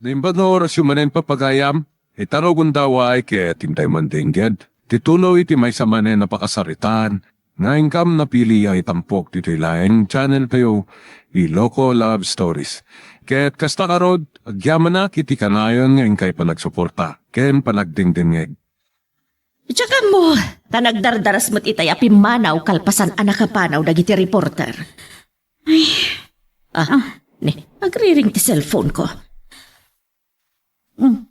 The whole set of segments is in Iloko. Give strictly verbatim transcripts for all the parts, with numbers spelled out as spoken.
Naimbag nga orasyo manen, papagayam, ita rugonda, ket intay man dengged ti tulo iti maysa manen a pakasaritaan nga inkam napili a itampok ditoy laeng channel tayo, Ilocos Love Stories. Ket kasta ngarud, agyamanak iti kanayon nga inkay panagsuporta ken panagdengdengngeg. Diak ammo, ta nagdardaras met itay a pimmanaw kalpasan a nakapanaw dagiti reporter. Ay. Ah, ni, agriring ti cellphone ko. Hmm.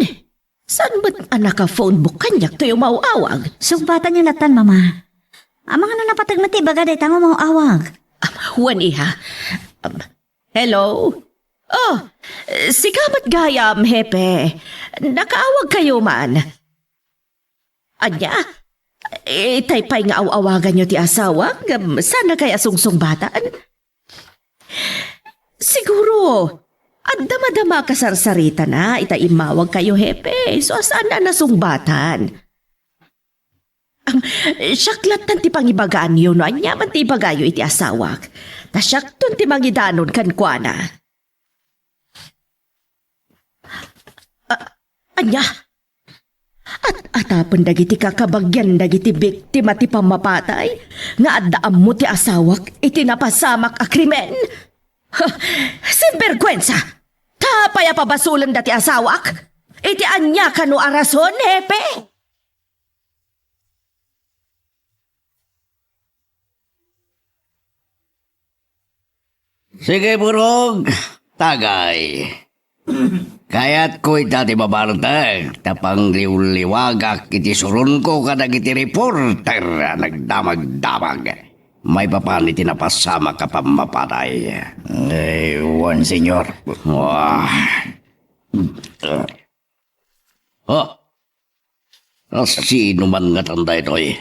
Ni, saan met a naka-phone book kaniak toy umaw-awag? Sungbatanyo latan, Mama. Amangan no napateg met ti ibaga dayta nga umaw-awag. Am, wen, iha. Am, hello? Oh, sika met gayam, Hepe. Nakaawagkayo man. Ania? Itay pay nga aw-awaganyo ti asawak ngem saannakay a sungsungbatan? Siguro, adda madama a kasarsaritana ita immawagkayo, Hepe, isu a saanna a nasungbatan. Am, siak lattan ti pangibagaanyo no ania man ti ibagayo iti asawak. Ta siakton ti mangidanon kenkuana. A-, ania? At-atapen dagiti kakabagian dagiti biktima ti pammapatay nga adda ammo ti asawak iti napasamak a krimen? Ha, sinberguensa! Ta apay a pabasolenda ti asawak? Iti ania kano a rason, Hepe? Sige, Burog, tagay. Kayatko ita ti mabartek ta pangliwliwagak iti suronko kadagiti reporter a nagdamagdamag maipapan iti napasamak a pammapatay. Eh, wen, Senyor. Wah. Oh, a sino man ngatan daytoy?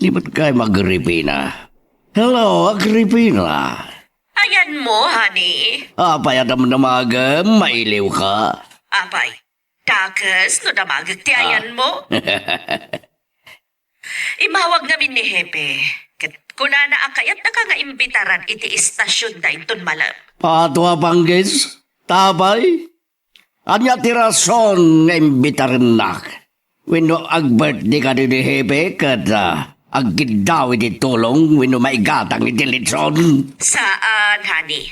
Di met kay Agripina? Hello, Agripina. Ayanmo, honey. Apay a damdamagem? Mailiwka? Apay, dakes no damagek ti ayanmo? Immawag ngamin ni Hepe, ket kunana a kayatnaka nga imbitaran iti istasionda inton malem. Pato a panggis? Apay? Ania ti rason nga imbitarennak? Wenno agbirthday kadi ni Hepe ket, ah, agkiddaw iti tulong wenno maigatang iti litson? Saan, honey.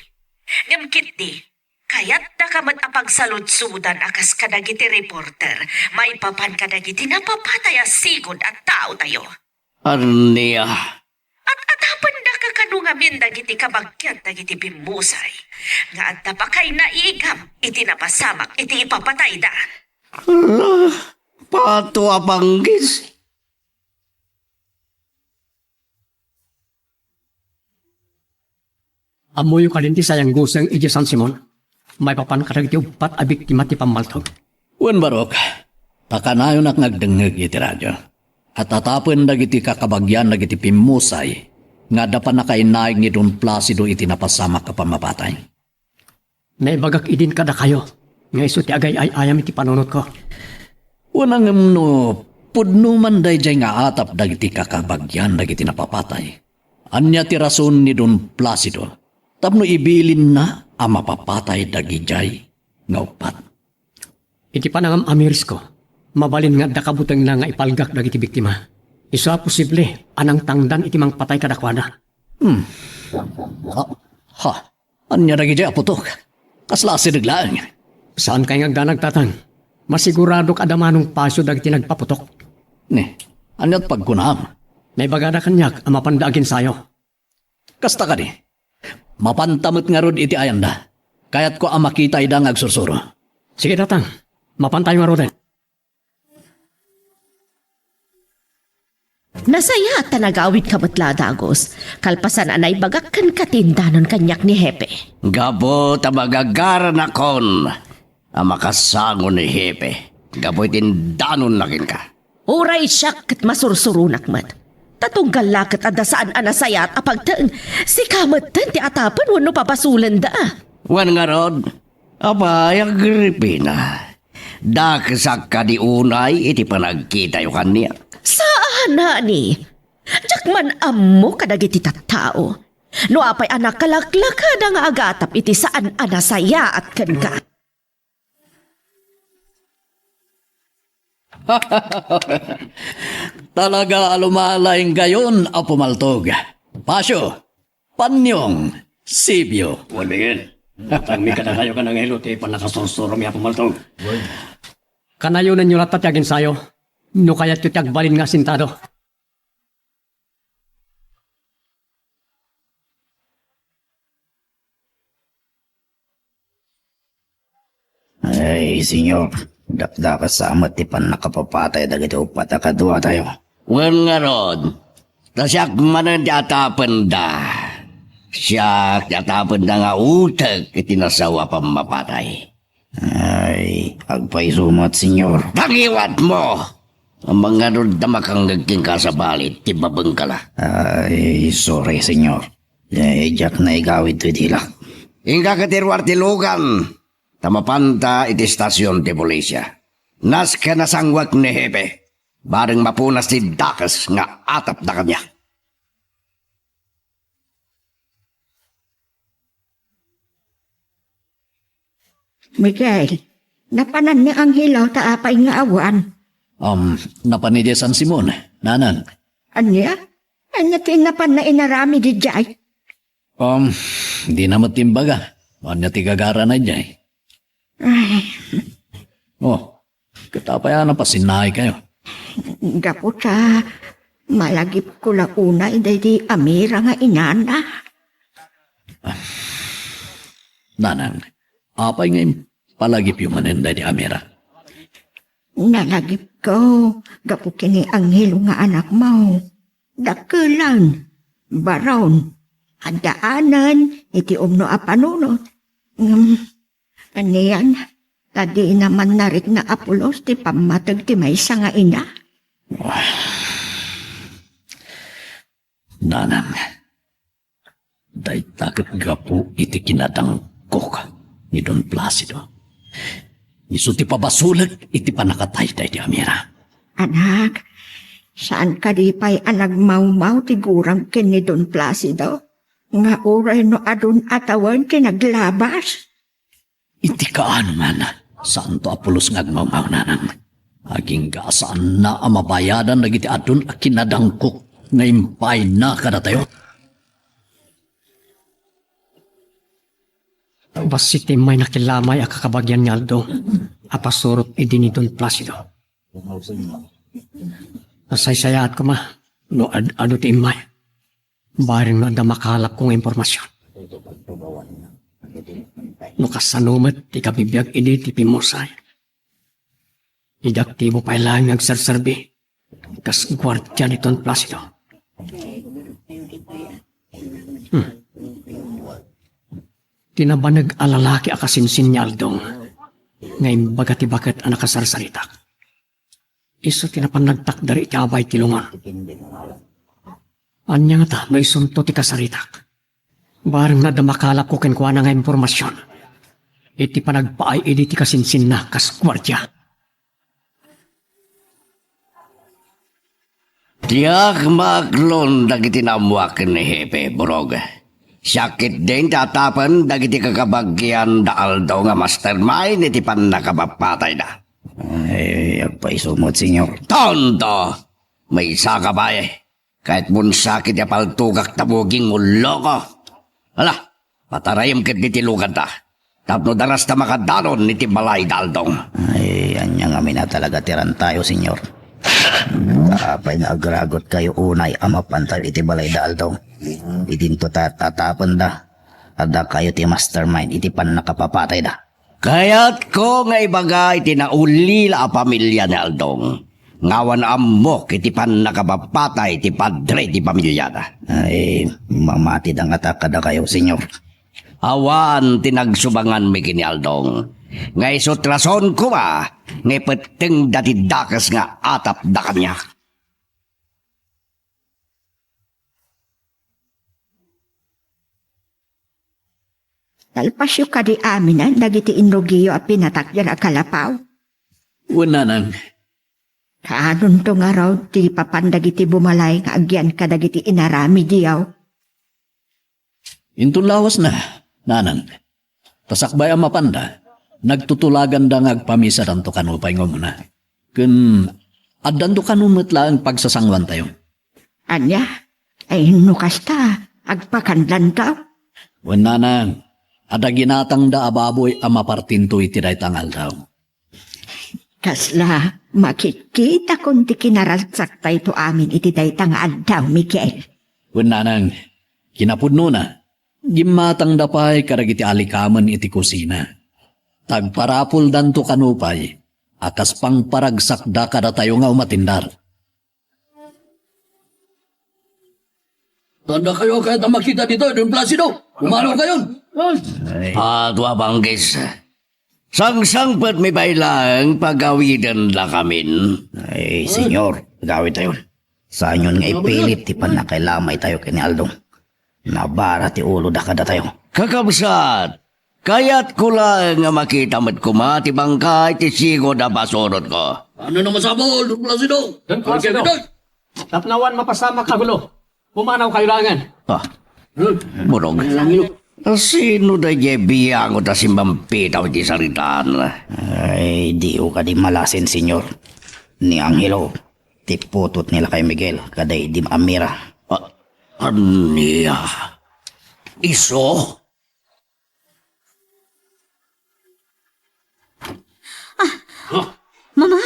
Ngem ketdi, kayatnaka met a pagsaludsodan a kas kadagiti reporter maipapan kadagiti napapatay a sigud a taotayo. Ania? At-atapendaka kano ngamin dagiti kabagian dagiti bimmusay nga adda pakainaigam iti napasamak iti ipapatayda. Ala, pato a panggis. Ammoyo kadin ti sayanguseng idiay San Simon, maipapan kadagiti uppat a biktima ti pammaltog? Wen, barok, ta kanayonak nga agdengngeg iti radio. At-atapen dagiti kakabagian dagiti pimmusay nga adda pannakainaig ni Don Placido iti napasamak a pammapatay. Naibagak idin kadakayo nga isu ti agay-ay-ayam iti panunotko. Wen, ngem no pudno man daydiay nga atap dagiti kakabagian dagiti napapatay, ania ti rason ni Don Placido tapno ibilinna a mapapatay dagidiay nga uppat? Iti panangam-amirisko, mabalin nga adda kabutengna nga ipalgak dagiti biktima. Isu a posible a nangtangdan iti mangpatay kadakuada. Hmm. Ha? Ha? Ania dagiti a putok? Kasla asideg laeng? Saankay nga agdanag, Tatang. Masiguradok a damano pasio dagiti nagpaputok. Ni, ania ti pagkunam? Naibagada kaniak a mapanda aginsayo. Kasta kadi, mapanta met ngarud iti ayanda. Kayatko a makitayda nga agsursuro. Sige, Tatang. Mapantayo ngaruden. Nasayaat ta nagawidka met la a dagus, kalpasan a naibagak kenka ti indanon kaniak ni Hepe. Gapu ta magagaranakon a makasango ni Hepe gapu iti indanonna kenka. Uray siak ket masursuronak met. Ta tunggal la ket adda saan a nasayaat a pagteng, sika metten ti atapen wenno pabasolenda. Wen ngarud, apay, Agripina, dakesak kadi unay iti panagkitayo kaniak? Saan, honey. Diak man ammo kadagiti tattao. No apay a nakalaklakada nga agatap iti saan a nasayaat kenka? Talaga a lumalainggayon a pumaltog. Pasio, Panyong, Sibio. Wen, Miguel. Tagmi kadakayo ken Angelo ti pannakasursuromi a pumaltog. Kanayonenyo latta ti aginsayo no kayatyo ti agbalin nga asintado. Ay, Señor, dakdakes sa met ti pannakapapatay dagiti uppat a kaduatayo. Wen ngarud, ta siak manen ti atapenda. Siak ti atapenda nga utek iti nasao a pammapatay. Ay, agpayso met, Señor. Tangiwatmo! Amangan ngarud ta makangngeg kenka a sabali ti babengka la. Ay, sorry, Señor. Eh, diak naigawid toy dilak. Inka ket iruar ti lugan, ta mapanta iti estasion ti polisia. Nasken a sangwek ni Hepe, bareng mapunas ti dakes nga atapda kaniak. Miguel, napanan ni Angelo ta apay nga awan? Um, napan idiay San Simon, nanang. Ania? Ania ti napanna inaramid idiay? Um, dina met imbaga. Ania ti gagarana idiay? Ay. Oh, ket apay a napasinnaikayo? Gapu ta malagipko la unay daydi Amira nga inana. Nanang, apay nga impalagipyo manen daydi Amira? Nalagipko gapu ken ni Angelo nga anakmo. Dakkelen, baron, addaanen iti umno a panunot. Ngem, anian, ta dina man narikna a pulos ti pammateg ti maysa nga ina. Nanang, dayta ket gapu iti kinadangkok ni Don Placido. Isu ti pabasolek iti pannakatay daydi Amira. Anak, saan kadi pay a nagmawmaw ti gurang ken ni Don Placido? Nga uray no adun a tawen ti naglabas? Iti kaano man, saanto a pulos nga agmawmaw, nanang. Agingga a saanna a mabayadan dagiti adun a kinadangkok nga impayna kadatayo. Bassit ti immay nakilamay a kakabagian nga aldaw a pasurot idi ni Don Placido. Nasaysayaat koma no ad-adu ti immay. Bareng no adda makalapko nga impormasion. No kasano met ti kabibiag idi ti pimmusay. Idi aktibo pay laeng nga agserserbi kas guardia ni Don Placido. Hmm. Ti nabanag a lalaki a kasinsin ni Aldong nga imbaga ti baket a nakasarsaritak. Isu ti napan nagtakder iti abay ti lungon. Ania ngata no isunto ti kasaritak? Bareng no adda makalapko kenkuana nga impormasion iti panagpaay idi ti kasinsinna kas guardia. Diak maaklon dagiti naammoak ken ni Hepe, Burog. Siak ketdin ti atapen dagiti kakabagian da Aldo nga mastermind iti pannakapapatayda. Ay, agpayso met, Señor. Tonto! Maysa ka baye. Kayatmon sakit a paltogak ta buging ulloko. Ala, patarayem ketdi ti luganta. Tapno darasta makadanon iti balay da Aldong. Ay, ania ngamin a talaga ti rantayo, Señor. Apay nga agragutkayo unay a mapantayo iti balay da Aldong? Idinto ta tatapenda. Addakayo ti mastermind iti pannakapapatayda. Kayatko nga ibaga iti naulila a pamilia ni Aldong nga awan ammok iti pannakapapatay ti padre ti pamiliada. Ay, mamatida ngata kadakayo, Señor. Awan ti nagsubanganmi ken ni Aldong nga isu ti rason koma nga ipettengda ti dakes nga atapda kaniak. Nalpasyo kadi aminen dagiti inrugiyo a pinatakder a kalapaw? Wen, nanang. Kaanonto ngarud ti papan dagiti bumalay nga agyan kadagiti inaramidyo? Inton lawasna, nanang, ta sakbay a mapanda, nagtutulaganda nga agpamisadanto kano pay nga umuna. Ken addanto kano met laeng pagsasangoantayo. Ania? Ay, no kasta, agpakandanto? Wen, nanang, adda ginatangda a baboy a mapartinto iti dayta nga aldaw. Kasla, makitkitakon ti kinaragsaktayto amin iti dayta nga aldaw, Miguel. Wen, nanang, kinapudnona, gimmatangda pay kadagiti alikamen iti kusina. Tagparapuldanto kano pay a kas pangparagsakda kadatayo nga umatindar. Tanda kayo kayat a makita dita, Don Placido. Pumanaw kayon. Ay. Ah, Tua Banggis. Sangsangpet mi pay laeng pagawidendakamin. Ay, senyor, agawidtayon. Saanyon nga ipilit ti pannakailamaytayo ken ni Aldong. Nabara ti uloda kadatayo. Kakabsat, kayatko laeng nga makita met koma ti bangkay ti sigud a pasurotko. Ano na masapul, Don Placido? Don Placido. Tapno awan mapasamak a gulo, pumanaw kayo laengen. Ah, Burog. Sino daydiay biango ta simmampitaw iti saritaan? Ay, diyo kadi malasin, senyor. Ni Angelo, ti putot ni lakay Miguel, kada idi Amira. Ah, ania? Isu? Ah, Mama,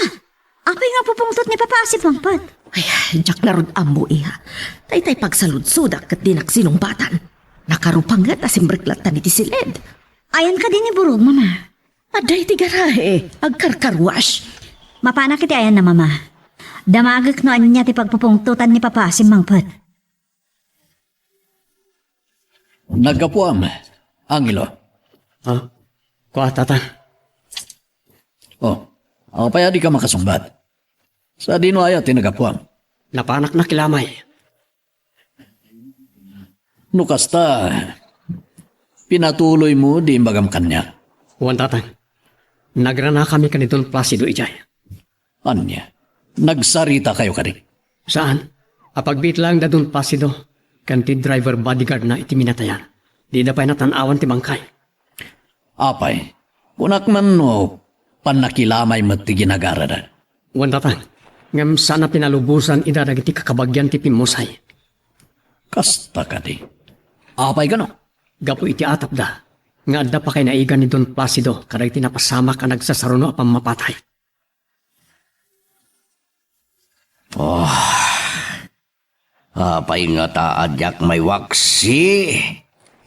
apay nga pupungtot ni Papa a si Pangpet? Ay, diak ngarud ammo, iha. Daytay pagsaludsodak ket dinak sinungbatan. Nakarupanget a simreklattan iti siled. Ayan kadi ni Burog, Mama? Adda iti garahe, agkarkarwash. Mapanak iti ayanna, Mama. Damagek no ania ti pagpupungtotan ni Papa a si Mangpet. Naggapuam, Angelo. Ha? Kua, Tata. Oh, apay a dika makasungbat? Sadino aya ti naggapuam? Napanak nakilamay. No kasta, pinatuloymo di imbagam kaniak. Wen, Tata. Nagranakami ken ni Don Placido idiay. Ania? Nagsaritakayo kadi? Saan. Apagbiit laeng da Don Placido ken ti driver bodyguard na iti minatayan. Dida pay natan-awan ti bangkay. Apay, kunak man no pannakilamay met ti ginagarada. Wen, Tata. Ngem saan a pinalubosan ida dagiti kakabagian ti pimmusay. Kasta kadi. Apay kano? Gapu iti atapda, nga adda pakainaigan ni Don Placido kadagiti napasamak a nagsasaruno a pammapatay. Oh, apay ngata a diak maiwaksi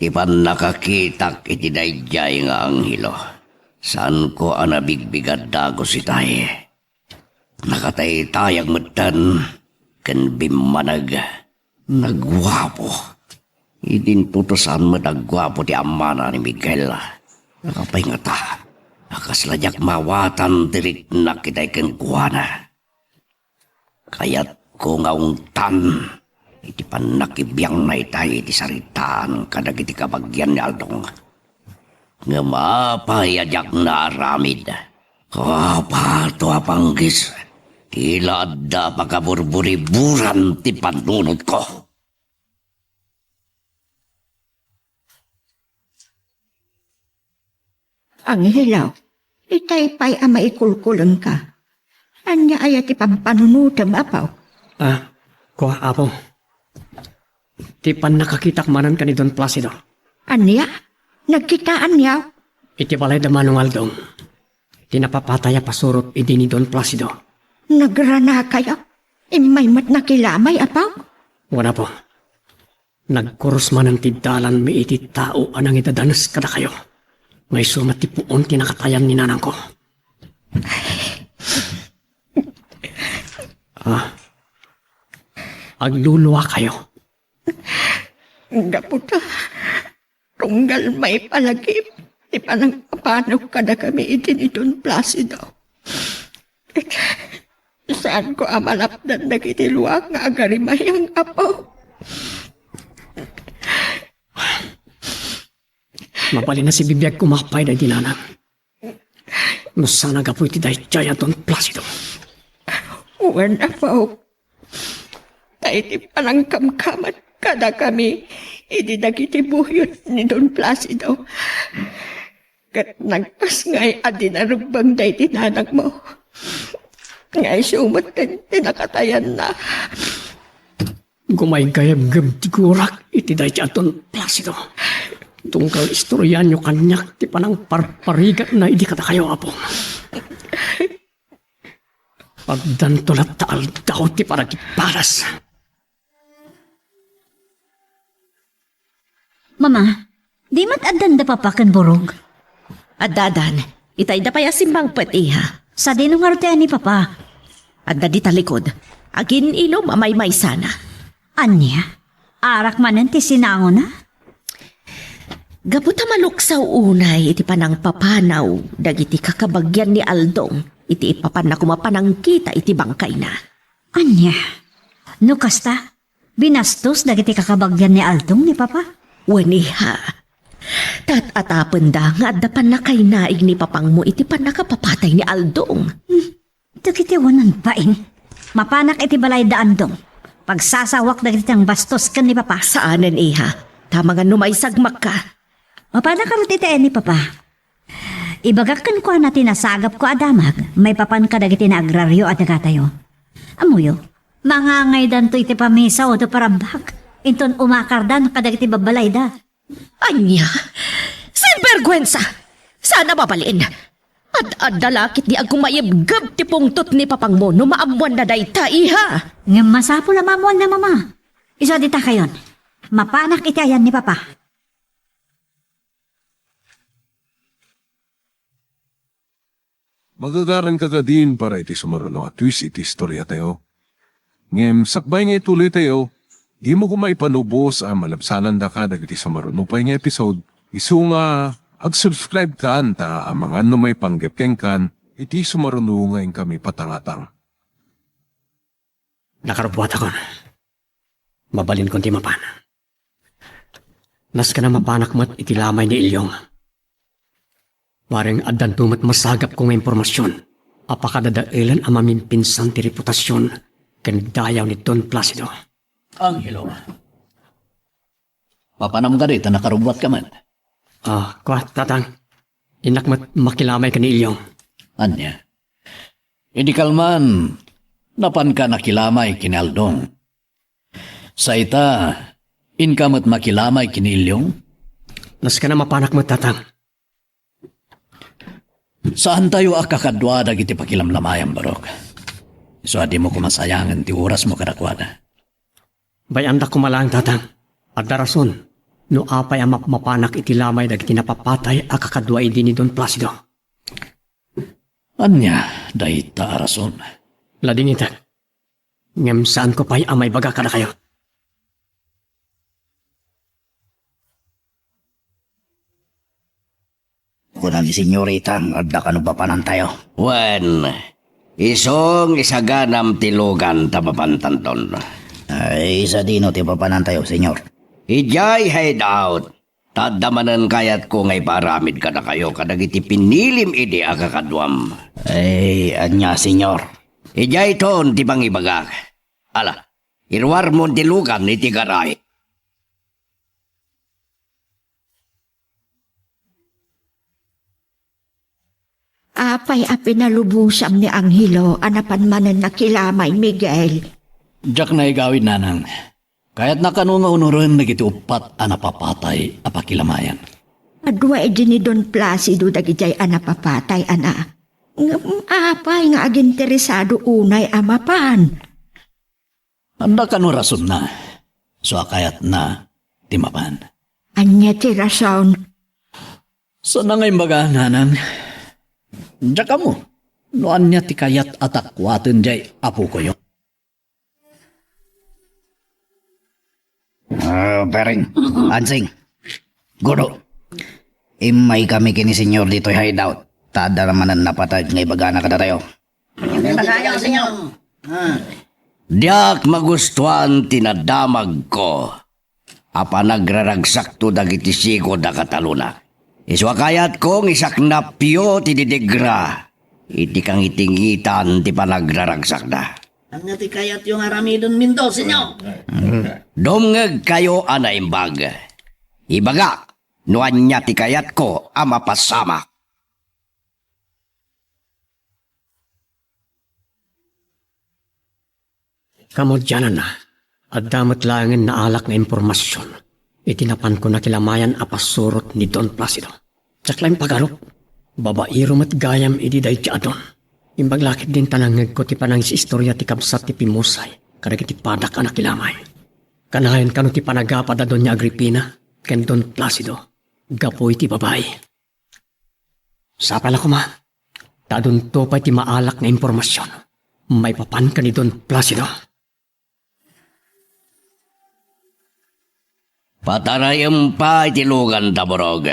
ti pannakakitak iti daydiay nga anghelo. Saanko a nabigbigat dagus itay. Nakataytayag metten ken bimmaneg. Nagguapo. Idinto ta saan met a guapo ti amana ni Miguel. Apay ngata a kasla diak maawatan ti riknak itay kenkuana. Kayatko nga ungtan iti pannakibiangna itay iti saritaan kadagiti kabagian ni Aldong. Ngem apay a diak naaramid? Apato a panggis, ti la adda pakaburburiburan ti pannunotko. Angelo, itay pay a maikulkulengka. Ania aya ti pampanunotem, Apo? Ah, kua, Apo. Ti pannakakitak manen ken ni Don Placido. Ania? Nagkitaanyo? Iti balay da Manong Aldong. Ti napapatay a pasurot idi ni Don Placido. Nagranakayo? Immay met nakilamay, Apo? Wen, Apo. Nagkurus manen ti dalanmi iti tao a nangidadanes kadakayo. Nga isu met ti puon ti nakatayan ni nanangko. Ah. Agluluakayo. Gapu ta, tunggal maipalagip ti panangpapanok kadakami iti ni Don Placido. Saanko a malapdan dagiti luak nga agarimayang, Apo. Mabalin a sibibiag koma pay daydi nanang. No saan a gapu iti daydiay a Don Placido. Wen, Apo. Ta iti panangkamkamad kadakami, idi dagiti buyot ni Don Placido. Ket nagpasngay a di narebbeng daydi nanangmo. Nga isu met ti nakatayanna. Gumaygayabgeb ti gurak iti daydi a Don Placido. Tunggal istoryaanyo kaniak ti panangparparigatna idi kadakayo, Apo. Addanto latta aldaw ti panagparas. Mama, di met addan da papa ken burog? Adda, addan. Itayda pay a simmangpet, iha. Sadino ngarud ti ayan ni papa? Adda di talikod. Agin-inom a maymaysana. Ania? Arak manen ti sinangona? Gapu ta maluksaw unay iti panangpapanaw dagiti kakabagian ni Aldong iti ipapanna koma panangkita iti bangkayna. Ania? No kasta, binastos dagiti kakabagian ni Aldong ni papa? Wen, iha. Tat-atapenda nga adda pannakainaig ni papangmo iti pannakapapatay ni Aldong. Hmm. Dagiti awanan bain. Mapanak iti balay da Aldong. Pagsasawak dagiti nangbastos ken ni papa. Saanen, iha. Ta amangan no maisagmakka. Mapanak ngarud iti ayan ni papa. Ibagak kenkuana ti nasagapko a damag maipapan kadagiti naagrario a dagatayo. Ammoyo, mangangaydanto iti pamisa wenno parabbak, inton umakardan kadagiti babbalayda. Ania? Sinberguensa! Saan a mabalin? Ad-adda la ketdi a gumaybgeb ti pungtot ni papangmo no maammoanna dayta, iha! Ngem masapul a maammoanna, mama. Isu a dita kayon. Mapanak iti ayan ni papa. Magagaranka kadin para iti sumaruno a twist iti istoriatayo. Ngem sakbay nga ituloytayo, dimo koma ipalubos a malabsanandaka dagiti sumaruno pay nga episode, isu nga ag-subscribe kan ta amangan no maipanggep kenkan iti sumaruno nga inkami patangatang. Nakarubbuatakon. Mabalinkon ti mapan. Nasken a mapanak met iti lamay ni Ilyong. Bareng addanto met masagapko nga impormasion a pakadadaelen a mamimpinsan ti reputasion ken dayaw ni Don Placido. Angelo. Mapanam kadi ta nakarubbuatka met? Ah, kua, tatang. Innak met makilamay ken ni Ilyong. Ania? Idi kalman, napanka nakilamay ken ni Aldong. Sa ita, inka met makilamay ken ni Ilyong? Nasken a mapanak met, tatang. Saantayo a kakadua dagiti pakilamlamayan, Barok. Isu a dimo koma sayangen ti orasmo kadakuada. Bay-andak koma laeng, tatang. Adda rason no apay a mapmapanak iti lamay dagiti napapatay a kakadua idi ni Don Placido. Ania dayta a rason? Ladingitek. Ngem saanko pay a maibaga kadakayo. Kuna ni Senyorita nga adda kano papanantayo. Wen, isu nga isaganam ti lugan ta mapantanton. Ay, sadino ti papanantayo, Senyor? Idiay hideout. Ta adda manen kayatko nga ipaaramid kadakayo kadagiti pinilim idi a kakaduam. Ay, ania, Senyor? Idiayton ti pangibagak. Ala, iruarmon ti lugan iti garay. Apay a pinalubosam ni Angelo a napan manen nakilamay, Miguel? Diak naigawid, nanang. Kayatna kano nga unoren dagiti uppat a napapatay a pakilamayan. Adua idi ni Don Placido dagidiay a napapatay, ana. Ngem apay nga aginteresado unay a mapan? Adda kano rasonna. Isu a kayatna ti mapan. Ania ti rason? Saan nga imbaga, nanang. Diak ammo no ania ti kayat a takuaten diay apokoyo. Ah, Pereng, Ansing, Gudo, immaykami ken ni Senyor ditoy hideout. Ta adda manen napateg nga ibagana kadatayo. Diak magustuan ti nadamagko a panagraragsakto dagiti sigud a katalonak. Isu a kayatko nga isaknapyo ti didigra iti kangitingitan ti panagraragsakda. Ania ti kayatyo nga aramiden, Mendoza, inyo? Dumngegkayo a naimbag. Ibagak no ania ti kayatko a mapasamak. Kamudiananna, adda met laengen naalak nga impormasion iti napanko nakilamayan a pasurot ni Don Placido. Diak la impagarup. Babairo met gayam idi daydi a Don. Imbag la ketdin ta nangngegko ti panangis-istoria ti kabsat ti pimmusay kadagiti padak a nakilamay. Kanayon kano ti panagapad a Doña Agripina ken Don Placido gapu iti babai. Sapay la koma, ta adunto pay ti maalak nga impormasion maipapan ken ni Don Placido. Patarayem pay ti lugan, Taborog,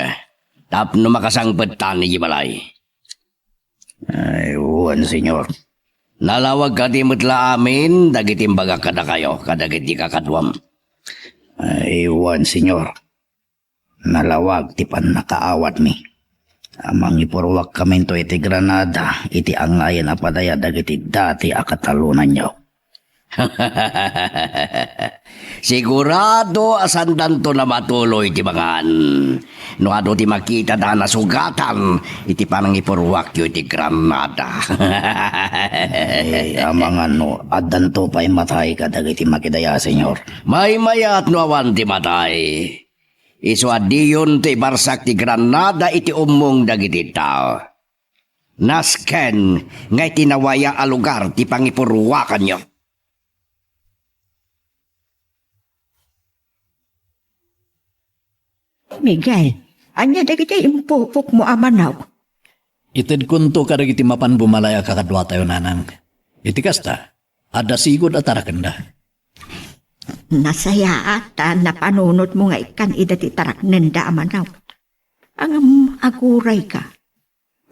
tapno makasangpetan idiay balay. Ay, wen, Señor. Nalawag kadi met la amin dagiti imbagak kadakayo kadagiti kakaduam? Ay, wen, Señor. Nalawag ti pannakaawadmi a mangipurruakkaminto iti Granada iti angayen a padaya dagiti dati a katalonanyo. Sigurado a saandanto a matuloy ti mangan no adu ti makitada a nasugatan iti panangipurruakyo iti Granada. Ay, amangan no addanto pay matay kadagiti makidaya, Señor. Maymayat no awan ti matay. Isu a diyonto ibarsak ti Granada iti ummong dagiti tao. Nasken nga iti nawaya a lugar ti pangipurruakanyo. Miguel, ania dagiti impupokmo a manok? Itedkonto kadagiti mapan bumalay a kakaduatayo, nanang. Iti kasta, adda sigud a tarakenda. Nasayaat ta napanunotmo nga ikkan ida ti taraknenda a manok. Ngem agurayka.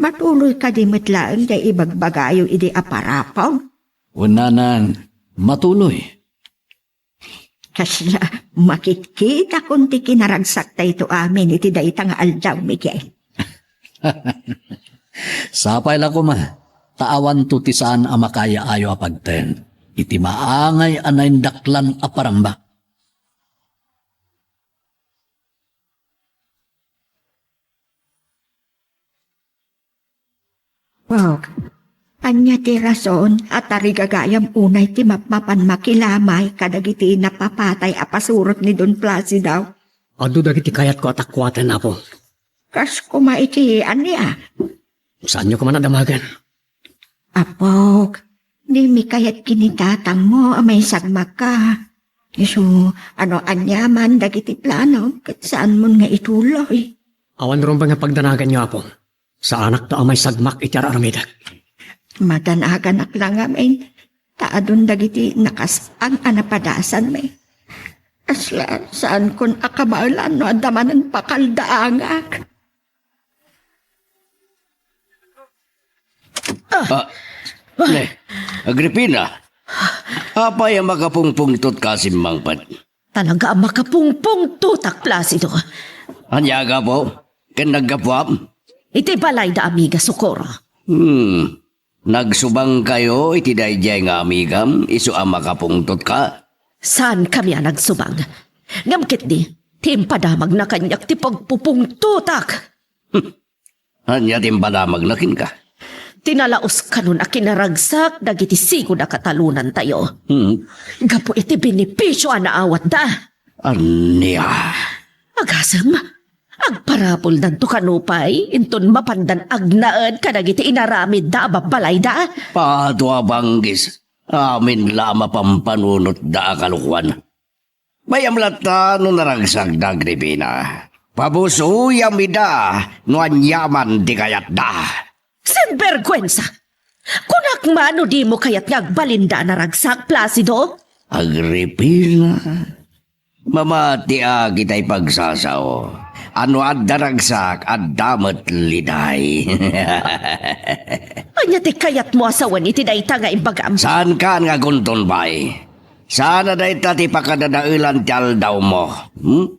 Matuloy kadi met laeng ti ibagbagayo idi a parapawko? Wen, nanang, matuloy. Kasla makitkitakon ti kinaragsak daytoy amin iti dayta nga aldaw, Miguel. Sapay la koma, ta awanto ti saan a makaayo-ayo a pagten iti maangay a naindaklan a parambak. Pok, ania ti rason a tarigagayam unay ti mapmapan makilamay kadagiti napapatay a pasurot ni Don Placido? Adu dagiti kayatko a takuaten, Apo. Kas koma iti ania? Saanyo koma a damagen. Apok, dimi kayat ken ni tatangmo a maisagmakka. Isu, no aniaman dagiti planom, ket saanmon nga ituloy. Awan rumbeng a pagdanaganyo, Apo. Saanakto a maisagmak iti ar-aramidek. Madanaganak la ngamin, ta adun dagiti nakasaan a napadasanmi. Kasla, saankon a kabaelan no adda manen pakaldaangak. Ah, ne, Agripina, apay a makapungpungtotka a simmangpet? Talaga a makapungpungtotak, Placido. Ania, gapu? Ken naggapuam? Iti balayda, amiga Socorro. Hmm. Nagsubangkayo iti daydiay nga amigam, isu a makapungtotka? Saankami a nagsubang. Ngem ketdi, ti impadamagna kaniak ti pagpupungtotak. Hmm. Ania ti impadamagna kenka? Ti nalaus kanon a kinaragsak dagiti sigud a katalonantayo. Hmm. Gapu iti benepisio a naawatda. Ania? Agasem, agparapuldanto kano pay inton mapandan agnaed kadagiti inaramidda a babbalayda? Patuabanggis, amin la a mapampanunotda a kalokuan. Mayam latta no naragsakda, Agripina. Pabusoyam ida no aniaman ti kayatda. Sinberguensa! Kunak man no dimo kayat nga agbalinda a naragsak, Placido? Agripina, mamatiak itay pagsasao. No adda ragsak, adda met liday. Ania ti kayatmo a sawen iti dayta nga imbagam? Saankan nga agunton pay? Saan a dayta ti pakadadaelan ti aldawmo? Hmm?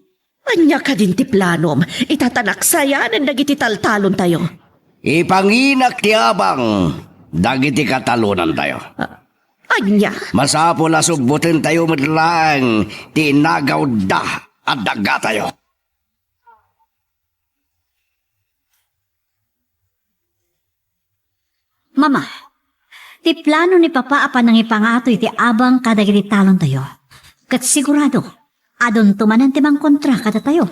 Ania kadin ti planom ita ta naksayanen dagiti taltalontayo? Ipanginak ti abang dagiti katalonantayo. Ah, Ania? Masapul a subbutentayo met laeng ti inagawda a dagatayo. Mama, ti plano ni Papa a panangipangato iti abang kadagiti talontayo. Ket sigurado, adunto manen ti mangkontra kadatayo.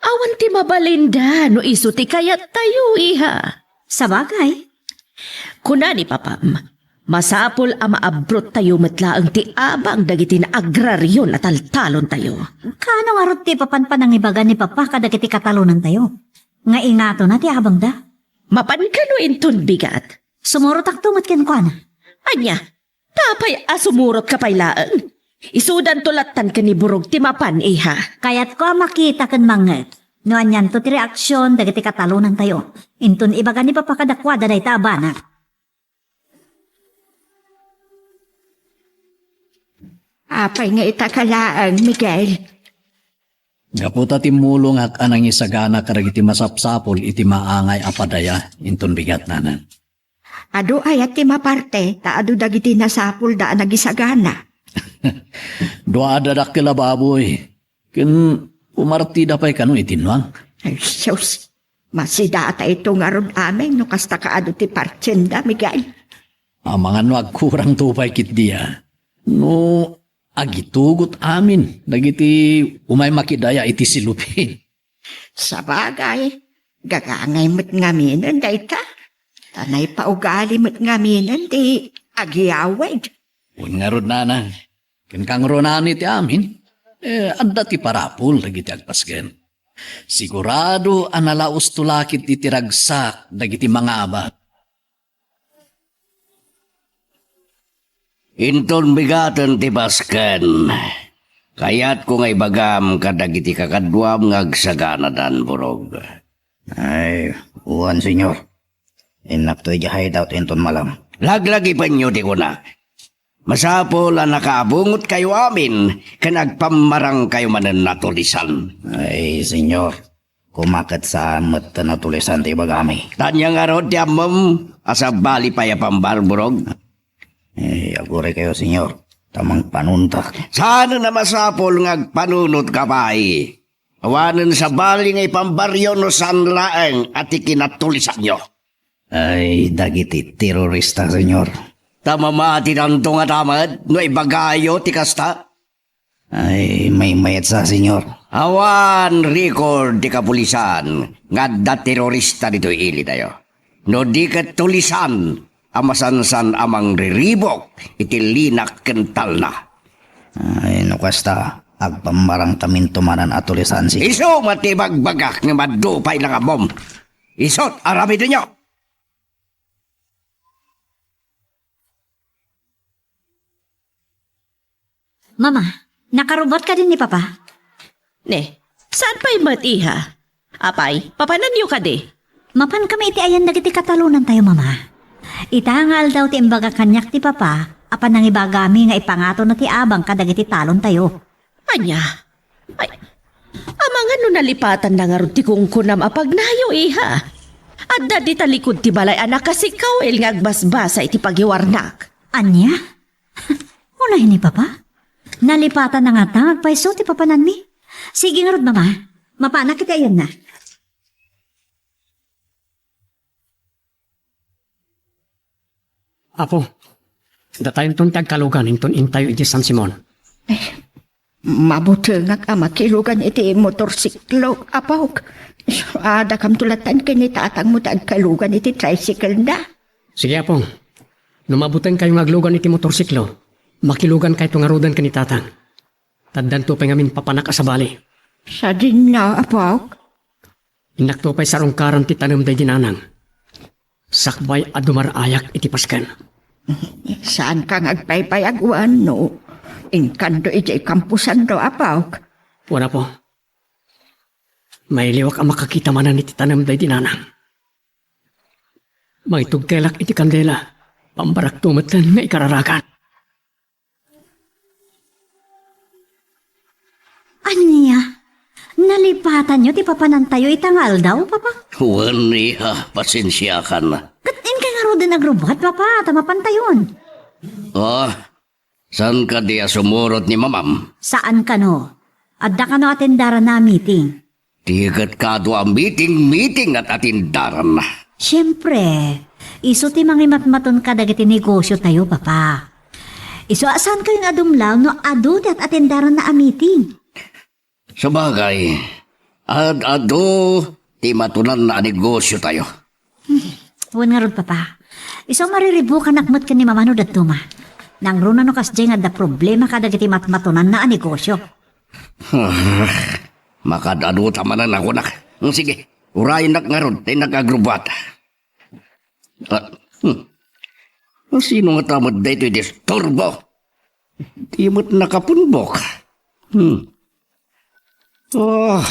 Awan ti mabalinda no isu ti kayattayo, iha. Sabagay. Kuna ni Papam, masapul a maabrottayo met laeng ti abang dagiti naagrarion a taltalontayo. Kaano ngarud ti papan panangibaga ni Papa kadagiti katalonantayo nga ingatona ti abangda? Mapan kano inton bigat? Sumurotakto met kenkuana. Ania? Apay a sumurotka pay laeng? Isudanto lattan ken ni Burog ti mapan, iha. Kayatko a makita ken mangngeg no anianto ti reaksion dagiti katalonantayo inton ibaga ni Papa kadakuada dayta a banag. Apay nga ita ka laeng, Miguel? Gapu ta timmulongak a nangisagana kadagiti masapsapul iti maangay a padaya inton bigat, nanang. Adu aya ti maparte ta adu dagiti nasapulda a nagisagana? Dua a dadakkel a baboy. Ken pumartida pay kano iti nuang. Ay, sus. Masidata ito ngarud amin no kasta kaadu ti partienda, Miguel. Amangan no agkurangto pay ketdi a. No agitugot amin dagiti umay makidaya iti silupin. Sabagay, gagangay met ngaminen dayta. Ta naipaugali met ngaminen ti agyawid. Wen ngarud, nanang, ken kangrunaan iti amin, eh, adda ti parapul dagiti agpasken. Sigurado a nalaus to lakit iti ragsak dagiti mangabak. Inton bigaten ti pasken, kayatko nga ibagam kadagiti kakaduam nga agsaganadan, Burog. Ay, wen, Señor. Innakto idiay hideout inton malam. Laglagipenyo ti kunak. Masapul a nakaabungotkayo amin ken agpammarangkayo manen a tulisan. Ay, Señor, koma ket saan met a tulisan ti ibagami. Ania ngarud ti ammom a sabali pay a pambar, Burog? Eh, aguraykayo, Señor, ta mangpanuntak. Saanen a masapul nga agpanunotka pay. Awanen sabali nga ipambaryo no saan laeng a ti kinatulisanyo. Ay, dagiti terorista, Señor. Ta mamatidanto ngata met no ibagayo ti kasta? Ay, maymayatsa, Señor. Awan record ti kapulisan nga adda terorista ditoy ilitayo. No di ket tulisan a masansan a mangriribuk iti linak ken talna. Ay, no kasta, agpammarangtaminto manen a tulisan, Señor. Isu met ti ibagbagak nga madupay lang ammom. Isut, aramidenyo. Mama, nakarubot kadi ni Papa? Ne, saan pay met, iha? Apay, papananyo kadi? Mapan kami iti ayan dagiti katalonantayo, Mama. Ita nga aldaw ti imbaga kaniak ti Papa a panangibagami nga ipangatona ti abang kadagiti talontayo. Ania? Ay, amangan no nalipatanna ngarud ti kunkunam a pagnayo, iha. Adda dita likud ti balay a nakasikawil nga agbasbasa iti pagiwarnak. Ania? Unay ni Papa? Nalipatanna ngata nga agpayso ti papananmi? Sige ngarud, Mama. Mapanak iti ayanna. Apo, datayonton ti agkalugan inton intayo idiay San Simon. Mabutengak a makilugan iti motorsiklo, apok. Adakamto latta ken ni tatangmo ti agkalugan iti tricycle-na. Sige, Apo. No mabutengkayo nga aglugan iti motorsiklo, makilugankayto ngaruden ken ni tatang. Taddanto pay ngamin papanak a sabali. Sadinna, apok. Innakto pay sarungkaran ti tanem daydi nanang. Sakbay a dumar-ayak iti pasken. Saanka nga agpaypayag wenno inkanto idiay kamposanto, apok? Wen, Apo. Mailiwak a makakita manen iti tanem daydi nanang. Mangitugkelak iti kandela. Pambarakto metten nga ikararagan. Ania? Nalipatanyo ti papanantayo ita nga aldaw, Papa? Wen, iha, pasensiakan. Ket inkay ngaruden agrubbuat, Papa, ta mapantayon. Oh, saan kadi a sumurot ni mamam? Saan kano? Adda kano atendaranna a meeting? Ti ket kado a meeting-meeting at atendaranna. Siempre, isu ti mangimatmaton kadagiti negosyo tayo, Papa. Isu a saan kayo nga dumlaw no adu ti at-atendaranna a meeting? Sabagay, ad-adu ti matunanna a negosyo tayo. Wen ngarud, Papa. Isu a mariribukanak met ken ni Mama no dadduma. Nangruna no kasdiay nga adda problema kadagiti matmatunanna a negosyo. Makad-adu ta manen a kunak. Sige, urayennak ngarud, ta innak agrubuat. Ah, hmm. Sino ngata met daytoy disturbo? Di met nakapunbok. Hmm. Oh.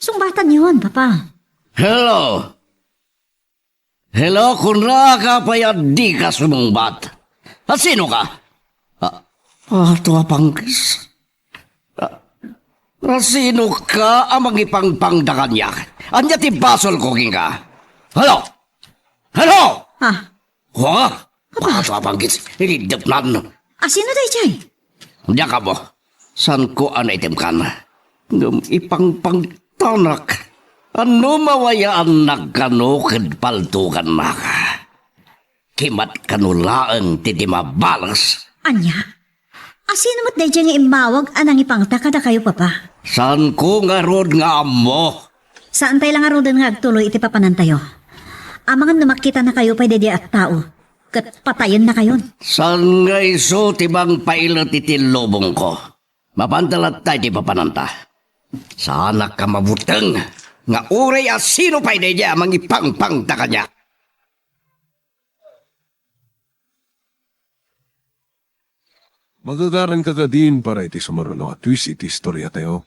Sungbatanyon, Papa. Hello. Hello, kunaka pay a dika sumungbat. A sino ka? Ah, ato a panggis. Ah, a sino ka a mangipangpangda kaniak? Ania ti basolko kenka? Hello? Hello? Ah. Wa? Ato a panggis. Iliddepnan. A sino daydiay? Diak ammo. Saanko a naitemkan. Ngem ipangpangtanak. Ano mawayaannak kano ket paltogannaka? Kimat kano laeng ti di mabales. Ania? A sino met daydiay nga immawag a nangipangta kadakayo, Papa? Saanko ngarud nga ammo? Saan pay la ngaruden nga agtuloy iti papanantayo. Amangan no makitanakayo pay daydiay a tao, ket patayennakayon. Saan nga isu ti mangpailet iti lubongko? Mapanta latta iti papananta. Saanak a mabuteng nga uray a sino pay daydiay a mangipangpangta kaniak. Magagaranka kadin para iti sumaruno a twist iti istoriatayo.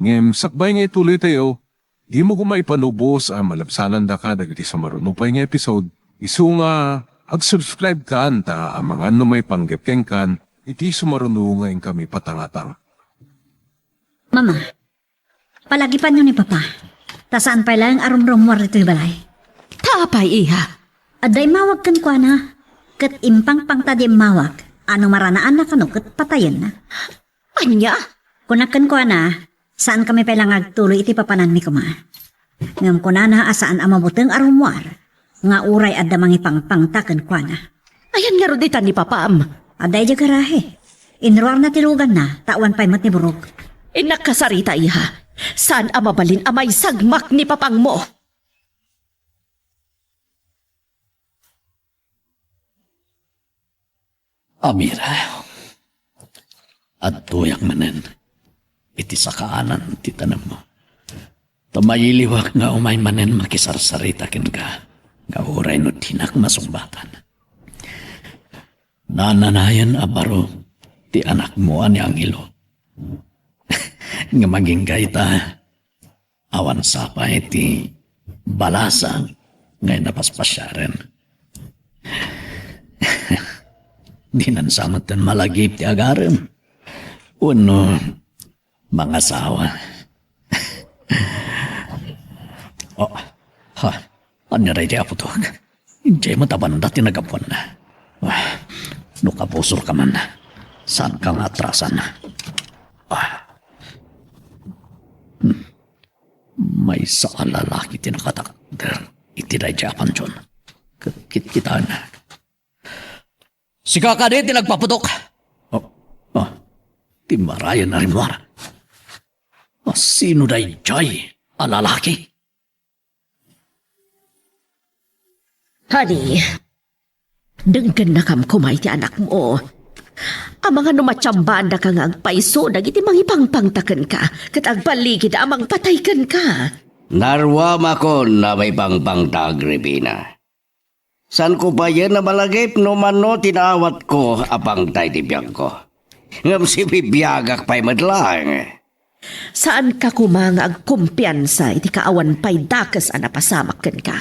Ngem sakbay nga ituloytayo, dimo koma ipanubos a malabsanandaka dagiti sumaruno pay nga episode, isu nga ag-subscribe kan ta amangan no maipanggep kenkan iti sumaruno nga inkami patangatang. Mama, palagipanyo ni Papa, ta saan pay laeng a rumrummuar ditoy balay. Ta apay, iha? Adda immawag kenkuana, ket impangpangta di immawag, a no maranaanna kano ket patayenna. Ania? Kunak kenkuana, saan kami pay la nga agtuloy iti papananmi koma. Ngem kunana a saan a mabuteng a rummuar, nga uray adda mangipangpangta kenkuana. Ayan ngarud ita ni Papam? Adda idiay garahe. Inruarna ti luganna, ta awan pay met ni Burok. Innak kasarita, iha. Saan a mabalin a maisagmak ni Papangmo? Amira, adtoyak manen iti sakaanan ti tanemmo. Ta mailiwak nga umay manen makisarsarita kenka, nga uray no dinak masungbatan. Nananayon a baro ti anakmo a ni Angelo. Nga maginggay ta, awan sapay ti balasang nga napaspasiaren. Dinan sa metten malagip ti agarem. Wenno mangasawa. Oh, ha, ania daydi, Apo Tok? Idiay met a banda ti nagapuanna. Ah, no kabusorka man, saanka nga atrasan. Ah. Hmm. Maysa a lalaki ti nakatakder iti daydi a pantion. Ket kitkitaen. Sika kadi ti nagpaputok? Oh, ah, ti marayen a rimmuar. A sino daydiay a lalaki? Honey, denggennakam koma iti anakmo. Amangan no matiambaandaka nga agpayso dagiti mangipangpangta kenka, ket agballigida a mangpatay kenka. Naruamakon a maipangpangta, Agripina. Saanko payen a malagip no mano ti naawatko a pangta iti biagko. Ngem sibibiagak pay met laeng. Saanka koma nga agkumpiansa iti kaawan pay dakes a napasamak kenka.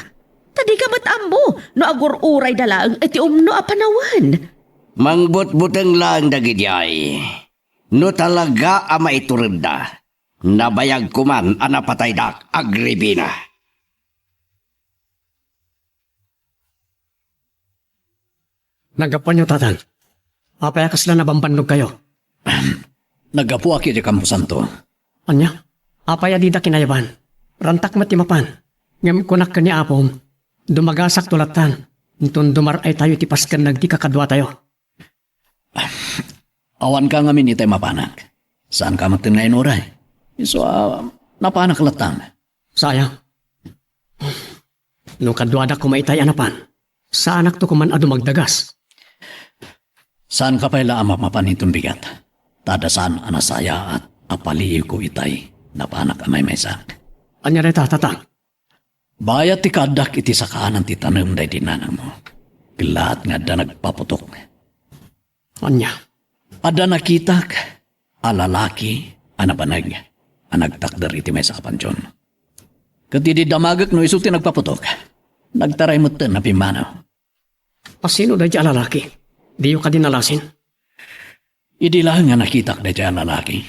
Ta dika met ammo no agur-urayda laeng iti umno a panawen. Mangbutbuteng laeng dagidiay. No talaga a maituredda, nabayag koman a napataydak, Agripina. Naggapuanyo, Tatang. Apay a kasla nabambannogkayo? Naggapuak iti kamposanto. Ania? Apay a dida kinayaban? Rantak met ti mapan. Ngem kunak ken ni Apom, dumagasakto lattan, inton dumar-aytayo iti pasken dagiti kakaduatayo. Awanka ngamin itay mapanak. Saanka met nga inuray. Isu a napanak lattan. Sayang. No kaduadak koma itay a napan, saanakto koman a dumagdagas. Saanka pay la a mamapan inton bigat. Ta adda saan a nasayaat a paliiwko itay napanak a maymaysak. Ania dayta, Tatang? Bayat ti kaaddak iti sakaanan ti tanem daydi nanangmo. Kellaat nga adda nagpaputok. Ania? Adda nakitak a lalaki a nabanag a nagtakder iti maysa a pantion. Ket idi damagek no isu ti nagpaputok, nagtaray metten a pimmanaw. Asino daydi a lalaki? Diyo kadi nalasin? Idi laeng nga nakitak daydi a lalaki.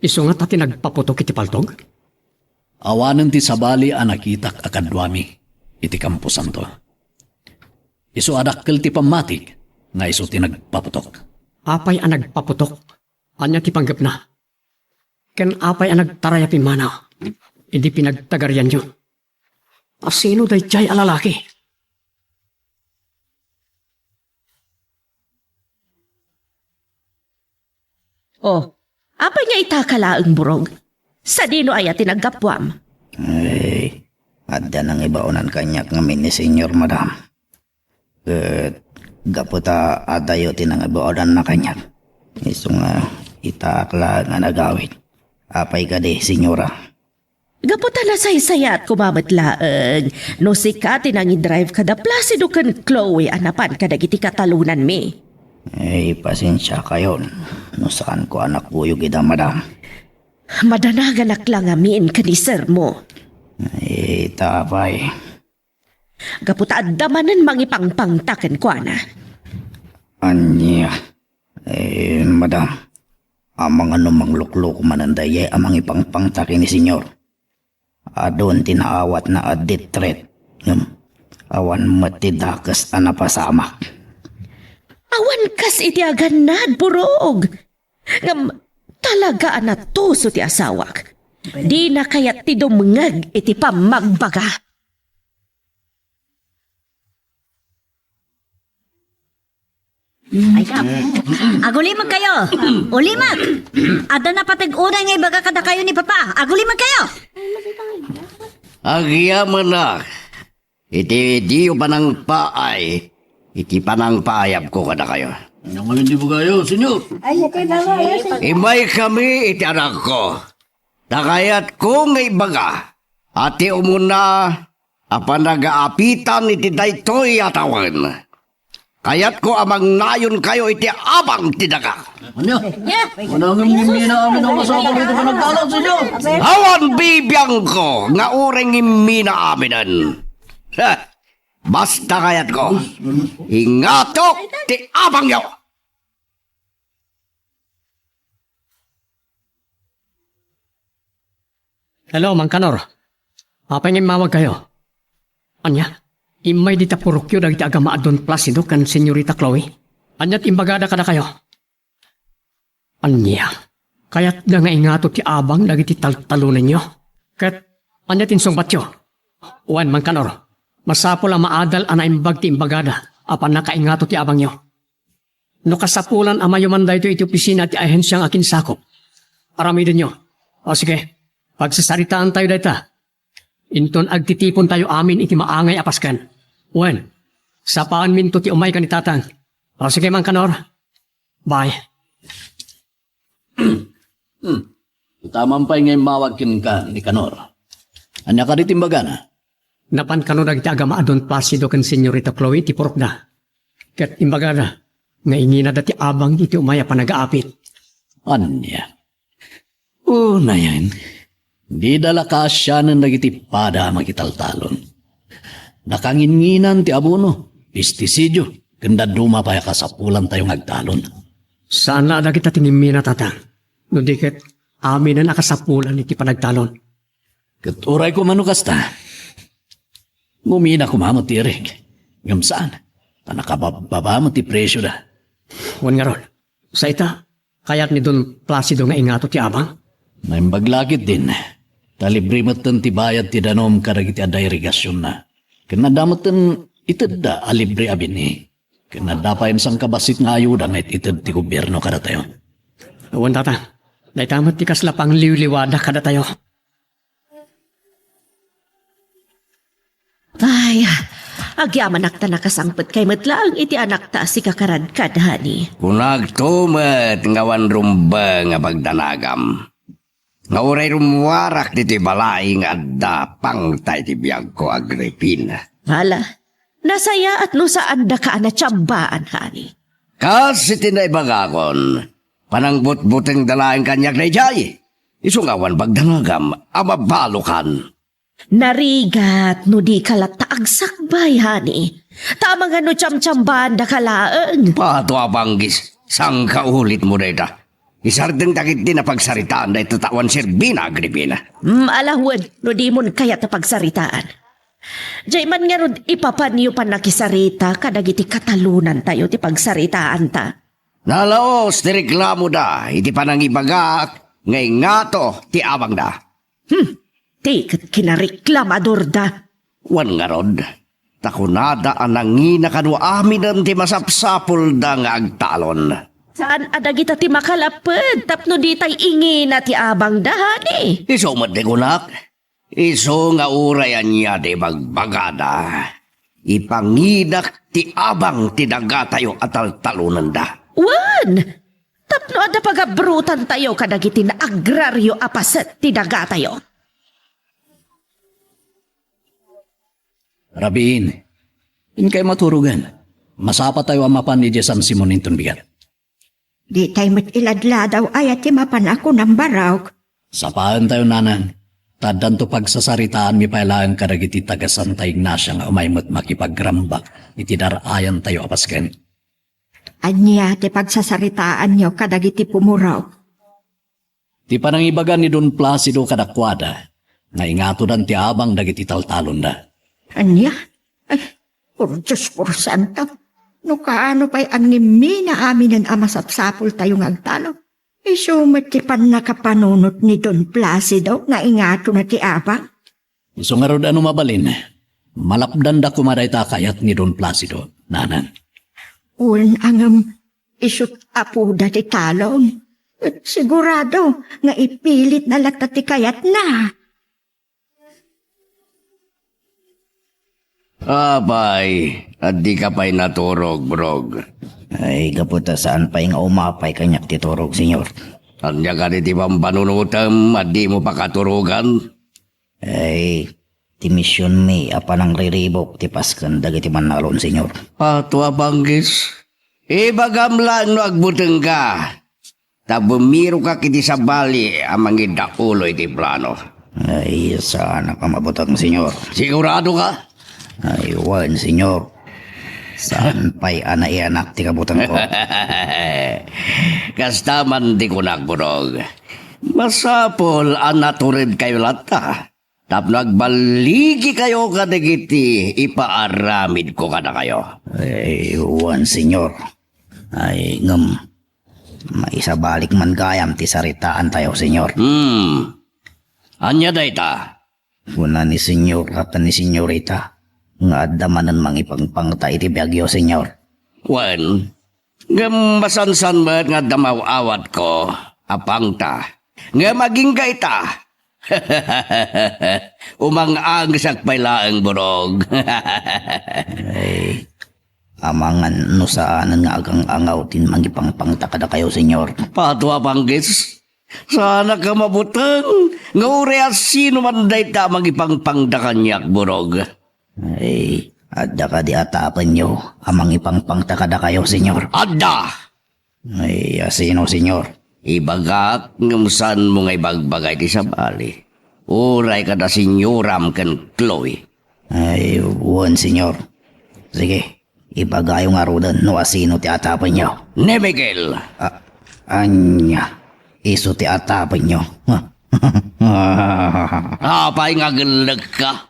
Isu ngata ti nagpaputok iti paltog? Awanen ti sabali a nakitak a kaduami iti kamposanto. Isu a dakkel ti pammatik nga isu ti nagpaputok. Apay a nagpaputok? Ania ti panggepna? Ken apay a nagtaray a pimmanaw idi pinagtagarianyo? Asino daydiay a lalaki? Oh, apay nga ita ka laeng, Burog? Sadino aya ti naggapuam? Ay, adda nangibaonan kaniak ngamin ni Senyor, Madam. Ket gapu ta adayo ti nangibaonanna kaniak, isu nga itaak laeng a nagawid. Apay kadi, Senyora? Gapu ta nasaysayaat koma met laeng no sika ti nangidrive kada Placido ken Chloe a napan kadagiti katalonanmi. Ay, pasensiakayon no saanko a nakuyog ida, Madam. Madanaganak la ngamin ken ni Sermo. Ay, ta apay? Gapu ta adda manen mangipangpangta kenkuana. Ania? Eh, Madam, amangan no manglukloko manen daydiay a mangipangpangta ken ni Senyor. Adun ti naawatna a death threat, ngem awan met ti dakes a napasamak. Awan kas iti agannad, Burog. Ngem talaga a natuso ti asawak. Dina kayat ti dumngeg iti pammagbaga. Ay, kap. Agulimagkayo. Ulimak. Adda napateg unay nga ibaga kadakayo ni Papa. Agulimagkayo. Agyamanak iti diyo panangpaay iti panangpaayabko kadakayo. Nangalan di bagayo, Senyor? Ay, ito na nga, eh, Senyor. Immay kami iti anakko. Ta kayatko nga ibaga a ti umuna a panagaapitan iti daytoy a tawen. Kayatko a mangnayonkayo iti abang ti daga. Ania? Manangem immina amin a masapul iti panagtalon, Senyor. Awan bibiangko nga uray immina aminen. Ha! Basta kayatko, ingatok ti abangyo. Hello, Mangkanor. Apay nga immawagkayo? Ania? Immay dita purokyo dagiti agama a Don Placido ken Senyorita Chloe? Ania ti imbagada kadakayo? Ania? Kayatda nga ingato ti abang dagiti taltalonenyo? Ket ania ti insungbatyo? Wen, Mangkanor, masapul a maadal a naimbag ti imbagada a pannakaingato ti abangyo. No kasapulan a mayuman daytoy iti opisina ti ahensia nga akinsakup, aramidenyo. O sige, pagsasaritaantayo dayta. Inton agtitipontayo amin iti maangay a pasken. Wen, sapaanminto ti umay ken ni Tatang. O sige, Mangkanor. Bye. Hmm. Itaman pay nga immawag kenka, Nicanor. Ania kadi ti imbagana? Napan kano dagiti agama a Don Placido ken Senyorita Chloe ti purokda. Ket imbagada nga inginada ti abang iti umay a panagaapit. Ania? Unayen, dida la kaasianen dagiti pada a makitaltalon. Nakanginnginan ti abono, pestisidio, ken dadduma pay a kasapulantayo nga agtalon. Saan la a dagita ti ngimmina, Tatang. No di ket, aminen a kasapulan iti panagtalon. Ket uray koma no kasta, ngumina koma met ti irik. Ngem saan. Ta nakababbaba met ti presioda. Wen ngarud, sa ita, kayat ni Don Placido nga ingato ti abang? Naimbag la ketdin, ta libre metten ti bayad ti danum kadagiti adda irigasionna. Ken adda metten itedda a libre a binhi. Ken adda pay sangkabassit nga ayuda nga it-ited ti gobierno kadatayo. Wen, tata, dayta met ti kasla pangliwliwada kadatayo. Ay, agyamanak ta nakasangpetkay met laeng iti anakta a sika karadkad, honey. Kunakto met nga awan rumbeng a pagdanagam. Nga uray rummuarak ditoy balay nga adda pangta iti biagko, Agripina. Hala, nasayaat no saandaka a natiambaan, honey. Kas iti naibagakon, panangbutbutengda laeng kaniak daydiay. Isu nga awan pagdanagam a mabalokan. Narigat no dika latta agsakbay, honey. Ta amangan no tiamtiambaandaka laeng. Pato a panggis, sangkaulitmo dayta. Isardengta ketdi a pagsaritaan dayta ta awan serbina, Agripina. Mm, ala wen, no dimon kayat a pagsaritaan. Diay man ngarud ipapanyo pannakisarita kadagiti katalonantayo ti pagsaritaanta. Nalaos ti reklamoda iti panangibagak nga ingato ti abangda. Hmm, ti ket kinareklamadorda. Wen ngarud, ta kunada a nangina kano aminen ti masapsapulda nga agtalon. Saan a dagita ti makalapped tapno ditay ingina ti abangda, honey? Isu met ti kunak. Isu nga uray ania ti ibagbagada, ipangidak ti abang ti dagatayo a taltalonanda. Wen, tapno adda pagabrutantayo kadagiti naagrario a paset ti dagatayo. Rabiin, inkay maturogen. Masapatayo a mapan idiay San Simon inton bigat. Ditay met iladladaw aya ti mapan a kunam, Barok. Sapaentayo, nanang, ta addanto pagsasaritaanmi pay laeng kadagiti taga Santa Ignacia nga umay met makipagrambak iti dar-ayantayo a pasken. Ania ti pagsasaritaanyo kadagiti pumuraw? Ti panangibaga ni Don Placido kadakuada nga ingatodan ti abang dagiti taltalonda. Ania? Ay, por Dios, por santo. No kaano pay agnimmina aminen a masapsapultayo nga agtalon? Isu met ti pannakapanunot ni Don Placido nga ingatona ti abang. Isu ngarud a no mabalin, malapdanda koma dayta a kayat ni Don Placido, nanang. Wen, ngem isut' apoda ti talon. Ket sigurado nga ipilitna latta ti kayatna. Apay, addika pay naturog, Brog? Ay, gapu ta saan pay nga umapay kaniak ti turog, Senyor. Ania kadi ti pambanunotem a dimo pakaturogan? Ay, ti misionmi a panangriribuk ti pasken dagiti mannalon, Senyor. Ato a panggis. Ibagam laeng no agbutengka. Ta bumirokak iti sabali a mangidaulo iti plano. Ay, saanak a mabuteng, Senyor. Sigurado ka? Ay, wen, Senyor. Saan pay a naiyanak ti kabutengko? Kasta man ti kunak, Burog. Masapul a naturedkayo latta tapno agballigikayo kadagiti ipaaramidko kadakayo. Ay, wen, Senyor. Ay, ngem, maisabalik man gayam ti saritaantayo, Senyor. Hmm. Ania dayta? Kuna ni Senyor ken ni Senyorita nga adda manen mangipangpangta iti biagyo, Senyor. Wen, ngem masansan met nga adda maaw-awatko a pangta. Ngem agingga ita. Umang-angsak pay laeng, Burog. Ay, amangan no saanen nga agang-angaw ti mangipangpangta kadakayo, Senyor. Pato a panggis. Saanak a mabuteng nga uray a sino man dayta a mangipangpangta kaniak, Burog. Ay, adda kadi atapenyo a mangipangpangta kadakayo, Senyor? Adda! Ay, a sino, Senyor? Ibagak ngem saanmo nga ibagbaga iti sabali. Uray kada senyoram ken Chloe. Ay, wen, Senyor. Sige, ibagayo ngaruden no a sino ti atapenyo. Ni Miguel! A-, ania? Isu ti atapenyo? Apay nga agellekka?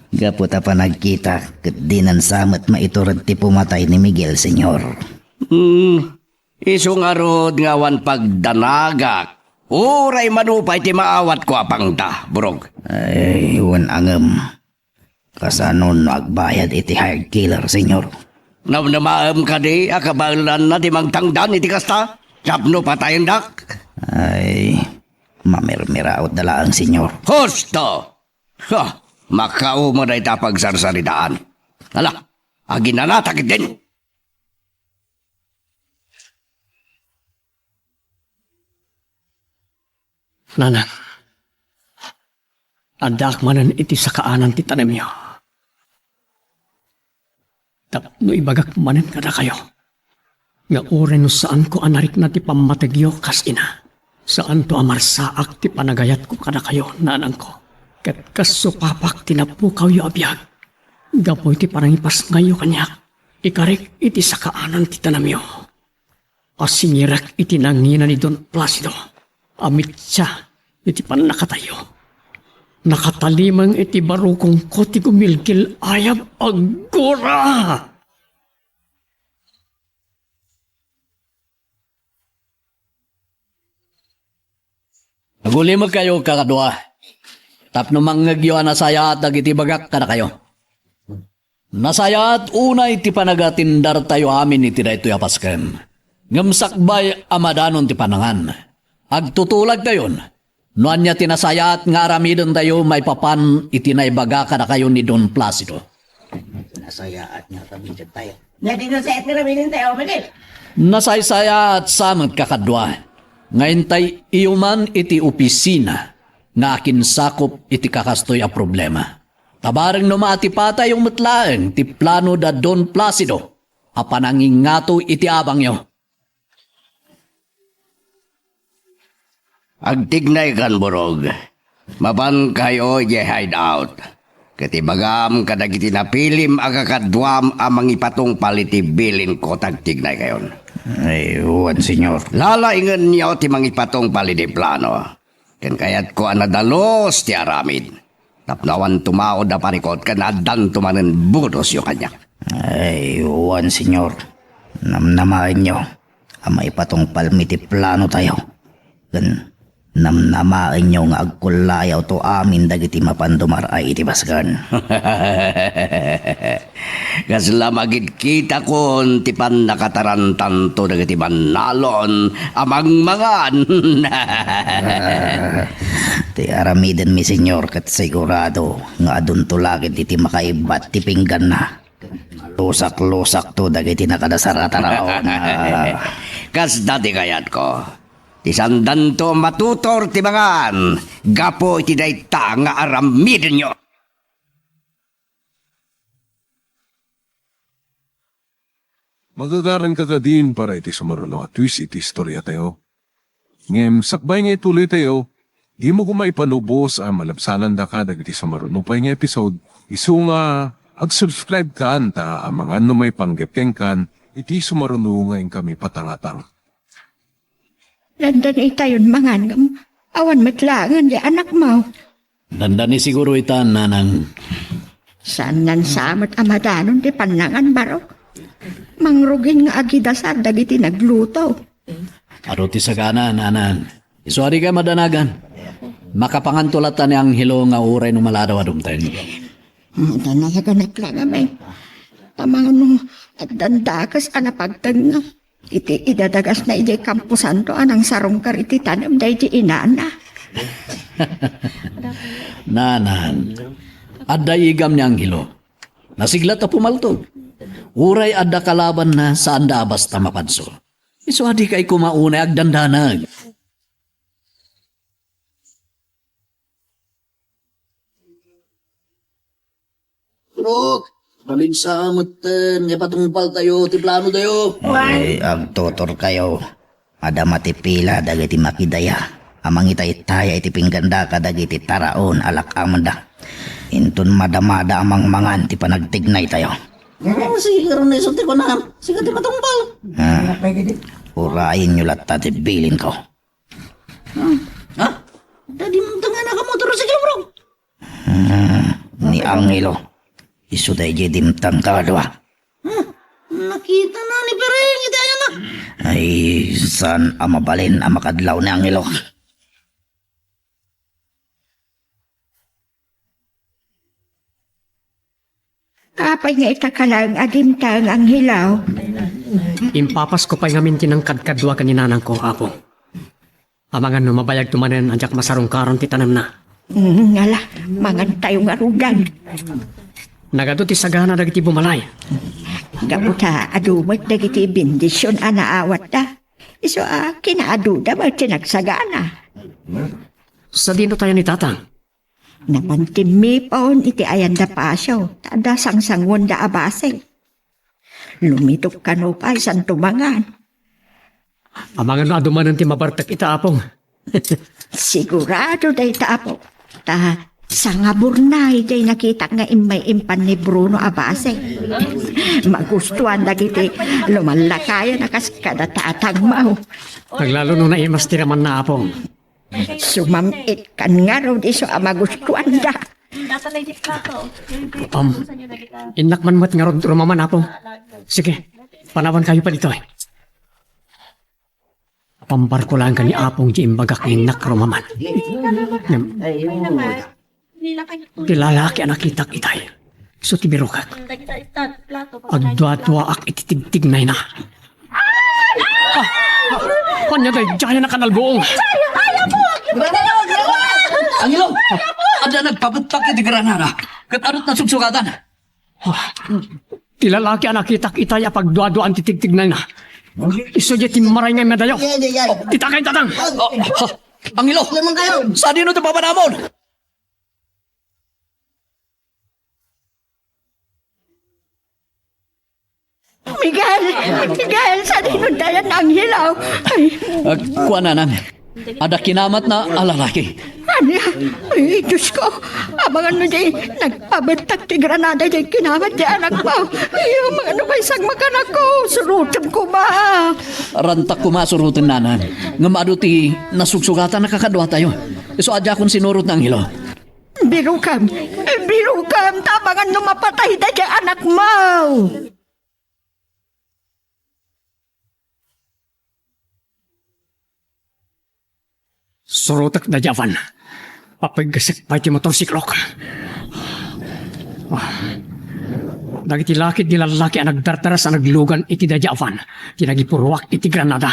Gapu ta panagkitak, ket dinan sa met maitured ti pumatay ni Miguel, Señor. Hmm, isu ngarud nga awan pagdanagak. Uray mano pay ti maawatko a pangta, Burog. Ay, wen angem. Kasano no agbayad iti hired killer, Señor? Namnamaem kadi a kabaelanna ti mangtangdan iti kasta? Tapno patayendak? Ay, mamirmiraot da laeng, Señor. Husto! Ha! Makauma dayta a pagsarsaritaan. Ala, aginanatak din! Nanang, addaak manen iti sakaanan ti tanemyo. Tapno ibagak manen kadakayo nga uray no saanko a narikna ti pammategyo kas ina, saanto a marsaak ti panagayatko kadakayo, nanangko. Ket kas supapak ti napukawyo a biag, gapu iti panangipasngayyo kaniak, ikarik iti sakaanan ti tanemyo. Asingirek iti nangina ni Don Placido a mitsa iti pannakatayyo. Nakatalimeng iti barukongko ti gumilgil-ayab a gura! Agulimekkayo, kakadua, tapno mangngegyo a nasayaat dagiti bagak kadakayo. Nasayaat unay ti panagatindar tayo amin iti daytoy a paskem. Ngem sakbay a madanon ti panangan, agtutulagtayon no ania ti nasayaat nga aramiden tayo maipapan iti naibaga kadakayo ni Don Placido. Nasayaat nga aramiden tayo. Ania ti nasayaat nga aramiden tayo, Miguel? Nasaysayaat sa met, kakadua, nga intay iyo man iti opisina nga akinsakop iti kakastoy a problema. Ta bareng no maatipatayo met laeng ti plano da Don Placido a panangingato iti abangyo. Agtignaykan, Burog. Mapankayo idiay hideout. Ket ibagam kadagiti napilim a kakaduam a mangipatungpal iti bilinko ta agtignaykayon. Ay, wen, Señor. Lalaingenyo ti mangipatungpal iti plano. Ken kayatko a nadalus ti aramid. Tapno awan tumaud a parikut ken addanto manen budosyo kaniak. Ay, wen, Señor. Namnamaenyo a maipatungpalmi ti plano tayo. Ken namnamaenyo nga agkullaayaw to amin dagiti mapan dumar-ay iti baskan. Kasla magidkitakon ti pannakatarantanto dagiti bannalon a mangmangan. Ti aramidenmi, Señor, ket sigurado nga adunto la ket iti makaibbat ti pingganna. Lusak-lusakto dagiti nakadasar a taraon. Kasta ti kayatko. Ti saandanto matutor ti mangan gapu iti dayta nga aramidenyo. Magagaranka kadin para iti sumaruno a twist iti istoriatayo. Ngem sakbay nga ituloytayo, dimo koma ipalubos a malabsanandaka dagiti sumaruno pay nga episode, isu nga ag-subscribe kan ta amangan no maipanggep kenkan iti sumaruno nga inkami patangatang. Dandani itayon mangan ngem awan met laengen ti anakmo. Dandani siguro ita, nanang. Saannan sa met a madanon ti pannangan, Barok. Mangrugin nga agidasar dagiti nagluto. Adu ti sagana, nanang. Isu a dika madanagan. Makapanganto latta ni Angelo nga uray no maladaw a dumteng. Madanaganak la ngamin. Amangan no addan dakes a napagtengnga. Iti idadagasna idiay kamposanto a nangsarungkar iti tanem daydi inana. Nanan, adda igam ni Angelo. Nasiglat a pumaltog. Uray adda kalabanna, saanda a basta mapanso. Isu a dika koma unay agdandanag. Purok, maminsa metten nga ipatungpaltayo ti planotayo. Ay, agtutorkayo. Adda matipila dagiti makidaya a mangitaytaya iti pingganda kadagiti taraon a lak-amenda. Inton madamada a mangmangan ti panagtignaytayo. Ah, sige, karon na isu ti kunam. Sika ti patungpal. Ah, urayenyo latta ti bilinko. Ah, ha? Dadi mo nga nakamotorsiklo, bro? Hmm, ni Angelo. Isu daydiay dimtang kadua. Hmm, nakitana ni Pereng iti ayanna. Ay, saan a mabalin a makadlaw ni Angelo? Apay nga ita ka laeng a dimtang, Angelo? Impapasko pay ngamin ti nangkadkadua ken ni nanangko, Apo. Amangan no mabayagto manen a diak masarungkaron ti tanemna. Mm, ala, mangantayo ngaruden. Nagadu ti sagana dagiti bumalay. Gapu ta adu met dagiti bendision a naawatda. Isu a kinaaduda met ti nagsagana. Sadino tayo ni Tatang? Napan timmipon iti ayanda pasio, ta adda sangsanguenda a bassit. Lumitok kano pay, santo mangan. Amangan no adu manen ti mabartek ita, Apo. Sigurado dayta, Apo. Ta sangaburnay diay nakitak nga immay impan ni Bruno a bassit. Magustuan dagiti lumallakayan a kas kada tatangmo. Aglalo no naimas ti ramanna, Apo. Sumam-it kan ngarud isu a magustuanda. Um, innak man met ngarud rumaman, Apo. Sige, panawan kayo pa ditoy. Pambarko lang ka ni Apong di imbagak nga innak rumaman. Ngem, ti lalaki a nakitak itay, isu ti birokak. Agduaduaak iti tigtignayna. Ah! Ah! Ania daydiay a nakanalbuong? Angelo! Adda nagpabettak iti granada. Ket adut nasugsugatan. Ah, ti lalaki a nakitak itay a pagduaduaan ti tigtignayna. Isu diay timmaray nga madayo. Ti takay, Tatang! Oh, oh, Angelo! Sadino ti papanamon? Miguel! Miguel! Sadino dayan, Angelo? Ay. Ah, kuan, nanang. Adda kinamatna a lalaki. Ania? Ay, Diosko. Amangan no di nagpabettak ti granada diay kinamat ti anakmo. Ay, amangan no maysa nga makanakko. Surotem koma. Rantak koma a suroten, nanang. Ngem adu ti nasugsugatan a kakaduatayo. Isu a diakon sinurot, Angelo. Birokam! Birokam! Ta amangan no mapatay daydiay anakmo! Surotek daydiay awan. Papiggesek pay ti motorsiklok. Ah. Dagiti lakid ni lallaki a nagdardaras a naglugan iti daydiay awan ti nagipuruak iti granada.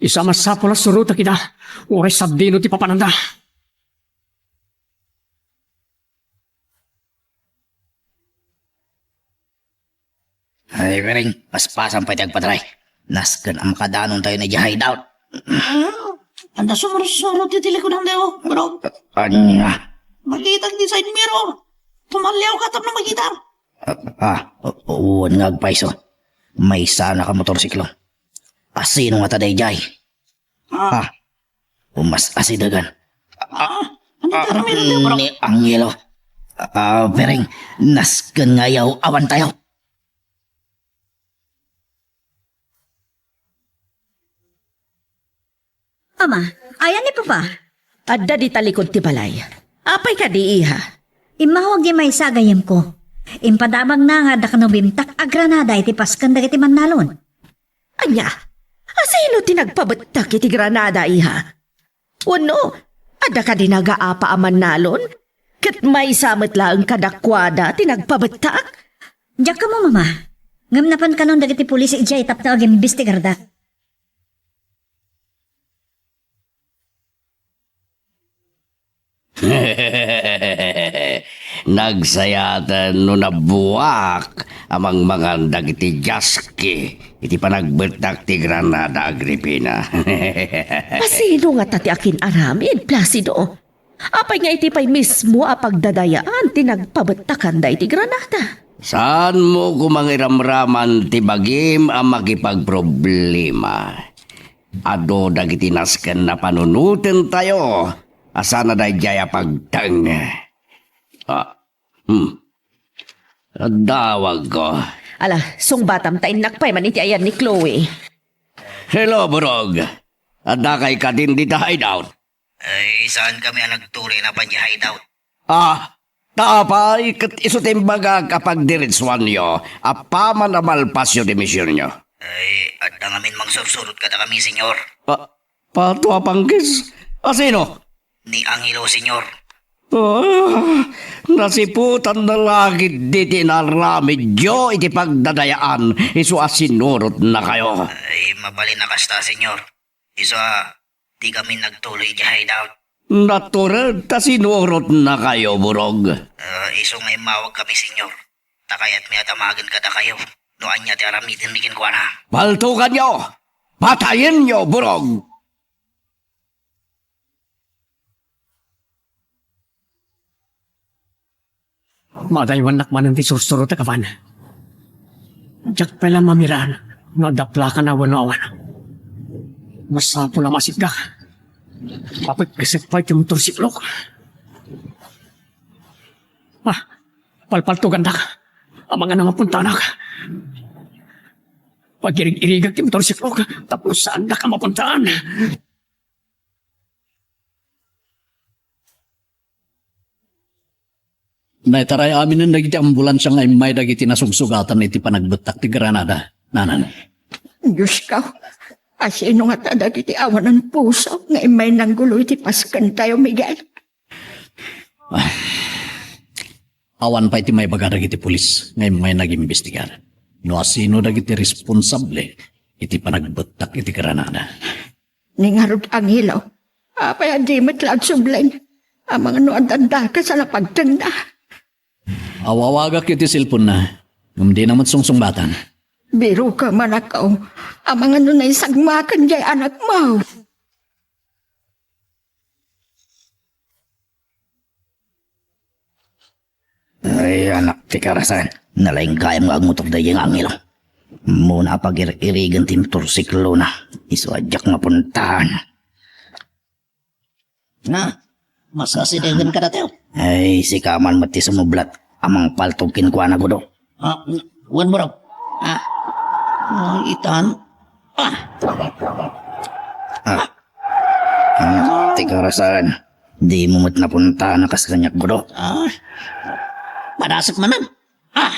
Isu a masapul a surotek ida, uray sadino ti papananda. Ay, Pereng, paspasam pay ti agpatray. Nasken a makadanontayo idiay hideout. Ah, adda sumursurot iti likudan tayo, bro. Ania? Makita ti side mirror. Tumalliaw ka tapno makita. Ah, ah, wen nga agpayso. Maysa a nakamotorsiklo. Asino ngata daydiay? Ah. Ah. Umas-asidegan. Ah, ano ka kami ng libro? Ni Angelo. Ah, Pereng, nasken nga ayaw awan tayo. Ama, ayan ni Papa? Adda di talikod ti balay. Apay kadi, iha? Immawag di maysa a gayyemko. Impadamagna nga adda kano bimtak a granada iti pasken dagiti mannalon. Ania? Asino ti nagpabettak iti granada, iha? Wenno, adda kadi nagaapa a mannalon? Ket maysa met laeng kadakuada ti nagpabettak? Diak ammo, Mama. Ngem napan kanon dagiti pulis idiay tapno agimbestigarda. Nagsayaten no nabuak a mangmangan dagiti jaski iti panagbettak ti granada, Agripina. Asino ngata ti akin-aramid, Placido? Apay nga iti pay mismo a pagdadayaan ti nagpabettakan daydi granada? Saanmo koma nga iramraman ti bagim a makipagproblema. Adu dagiti nasken a panunotentayo a sana daydiay a pagteng. Ah, hmm. Adawagko. Ala, sungbatam ta innak pay man iti ayan ni Chloe. Hello, Burog. Addakay kadin dita hideout? Ay, saan kami a nagturi na pay hideout? Ah, Ta apay, ket isu ti imbagak a pagdiretsuanyo, apaman a malpasyo ti misionyo. Ay, adda ngamin mangsursurot kadakami, Señor. Pa-, pato a pangkis? A sino? Ni Angelo, Señor. Ah, nasiputan na la ketdi ti inaramidyo iti pagdadayaan, isu a sinurotnakayo. Ay, mabalin a kasta, Señor. Isu a, di kami nagtuloy idiay hideout. Natured ta sinurotnakayo, Burog. Ah, isu nga immawag kami, Señor. Ta kayatmi a damagen kadakayo no ania ti aramidenmi kenkuana. Paltukanyo! Patayenyo, Burog! Madaywannak manen ti sursurotek, apan diak pay la mamiraan no adda plakana wenno awan. Masapul a masikdak. Papiggesek pay ti motorsiklok. Ah, palpaltugandak. Amangan a mapuntanak. Pagirig-irigak ti motorsiklok tapno saandak a mapuntaan. Naitaray aminen dagiti ambulansia nga immay dagiti nasugsugatan iti panagbettak ti granada, nanan. Diosko, asino ngata dagiti awanan puso nga immay nanggulo iti paskentayo, Miguel? Ah, awan pay ti maibaga dagiti pulis nga immay nagimbestigar no asino dagiti responsable iti panagbettak iti granada. Ni ngarud, Angelo, apay a di met la agsubling? Amangan no adda dakes a napagtengna. Awawagak iti cellphone-na, ngem dina met sungsungbatan. Biroka, manakaw. Amangan no naisagmakan diay anakmo. Ay, anak ti karasan. Nalaing gayam nga agmotor daydi nga Angelo. Ammona a pagir-irigen ti motorsiklona. Isu a diak mapuntahan. Na, mas asidegen ka datayo. Ay, sika man met ti sumublat a mangpaltog kenkuana, Gudo. Ah, wen, bro. Ah, ah, itan. Ah. Ah. Ah, ti karasan. Dimo met napuntahan a kas kaniak, Gudo. Ah. Padasek manen. Ah.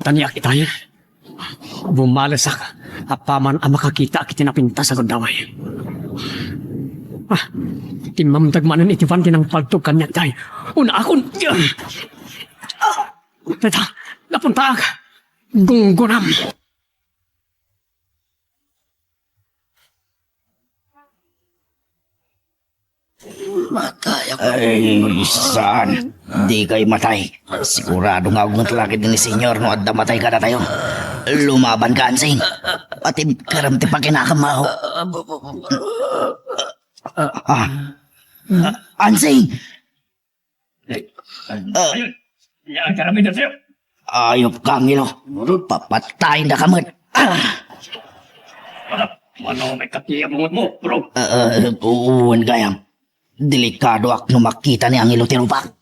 Taniak itay. Bumalesak apaman a makakitaak iti napintas a gundaway. Ah, timmamteg manen iti ban ti nangpaltog kaniak itay. Unaakon. Ah, teta, napuntaak. Gunggunam. Matay ako. Ay, saan? Di kay matay. Sigurado nga agmet lakit ni Senyor no adda matay kadatayo. Lumaban ka, Ansing. Pati karam ti pakinakam, aho. Ah. Ansing! Eh, ah, ayun. Yan ang karamid na sa'yo. Ayop ka, Angelo. Papatayin na ka met. Ah! Ano, may katiya bungot mo, bro? Ah, ah, uwan gayam. Delikadoak no makita ni Angelo ti rupak.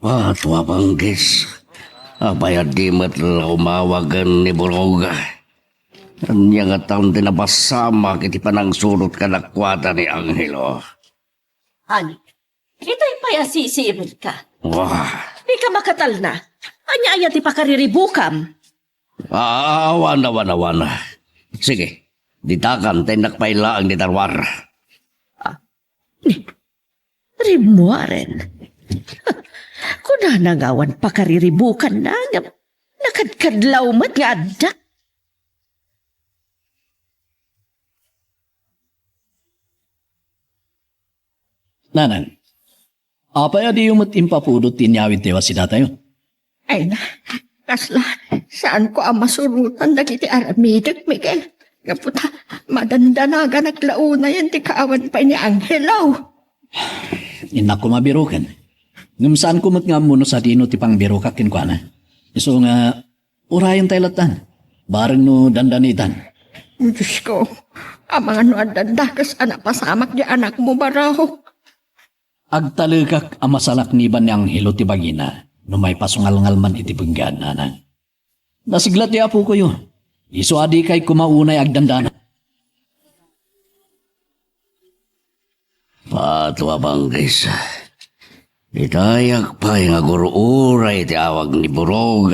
Ah, tua Panggis. Apay a di met la umawagen ni Burog? Ania ngata ti napasamak iti panangsurot kadakuada ni Angelo? Honey, itay pay a sisiimenka. Wah. Dika makatalna. Ania aya ti pakariribukam? Ah, awan, awan, awan. Sige, ditakan, ta innak pay laeng ti tarwar. Ah, ni, rimmuaren. Kunana nga awan pakariribukanna, ngem nakadkadlaw met nga adda. Nanang, apay a diyo met impapudot ti inyawidtayo a sidatayo? Ay na, kasla, saanko a masurotan dagiti aramidek, Miguel. Gapu ta, madandanaganak la unayen ti kaawan pay ni Angelo. Innak koma biroken. Ngem saanko met nga ammo no sadino ti pangbirokak kenkuana. Isu nga, urayentayo lattan. Bareng no dandanitan. Diosko, amangan no adda dakes a napasamak ti anakmo, barok. Agtalekak a masalakniban ni Angelo ti bagina, no maipasungalngal man iti penggan, nanang. Nasiglat ti apokoyo. Isu a dikay koma unay agdandana. Pato a pangkis. Ditayak pay nga gur-uray ti awag ni Burog.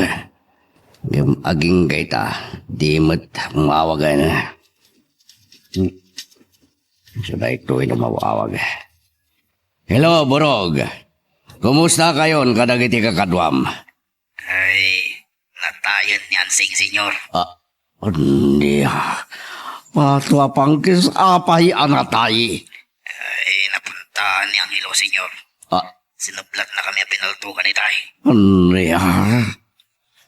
Ngem agingga ita, di met mawagan. Sa daytoy no mawawag. Hello, Burog. Kumusta kayon kadagiti kakaduam? Ay, natayen ni Ansing, Senyor. Ah, ania? Pato a pangkis, apay a natay? Ay, napuntaan ni Angelo, Senyor. Ah. Sinublatna kami a pinaltugan itay. Ania?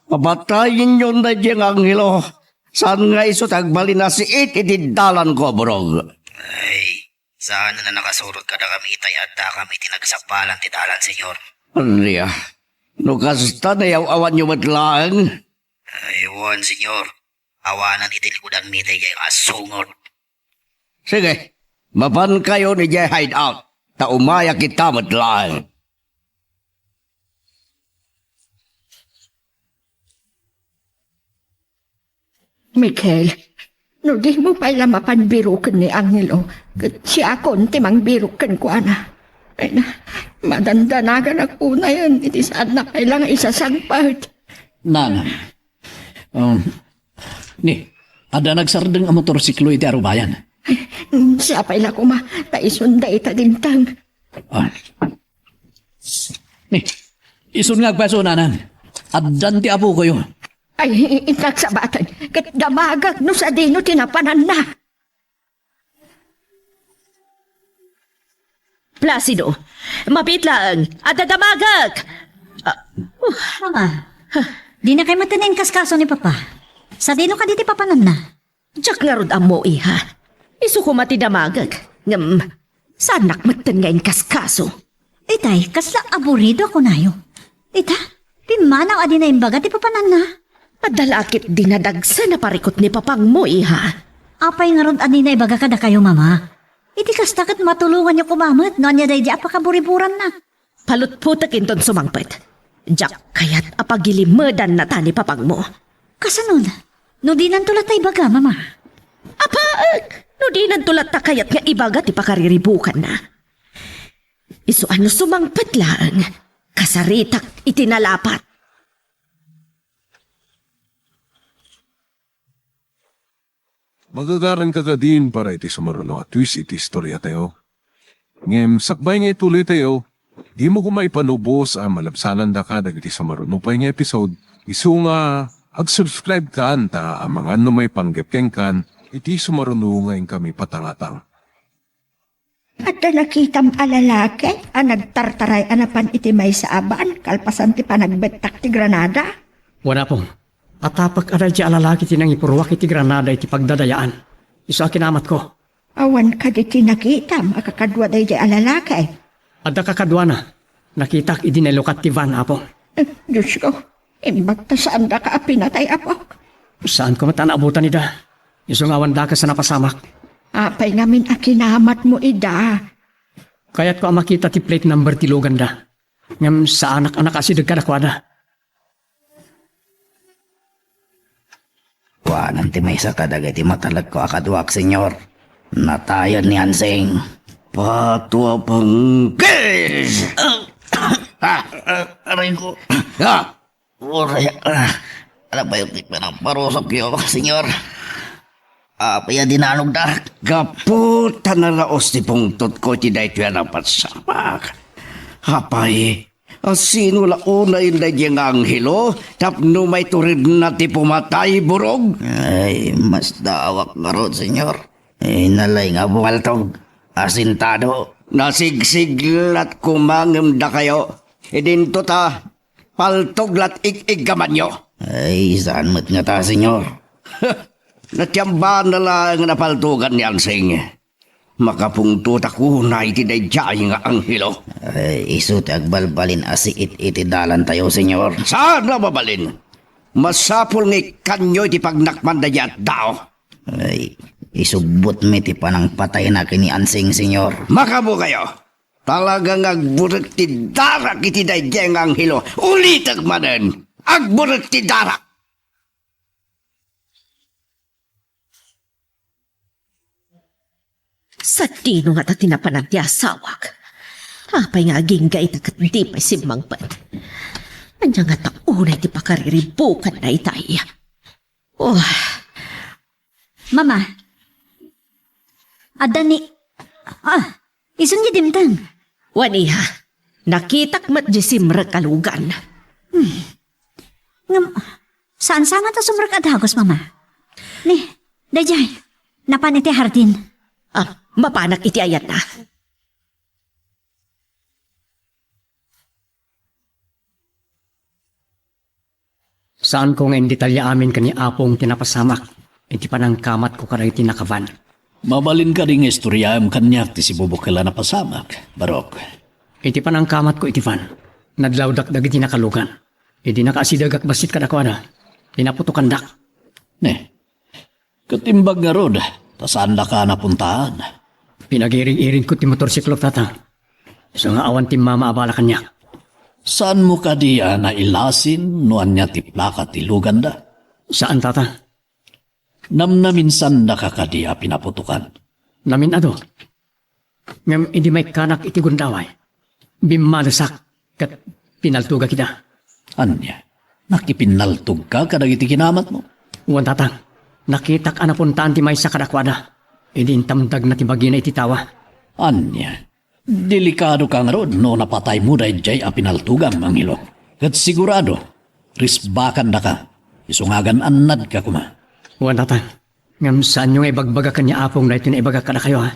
Papatayenyon daydiay nga Angelo. Saan nga isu ti agbalin a siit iti dalanko, Burog? Ay, saan a nakasurot kadakami itay adda kami iti nagsappalan ti dalan, Senyor. Ania? No kasta, nayaw-awanyo met laeng? Ay, wen, Senyor. Awanen iti likudanmi daydiay nga asungod. Sige, mapankayon idiay hideout, ta umayak ita met laeng. Michael, no dimo pay la mapan biroken ni Angelo, ket siakon ti mangbirok kenkuana. Ay na, madandanaganak unayen iti saanna pay la nga isasangpet. Nanang, um, ni, adda nagsardeng a motorsiklo iti arubayan. Ay, mm, siapay la koma, ta isun dayta dimteng. Ah. Ni, isun nga agpaso, nanang. Addan ti apokoyo. Ay, i-, innak sabaten, ket damagek no sadino ti napananna. Placido, mabiit laeng, adda damagek! Ah, uh. Mama, dinakay met inkaskaso ni Papa. Sadino kadi ti papananna? Diak ngarud ammo, iha. Isu koma ti damagek. Ngem, saannak metten nga inkaskaso. Itay, kasla aburido a kunayo. Ita, pimmanaw a di naimbaga ti papananna. Adda la ket dinadagsen a parikut ni papangmo, iha. Apay ngarud a di naibaga kadakayo, Mama? Iti kasta ket matulonganyo koma met no ania daydi a pakaburiburanna. Palutpotek inton sumangpet. Diak kayat a pagilimedanna ta ni papangmo. Kasanon? No dinanto latta ibaga, Mama? Apaek! No dinanto latta kayat nga ibaga ti pakariribukanna. Isu a no sumangpet laeng, kasaritak iti nalapat. Magagaranka kadin para iti sumaruno a twist iti istoriatayo. Ngem sakbay nga ituloytayo, dimo koma ipanubos a malabsanandaka dagiti sumaruno pay nga episode, isu nga ag-subscribe kan ta amangan no maipanggep kenkan iti sumaruno nga inkami patangatang. Adda nakitam a lalaki a nagtartaray a napan iti maysa a van kalpasan ti panagbettak ti granada? Wen, Apo. Atapek a daydiay a lalaki ti nangipuruak iti granada iti pagdadayaan. Isu a kinamatko. Awan kadi ti nakitam a kakadua daydiay a lalaki? Adda kakaduana. Nakitak idi nailukat ti van, Apo. Eh, Diosko, imbag ta saandaka a pinatay, apok. Saanko met a naabutan ida. Isu nga awan dakes a napasamak. Apay ngamin a kinamatmo ida? Kayatko a makita ti plate number ti luganda. Ngem saanak a nakaasideg kadakuada. Kuanan ti maysa kadagiti matalekko a kaduak, Senyor. Natayen ni Ansing. Patua pangkis! Ah, ah, aray ko. Ah! Uray, ah, ano ba yung tikman ang parusok yo, Senyor? Apay a dinanogda? Gapu ta nalaos ti pungtotko iti daytoy a napasamak. Apay, a sino la unay daydiay nga anghelo tapno maituridna ti pumatay, Burog? Ay, mas dawak ngarud, Senyor. Inalay nga bumaltog. Asintado. Nasigsiglat koma ngem dakayo. Idinto ta, paltog lat ig-iggamanyo. Ay, saan met ngata, Senyor? Natiambanna laeng a napaltogan ni Ansing. Makapungtotak unay ti daydiay nga anghelo. Ay, isu ti agbalbalin a siit iti dalantayo, Senyor. Saan a mabalin? Masapul nga ikkanyo iti pagnakman daydiay a tao. Ay, isubbotmi ti panangpatayna ken ni Ansing, Senyor. Makabukayo! Talaga nga agburek ti darak iti daydiay nga anghelo. Ulitek manen, agburek ti darak. Sadino ngata ti napanan ti asawak? Apay nga agingga ita ket di pay simmangpet? Ania ngata unay ti pakariribukanna itay? Oh. Mama, adda ni, ah, isun nga dimteng. Wen, iha, nakitak met di simrek a lugan. Hmm. Ngem, saan sa nga ta sumrek a dagus, Mama? Ni, daydiay, napan iti hardin. Ah, mapanak iti ayanna. Saanko nga indetalya amin ken ni Apong ti napasamak iti panangkamatko kadagiti nakaban. Mabalin kadi nga istoriaem kaniak ti sibubukel a napasamak, Barok? Iti panangkamatko iti van, nadlawdak dagiti nakalugan. Idi nakaasidegak bassit kadakuada, pinaputokandak. Ne, ket imbag ngarud, ta saandaka a napuntaan. Pinagirig-irigko ti motorsiklo, Tata. Isu nga awan ti mama a bala kaniak. Saanmo kadi a nailasin no ania ti plaka ti luganda? Saan, Tata. Namnaminsandaka kadi a pinaputokan? Namin-ado. Ngem idi maikkanak iti gundaway, bimmalesak ket pinaltogak ida. Ania? Nakipinnaltogka kadagiti kinamatmo? Wen, Tata. Nakitak a napuntaan ti maysa kadakuada idi intamdagna ti bagina iti tawa. Ania? Delikadoka ngarud no napataymo daydiay a pinaltogam, Angelo. Ket sigurado, risbakandaka. Isu nga agan-annadka koma. Wen, Tata. Ngem saanyo nga ibagbaga ken ni Apong daytoy nga ibagak kadakayo, ha?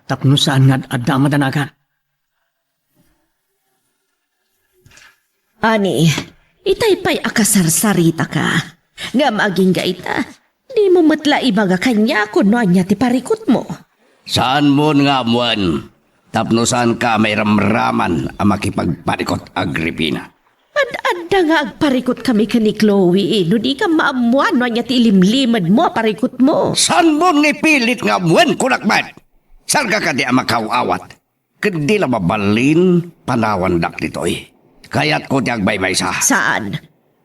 Tapno saan nga ad-adda a madanagan. Ani, itay pay a kasarsaritaka. Ngem agingga ita, dimo met la ibaga kaniak no ania ti parikutmo. Saanmon nga ammoen, tapno saanka a mairamraman a makipagparikut, Agripina. Ad-adda nga agparikutkami ken ni Chloe, no dika maammoan no ania ti ilimlimedmo a parikutmo. Saanmon nga ipilit nga ammoen, kunak met? Saanka kadi a makaw-awat? Ket di la mabalin panawandak ditoy. Kayatko ti agmaymaysa. Saan?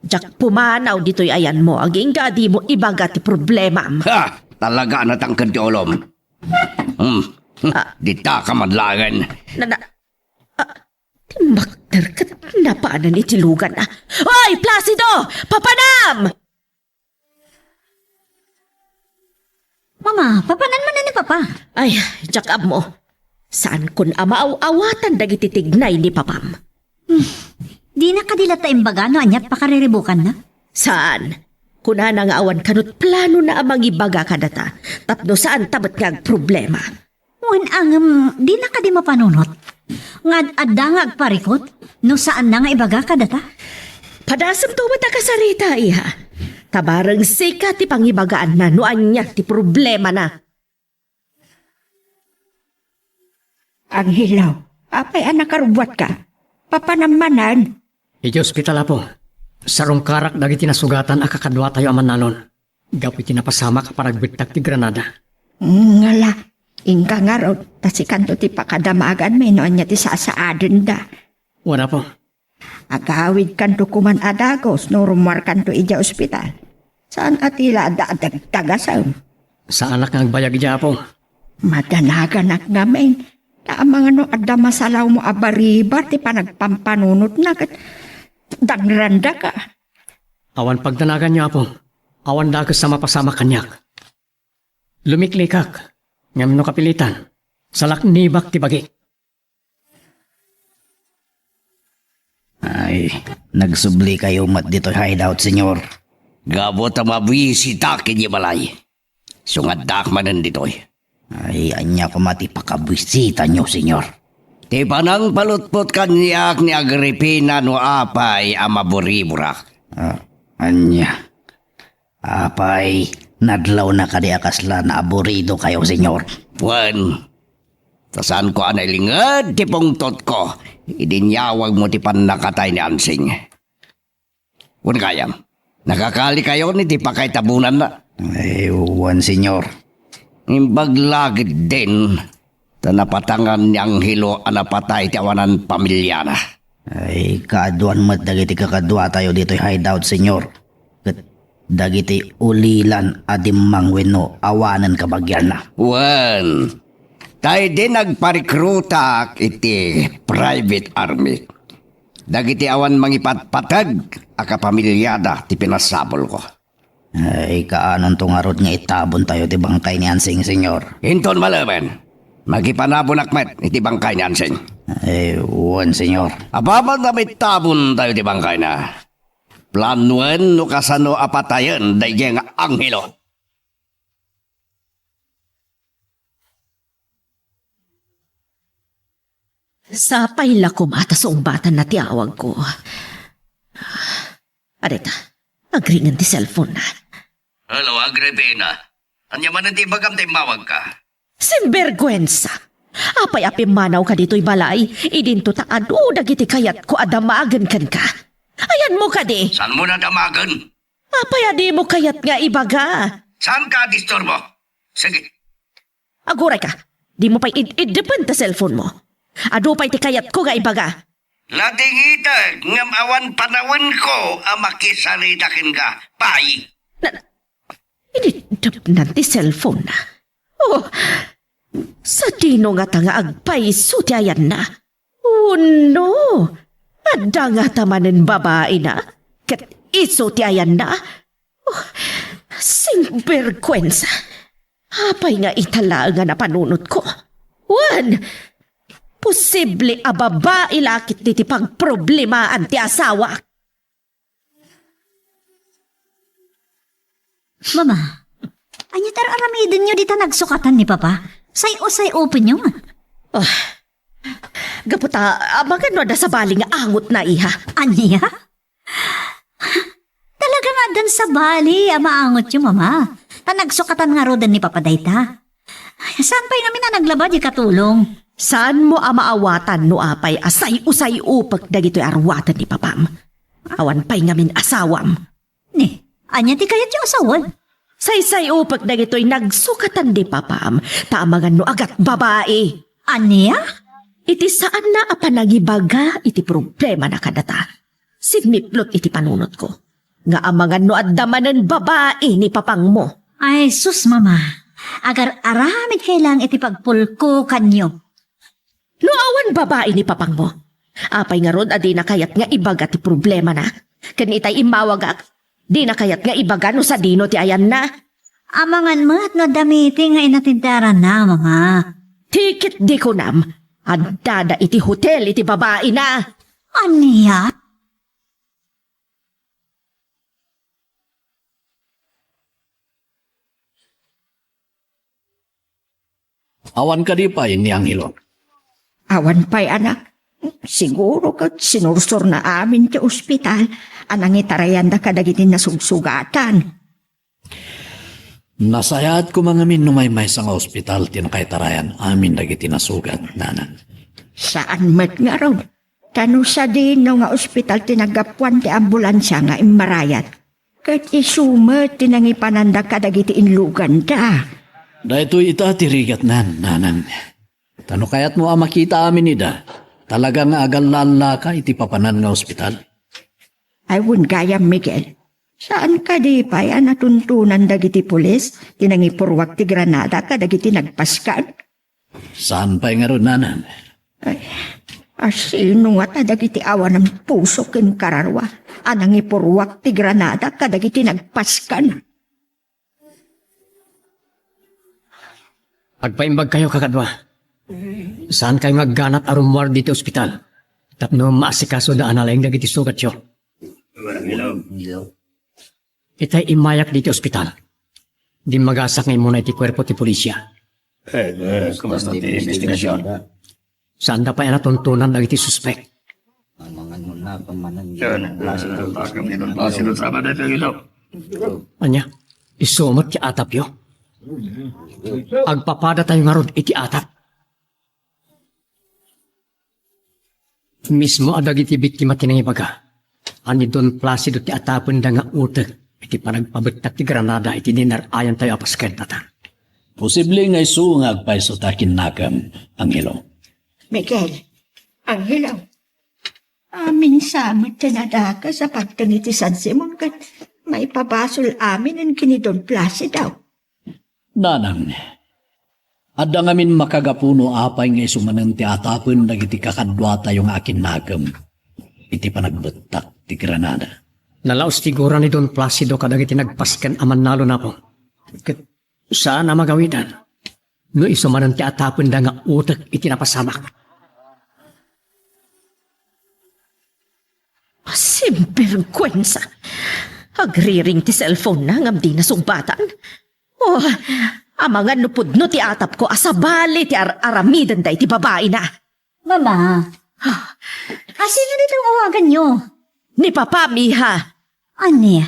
Diak pumanaw ditoy ayanmo, agingga a dimo ibaga ti problemam. Ha! Talaga a natangked ti ulom. Hmm. Ah. Dita ka madlaengen. Na, na, ah, ti makder ket napanen iti lugan, ah. Oy, Placido! Papanam! Mama, papanan man ni Papa. Ay, diak ammo. Saankon a maaw-awatan dagiti tignay ni Papam. Hmm. Dina kadi latta imbaga no aniat pakariribukanna? Saan? Kunana nga awan kanut planona a mangibaga kadata, tapno saanta met nga agproblema. Wen, ngem dina kadi mapanunot nga ad-adda nga agparikut no saanna nga ibaga kadata? Padasemto met a kasarita, iha. Ta bareng sika ti pangibagaanna no ania ti problemana. Angelo, apay a nakarubbuatka? Papanam manen? Iti ospital, Apo. Sarungkarak dagiti nasugatan a kakaduatayo a mannalon gapu iti napasamak a panagbettak ti granada. Ngala, inka ngarud, ta sikanto ti pakadamaganmi no ania ti sasaadenda. Wen, Apo. Agawidkanto koman a dagus no rummuarkanto idiay ospital. Saan a ti la adda a dagdagasem? Saanak nga agbayag idiay, Apo. Madanaganak ngamin. Ta amangan no adda masalawmo a baribar ti panagpampanunotna ket dangrandaka. Awan pagdanaganyo, Apo. Awan dakes a mapasamak kaniak. Lumiklikak, ngem no kapilitan, salaknibak ti bagik. Ay, nagsublikayo met ditoy hideout, Senyor. Gapu ta mabisitak idiay balay. Sungaddak manen ditoy. Ay, ania koma ti pakabuisitanyo, Senyor? Ti panangpalutpot kaniak ni Agripina no apay a maburiburak. Ah, ania? Apay, nadlawna kadi a kasla naaburidokayo, Senyor? Wen, ta saanko a nailinged ti pungtotko idi inyawagmo ti pannakatay ni Ansing. Wen gayam, nakakalikayon iti pakaitabonanna? Ay, wen, Senyor. Imbag la ketdin, Ta napatangan ni Angelo a napatay ti awanan pamiliana. Ay, kaaduan met dagiti kakaduatayo ditoy hideout, Senyor. Ket dagiti ulilan a dimmang wenno awanen kabagianna. Wen, tay di nagparikrutak iti private army. Dagiti awan mangipatpateg a kapamiliada ti pinasapulko. Ay, kaanonto ngarud nga itabontayo ti bangkay ni Ansing, Senyor? Inton malemen, makipanabonak met iti bangkay ni Ansing. Ay, wen, Senyor. Apaman a maitabontayo ti bangkayna. Planoen no kasano a patayen daydiay nga Angelo. Sapay la koma ta sungbatanna ti awagko. Adita, agringen ti cellphone-na. Hello, Agripina. Ania manen ti ibagam ta immawagka? Sinberguensa! Apay a pimmanawka ditoy balay, idinto ta adu dagiti kayatko a damagen kenka. Ayanmo kadi? Saanmo a damagen? Apay a dimo kayat nga ibaga? Saanka a disturbo? Sige. Agurayka, dimo pay id-iddepen ta cellphone-mo. Adu pay ti kayatko nga ibaga. Nadingitek ngem awan panawenko a makisarita kenka. Pay. Na, iniddepnan ti cellphone-na. Oh, sadino ngata nga agpayso ti ayanna? Wenno, adda ngata manen babaina ket isu ti ayanna? Oh, sinberguensa! Apay nga ita laeng a napanunotko? Wen, posible a babai la ketdi ti pagproblemaan ti asawak. Mama, ania ti ar-aramidenyo dita nagsukatan ni Papa? Say-o-say-openyo nga. Ah, gapu ta, amangan no adda sabali nga angotna, iha. Ania? Talaga nga addan sabali a maangotyo, Mama. Ta nagsukatan ngaruden ni Papa dayta. Ay, saan pay ngamin a naglaba di katulong? Saanmo a maawatan no apay a say-o-say-opek dagitoy a ruaten ni Papam? Awan pay ngamin asawam. Ni, ania ti kayatyo a sawen? Say-say-opek dagitoy nagsukatan ni Papam, ta amangan no agat babai. Ania? Iti saanna a panangibaga iti problemana kadata, sinniplot iti panunotko nga amangan no adda manen babai ni papangmo. Ay, sus, Mama. Agar-aramidkay laeng iti pagpulkokanyo. No awan babai ni papangmo, apay ngarud a dina kayat nga ibaga ti problemana? Ken itay immawagak, dina kayat nga ibaga no sadino ti ayanna? Amangan met no adda meeting nga inattenderanna, Mama. Ti ket di kunam, addada iti hotel iti babaina. Ania? Awan kadi pay ni Angelo? Awan pay, anak. Siguro ket sinursorna amin ti ospital a nangitarayanda kadagiti nasugsugatan. Nasayaat koma ngamin no maymaysa nga ospital ti nakaitarayan amin dagiti nasugat, nanang. Saan met ngarud, ta no sadino nga ospital ti naggapuan ti ambulansia nga immarayat, ket isu met ti nangipananda kadagiti inluganda. Daytoy ita ti rigatnan, nanang. Ta no kayatmo a makita amin ida, talaga nga agallallaka iti papanan nga ospital. Ay, wen gayam, Miguel. Saan kadi pay a natuntunan dagiti pulis ti nangipurruak ti granada kadagiti nagpaskan? Saan pay ngarud, nanang? Ay, asino ngata dagiti awanan puso ken kararua a nangipurruak ti granada kadagiti nagpaskan? Agpaimbagkayo, kakadua. Saankayo nga agganat a rummuar ditoy ospital tapno maasikasoda a nalaing dagiti sugatyo. Itay immayak ditoy ospital, dimmagasak nga immuna iti kuerpo ti polisia. Eh, eh, kumusta ti investigasyon? Saanda pay a natuntunan dagiti suspek. Yan, eh, bakit may klase ng trabaho dito, Gino? Ania, isu met ti atapyo? Agpapadatayo ngarud iti atap. Mismo a dagiti biktima ti nangibaga a ni Don Placido ti atapenda nga utek iti panagpabettak ti granada iti dinar-ayantayo a pasken, tatang. Posible nga isu nga agpayso ta kinnakem, Angelo. Miguel, Angelo, amin sa met ti nadakes a pagteng iti San Simon ket maipabasol amin ken ni Don Placido. Nanang, adda ngamin makagapu no apay nga isu manen ti atapen dagiti kakaduatayo nga akinnakem iti panagbettak ti Granada. Nalaos ti gura ni Don Placido kadagiti nagpasken a mannalon, Apo. Ket saan a magawidan no isu manen ti atapenda nga utek iti napasamak. Sinbergwensa! Agriring ti cellphone-na ngem dina sungbatan. Oh, amangan no pudno ti atapko a sabali ti ar-aramidenda iti babaina. Mama, a sino ditoy awaganyo? Ni Papam, iha. Ania?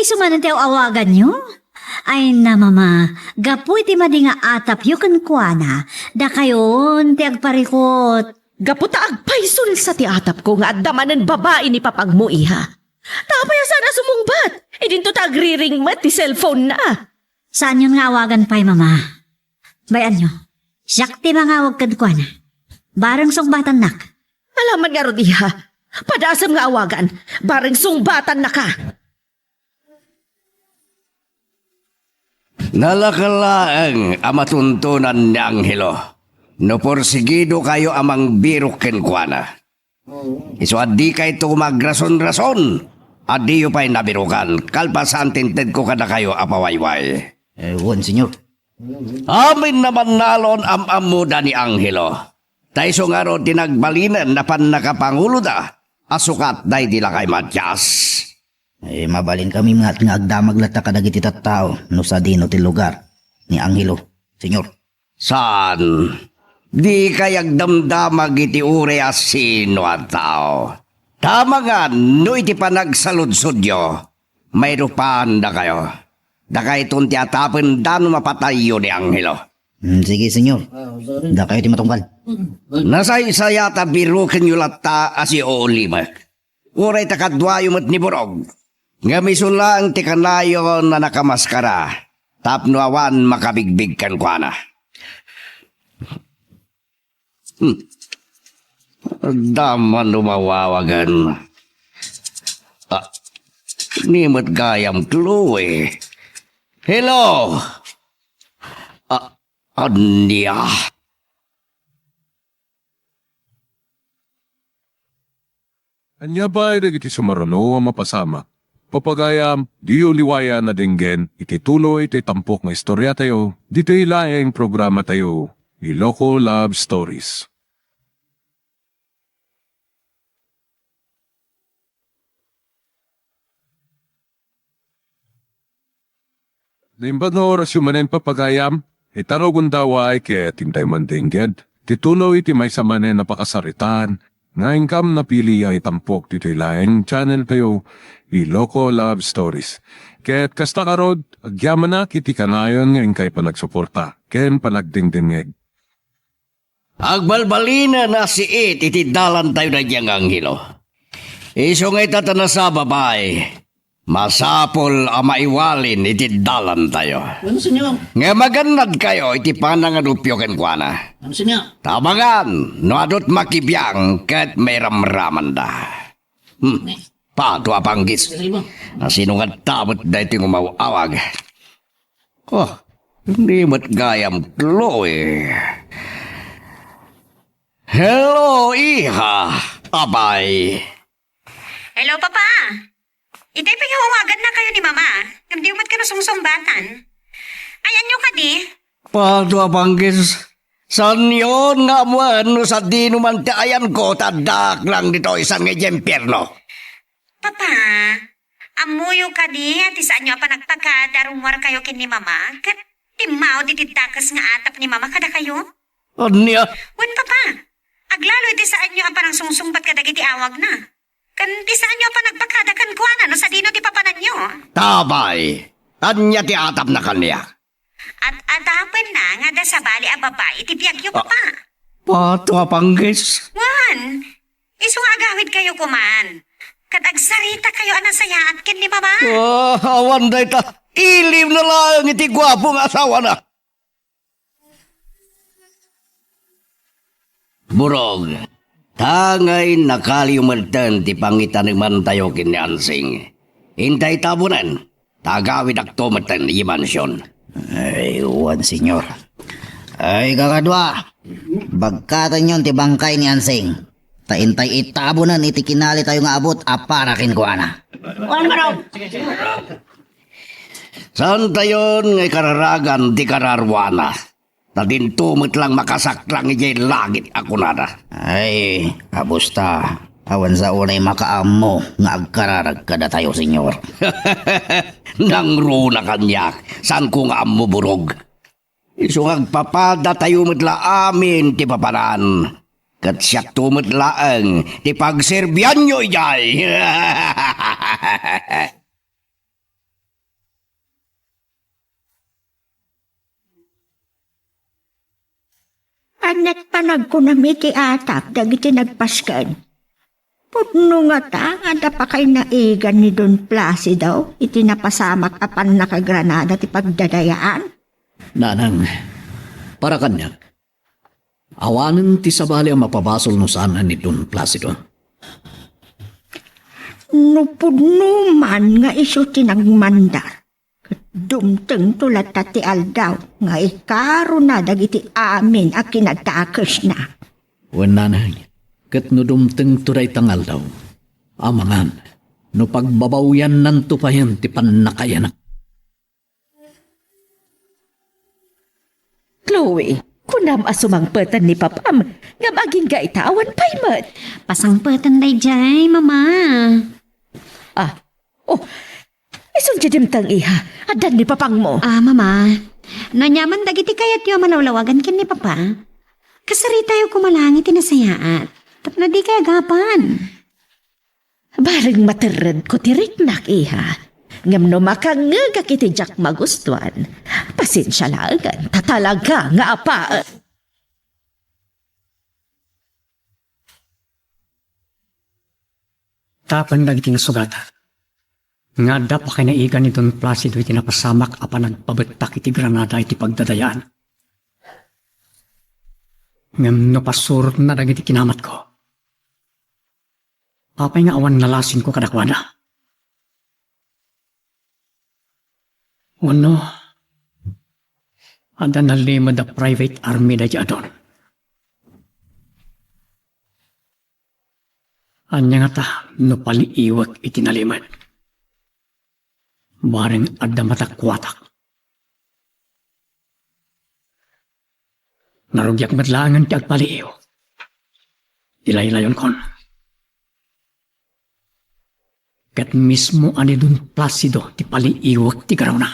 Isu manen ti aw-awaganyo? Ay na, Mama, gapu iti madi nga atapyo kenkuana, dakayon ti agparikut. Gapu ta agpaysolsa ti atapko nga adda manen babai ni Papangmo, iha. Ta apay a saan a sumungbat? Idinto ta agriring met ti cellphone-na. Saanyon nga awagan pay, Mama. Bay-anyo, siak ti mangawag kenkuana. Bareng sungbatannak. Alaman ngarud, iha. Padasem nga awagan. Bareng sungbatannaka. Nalaka laeng a matuntunan ni Angelo no porsigidokayo a mangbirok kenkuana. Isu a dikayto magrason-rason, a diyo pay nabirokan, kalpasan ti intedko kadakayo a pawayway. Eh, wen, Senyor. Amin a mannalon am-ammoda ni Angelo. Ta isu ngarud ti nagbalinen a pannakapanguloda a sukat daydi lakay Matias. Eh, mabalinkami met nga agdamag latta kadagiti tattao no sadino ti lugar ni Angelo, Senyor. Saan, dikay agdamdamag iti uray a sino a tao. Ta amangan no iti panagsaludsodyo, mairupandakayo. Dakayton ti atapenda no mapatayyo ni Angelo. Hmm, sige, Senyor. Dakayo ti matungpal. Nasaysayat a birokenyo latta a siulimek. Uray ta kaduayo met ni Burog. Ngem isu laeng ti kanayon a nakamaskara tapno awan makabigbig kenkuana. Hmm. Adda man umawawagan. Ah, ni met gayam, Chloe. Hello! Ah, ania? Ania pay dagiti sumaruno a mapasamak? Papagayam, diyo liwayan a denggen iti tuloy ti tampok nga istoriatayo ditoy laeng programatayo, Iloko Love Stories. Naimbag nga orasyo manen, papagayam, ita no gundaway ket intay mandengged ti tuloy iti maysa manen a pakasaritaan nga inkam napili a itampok ditoy laeng channel tayo, Iloko Love Stories. Ket kasta ngarud, agyamanak iti kanayon nga inkay panagsuporta ken panagdengdengngeg. Agbalbalinen a siit iti dalantayo daydiay nga anghelo. Isu nga ita ta nasaba pay, masapul a maiwalin iti dalantayo. Ano, senyor? Nga magannadkayo iti panangadupyo kenkuana. Ano, senyor? Tabangan, no adut makibiang ket mairamramanda. Hmm. Pato a panggis. Nasino nga tabet daytoy nga umaw-awag? Oh, ni met gayam, Chloe. Hello, iha. Abay. Hello, Papa. Itay pay nga awagan na kayo ni Mama. Ngem diyo met kano sungsungbatan. Ayanyo kadi? Pato a panggis. Sanyon nga amuen no sadino man ti ayanko ta addaak lang ditoy saan nga idiay impierno. Papa, ammoyo kadi a ti saanyo a panagpakada rummuar kayo ken ni Mama ket timmaud iti dakes nga atap ni Mama kadakayo? Ania? Wen, Papa, aglalo iti saanyo a panangsungsungbat kadagiti awagna. Ken ti saanyo a panagpakada kenkuana no sadino ti papananyo. Tabay, ania ti atapna kaniak? At-atapenna nga adda sabali a babai iti biagyo, Papa. Pato a panggis. Wen, isu nga agawid kayo koman. Ket agsarita kayo a nasayaat ken ni Mama. Ah, awan dayta. Ilim na laeng iti guapo nga asawana. Burog, ta ngay nakaliw metten ti pangitanemantayo ken ni Ansing. Intay tabunen, ta agawidakto metten idiay mansion. Ay, wen, Señor. Ay, kakadua, bagkatenyon ti bangkay ni Ansing. Ta intay itabunen iti kinalitayo nga abut a para kenkuana. Wen, Burog. Saantayon nga ikararagan ti kararuana. Ta dinto met lang makasaklang idiay langit a kunada. Ay, kabusta? Awan sa unay makaammo nga agkararag kadatayo, Señor. Nangruna kaniak, saanko nga ammo, Burog. Isu nga agpapadatayo met la amin ti papanan. Ket siakto met laeng ti pagserbianyo idiay. Ania't panagkunam iti atap dagiti nagpasken? Pudno ngata nga adda pakay naigan ni Don Placido iti napasamak a pannakagranada ti pagdadayaan? Nanang, para kaniak, awanen ti sabali a mapabasol no saan ni Don Placido. No pudno man nga isu ti nagmandar, ket dumtengto latta ti aldaw nga ikaruna dagiti amin a kinadakesna. Wen, nanang, ket no dumtengto dayta nga aldaw, amangan no pagbabawiannanto payen ti pannakayanak. Chloe, kunam a sumangpeten ni papam, ngem agingga ita awan pay met. Pasangpeten daydiay, Mama. Ah, oh, isun ti dimteng, iha. Addan ni papangmo. Ah, Mama, no aniaman dagiti kayatyo a malawlawagan ken ni Papa, kasaritayo koma laeng iti nasayaat tapno dikay agapan. Bareng materredko ti riknak, iha. Ngem no makangngegak iti diak magustuan, pasensia laengen, ta talaga nga apaek. Tapno dagiti nasugatan nga adda pakay naigan ni Don Placido iti napasamak a panagpabettak iti Granada iti pagdadayaan. Ngem no pasurotna dagiti kinamatko, apay nga awan nalasinko kadakuada? Wenno, adda nalimed a private army daydiay a Don? Ania ngata no paliiwek iti nalimed? Bareng adda matakuatak. Narugiak met laengen ti agpaliiw. Ti laylayonkon, ket mismo a ni Don Placido ti paliiwek ti garuna.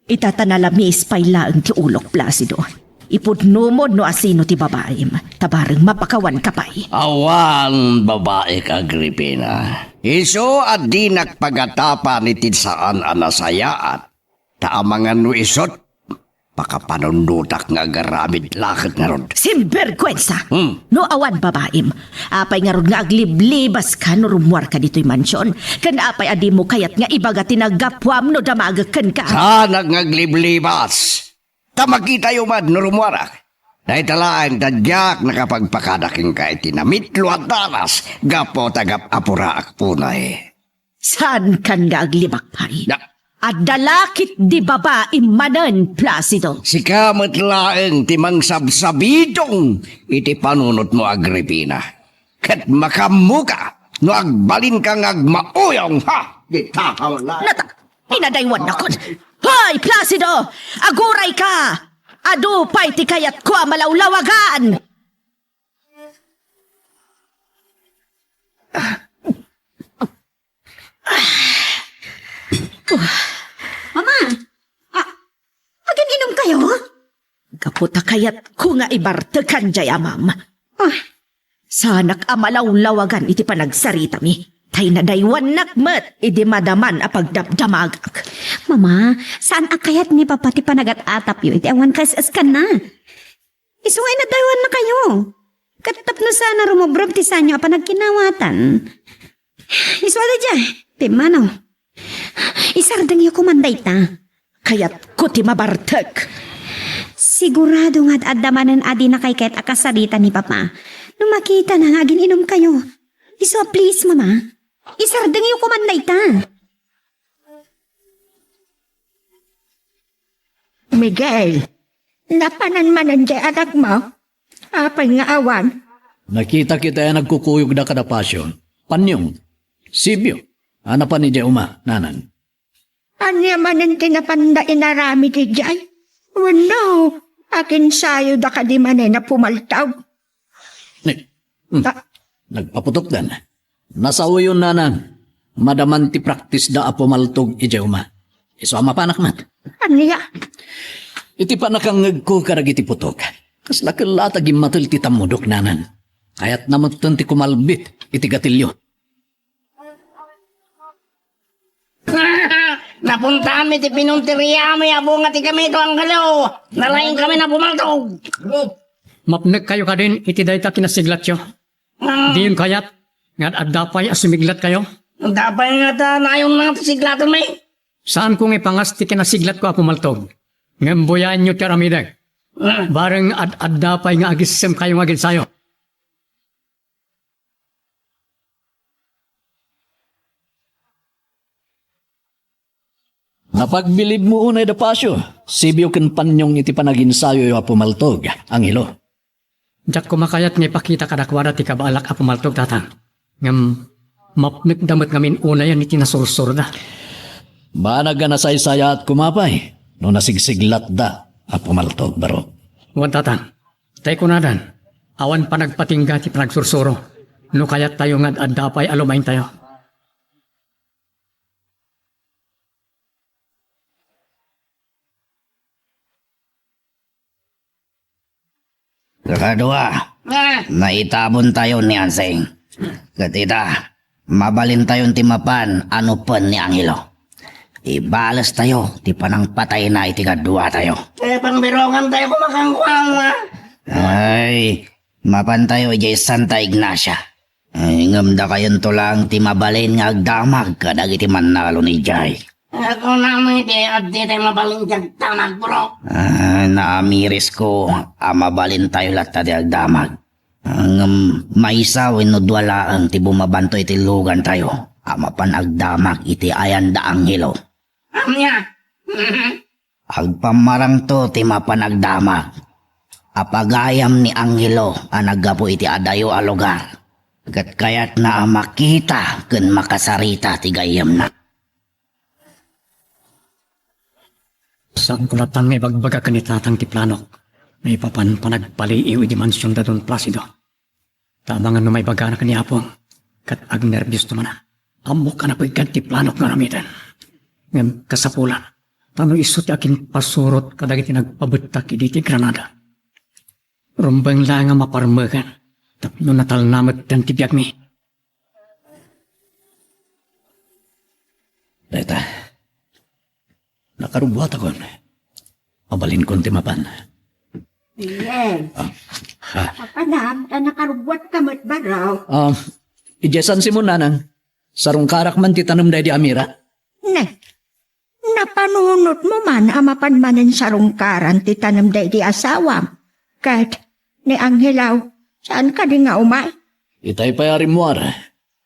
Ita ta nalamis pay laeng ti ulok, Placido. Ipudnomon no asino ti babaim, ta bareng mapakawanka pay. Awan babaik, Agripina. Isu a dinak pagatapan iti saan a nasayaat. Ta amangan no isut, pakapanunnotak nga agaramid laket ngarud. Sinberguensa! Hmm. No awan babaim, apay ngarud nga agliblibaska no rummuarka ditoy mansion? Ken apay a dimo kayat nga ibaga ti naggapuam no damagek kenka? Saanak nga agliblibas. Ta makitayo met no rummuarak. Dayta laeng ta diak nakapagpakada kenka iti namitlo a danas gapu ta gap-, apuraak unay. Saankan nga aglibak pay? Da- Adda la ketdi babaim manen, Placido. Sika met laeng ti mangsabsabidong iti panunotmo, Agripina. Ket makaammoka no agbalinka nga agmauyong, ha? Di takaw la. Nata, inadaywannakon. Hoy, Placido! Agurayka! Adu pay ti kayatko a malawlawagan! Mama! Ah, agin-inumkayo? Gapu ta kayatko nga ibartekan diay amam. Ah. Saanak a malawlawagan iti panagsaritami. Ta inadaywannak met idi madaman a pagdamdamagak. Mama, saan a kayat ni Papa ti panagat-atapyo iti awan kaes-eskanna? Isu nga inadaywannakayo. Ket tapno saan a rumobrog ti saanyo a panagkinawatan. Isu a daydiay, pimmanaw. Isardengyo koman dayta. Kayatko ti mabartek. Sigurado nga ad-adda manen a dinakay ket a kasarita ni Papa no makitana nga agin-inumkayo. Isu a please, Mama. Isardengyo koman dayta. Miguel, napanan manen diay anakmo? Apay nga awan? Nakita kita a nagkukuyogda kada Pasio. Panyong, Sibio, a napan idiay uma, nanang. Ania manen ti napanda inaramid idiay? Wenno, aginsayoda kadi manen a pumaltog? Ne, hmm. Ta- Nagpaputokdan. Nasaoyon, nanang. Madaman ti practice da a pumaltog idiay uma. Isu a mapanak met. Ania? Iti panakangngegko kadagiti putok, kasla ket la ta gimmatel ti tammudok, nanang. Kayatna metten ti kumalbit iti gatilyo. Napuntaanmi ti pinunteriami a bunga ti gamito, Angelo. Nalaingkami a pumaltog. Mapnekkayo kadin iti dayta kinasiglatyo. Ah. Diyon kayat nga ad-adda pay a sumiglatkayo? Adda pay nga ta nayon nga ti siglatenmi. Saanko nga ipangas ti kinasiglatko a pumaltog. Ngem buyaenyo ti aramidek. Ah. Bareng ad-adda pay nga agissemkayo nga aginsayo. Napagbilibmo unay da Pasio, Sibio ken Panyong iti panaginsayoyo a pumaltog, Angelo. Diak koma kayat nga ipakita kadakuada ti kabaelak a pumaltog, Tatang. Ngem mapnekda met ngamin unayen iti nasursurda. Banag a nasaysayaat koma pay no nasigsiglatda a pumaltog, baro. Wen, Tatang. Tay kunadan, awan panagpatingga ti panagsursuro no kayattayo nga ad-adda pay a lumaingtayo. Kakadua, ah, naitabontayo ni Ansing. Ket ita, mabalintayon ti mapan a nupen ni Angelo. Ibalestayo ti panangpatayna iti kaduatayo. Eh, pangbirongantayo koma kenkuana. Ay, mapantayo idiay Santa Ignacia. Ay, ngem dakayonto laeng ti mabalin nga agdamag kadagiti mannalon idiay. Kunam iti adda ti mabalin ti agdamag, bro. Ah, naamirisko a mabalintayo latta ti agdamag. Ah, ngem maysa wenno dua laeng ti bumabanto iti lugantayo a mapan agdamag iti ayan da Angelo. Ania? Agpammarangto ti mapan agdamag a pagayam ni Angelo a naggapu iti adayo a lugar, ket kayatna a makita ken makasarita ti gayyemna. Saanko latta nga ibagbaga ken ni Tatang ti planok maipapan panagpaliiw idi mansion da Don Placido. Ta amangan no maibagana ken ni Apong, ket agnerbios to manen. Ammok a napeggad ti planok nga aramiden. Ngem kasapulan, ta no isu ti aginpasurot kadagiti nagpabettak idi ti Granada. Rumbeng laeng a maparmeken tapno natalna metten ti biagmi. Dayta, nakarubbuatakon. Mabalinkon ti mapan. Yes. Ah, ah. Apanam, ta nakarubbuatka met, baro. Ah, idiay San Simon, nanang. Sarungkarak man ti tanem daydi a mira. Ne, napanunotmo man a mapan manen sarungkaran ti tanem daydi asawam. Ket ni Angelo, saan kadi nga umay? Itay pay a rimmuar.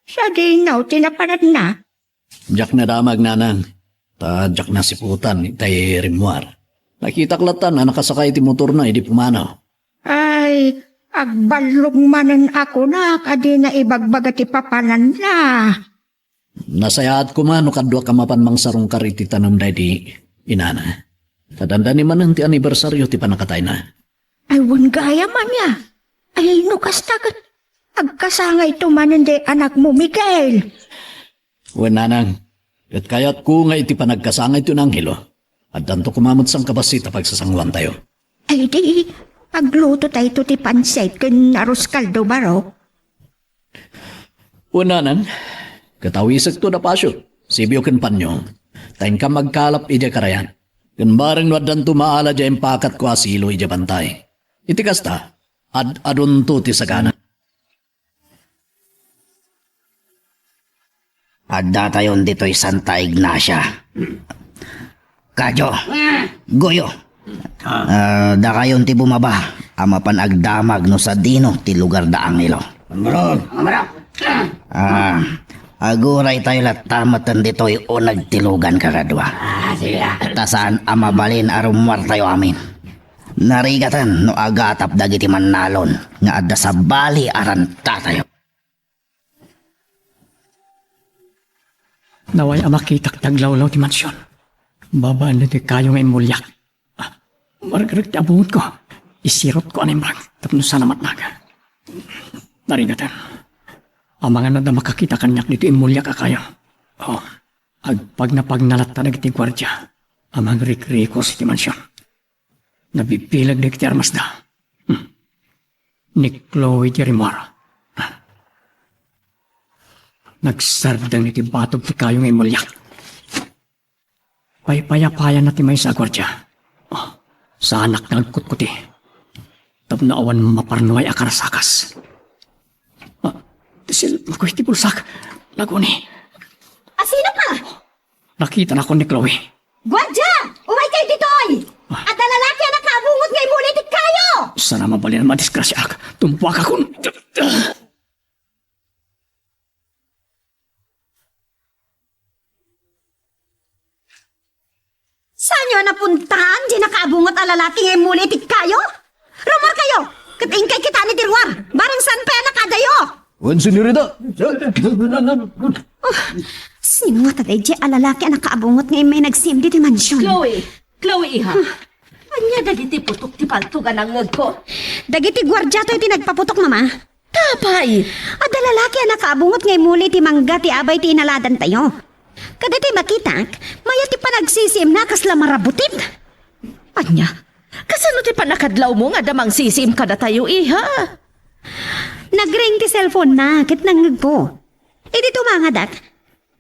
Sadino ti napananna? Diak nadamag, nanang, ta diak nasiputan itay rimmuar. Nakitak latta a nakasakay iti motorna idi pumanaw. Ay, agballog manen a kunak a dina ibagbaga ti papananna. Nasayaat koma no kaduak a mapan mangsarungkar iti tanem daydi inana. Kadandani manen ti anibersario ti pannakatayna. Ay, wen gayam ania. Ay, no kasta ket agkasangayto manen daydi anakmo, Miguel. Wen, nanang, ket kayatko nga iti panagkasangayto ni Angelo, addanto koma met sangkabassit a pagsasangoantayo. Ay, di, aglutotayto ti pansit ken arroz caldo, baro. Wen, nanang, ket awisekto da Pasio, Sibio ken Panyong, ta inkam agkalap idiay karayan. Ken bareng no addanto maala diay impakatko a silo idiay bantay. Iti kasta, ad-adunto ti sagana. Addatayon ditoy Santa Ignacia. Kadyo, Goyo, Ah, dakayon ti bumaba a mapan agdamag no sadino ti lugar da Angelo. Amaro, amaro. Ah, aguraytayo latta metten ditoy uneg ti lugan, kakadua. Ah, sige. Ta saan a mabalin a rummuartayo amin. Narigaten no agatap dagiti mannalon nga adda sabali a rantatayo. Naway a makitak ti aglawlaw ti mansion. Babaen ditoy kayo nga immuliak. Ah, margreg ti abungotko. Isirotko a naimbag tapno saan a matnag. Narigaten. Amangan adda makakita kaniak ditoy immuliak a kayo. Oh, agpagnapagna latta dagiti guardia a mangrikrikos iti mansion. Nabibileg dagiti armasda. Hmm. Ni Chloe ti rimmuar. Nagsardeng iti batog ti kayo nga immuliak. Paypayapayanna ti maysa a guardia. Oh, saanak nga agkutkuti. Tapno awan maparnuay a karasakas. Ah, ti cellphone ko iti bulsak. Naguni. Asino ka? Nakitanakon ni Chloe. Guardia! Umaykayo ditoy! Ah. Adda lalaki a nakaabungot nga immuli iti kayo! Saan a mabalin a madisgrasiaak. Tumpuakon. Saanyo a napuntaan diay nakaabungot a lalaki nga immuli iti kayo? Rummuarkayo, ket inkay kitaen ti ruar, bareng saan pay a nakadayo. Wen, senyorita. Oh, sino ngata daydiay a lalaki a nakaabungot nga immay nagsim ditoy mansion? Chloe! Chloe, iha! Ania dagiti putok ti paltog a nangngegko? Dagiti guardiato ti nagpaputok, Mama. Apay! Adda lalaki a nakaabungot nga immuli iti mangga ti abay ti inaladantayo. Kadaytoy makitak, mayat ti panagsisiimna a kasla marabutit. Ania? Kasano ti pannakadlawmo nga adda mangsisiim kadatayo, iha? Nagring ti cellphone-na ket nangngegko. Idi tumangadak,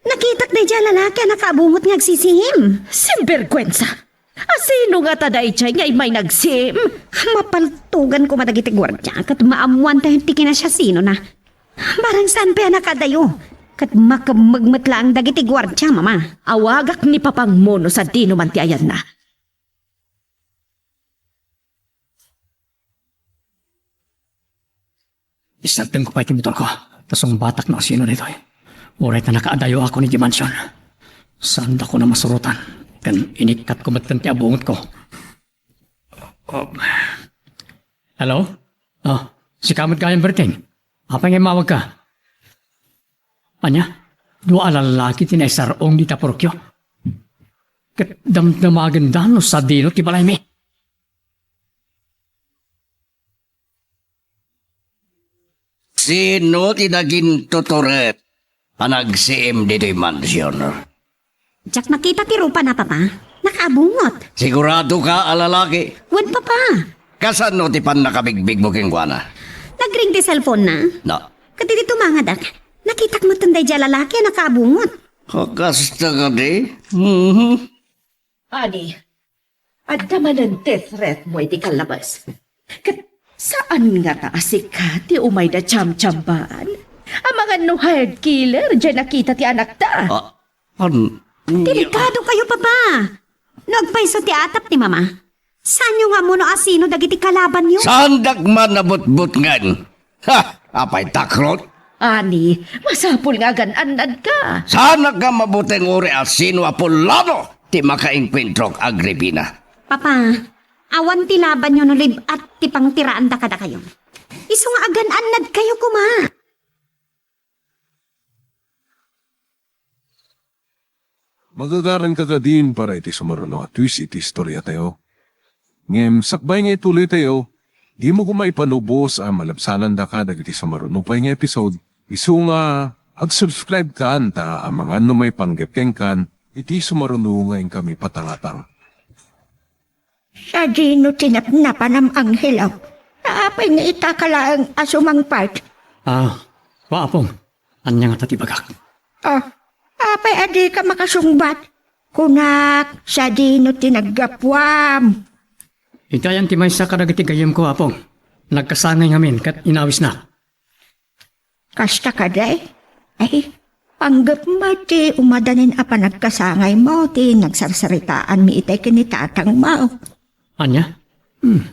nakitak daydiay a lalaki a nakaabungot nga agsisiim. Sinberguensa! Asino ngata daydiay nga immay nagsim? Mapaltogan koma dagiti guardia ket maammoantayo ti kinasiasinona. Bareng saan pay a nakadayo, ket makemmeg met laeng dagiti guardia, Mama. Awagak ni papangmo no sadino man ti ayanna. Isardengko pay ti motorko, ta sungbatak no asino daytoy. Uray ta nakaadayoakon idiay mansion. Saandakon a masurotan, ken inikkatko metten ti abungotko. Oh. Hello? Oh, sika met gayam, Berting. Apay nga immawagka? Ania? Dua a lallaki ti naisar-ong dita purokyo. Ket damdamagenda no sadino ti balaymi. Sino ti nagintuturet a nagsiim ditoy mansion? Diak nakita ti rupana, Papa. Nakaabungot. Sigurado ka a lalaki? Wen, Papa. Kasano ti pannakabigbigmo kenkuana? Nagring ti cellphone-na. No. Ket idi tumangadak, nakitak metten daydiay a lalaki a nakaabungot. Kasta kadi? Mhm. Ani, adda manen ti threat mo iti kallabas. Ket saan ngata a sika ti umayda chamchambaan? Amangan no hired killer diay nakita ti anakta. Ah, an-, Delikado kayo, Papa. No agpayso ti atap ni Mama, saanyo nga ammo no asino dagiti kalabanyo? Saandak man a butbutngen. Ha! Apay takrot? Ani, masapul nga agan-annadka. Saanak nga mabuteng uray asino a pulano ti makaengkuentrok, Agripina. Papa, awan ti labanyo no lib-at ti pangtiraanda kadakayo. Isu nga agan-annadkayo koma. Magagaranka kadin para iti sumaruno a twist iti istoriatayo. Ngem sakbay nga ituloytayo, dimo koma ipanubos a malabsanandaka dagiti sumaruno pay nga episode. Isu nga ag-subscribe kan ta amangan no maipanggep kenkan iti sumaruno nga inkami patangatang. Sadino ti napnapanam, Angelo? Apay nga ita ka laeng a sumangpet? Ah, wa, Apong. Ania ngata ti bagak? Ah, apay a dika makasungbat? Kunak, sadino ti naggapuam? Iti ayan ti maysa kadagiti gayyemko, Apong. Nagkasangay ngamin ket inawisnak. Kasta kadi? Ay, panggep met ti umadanin a panagkasangaymo ti nagsarsaritaanmi itay ken ni tatangmo. Ania? Hmm.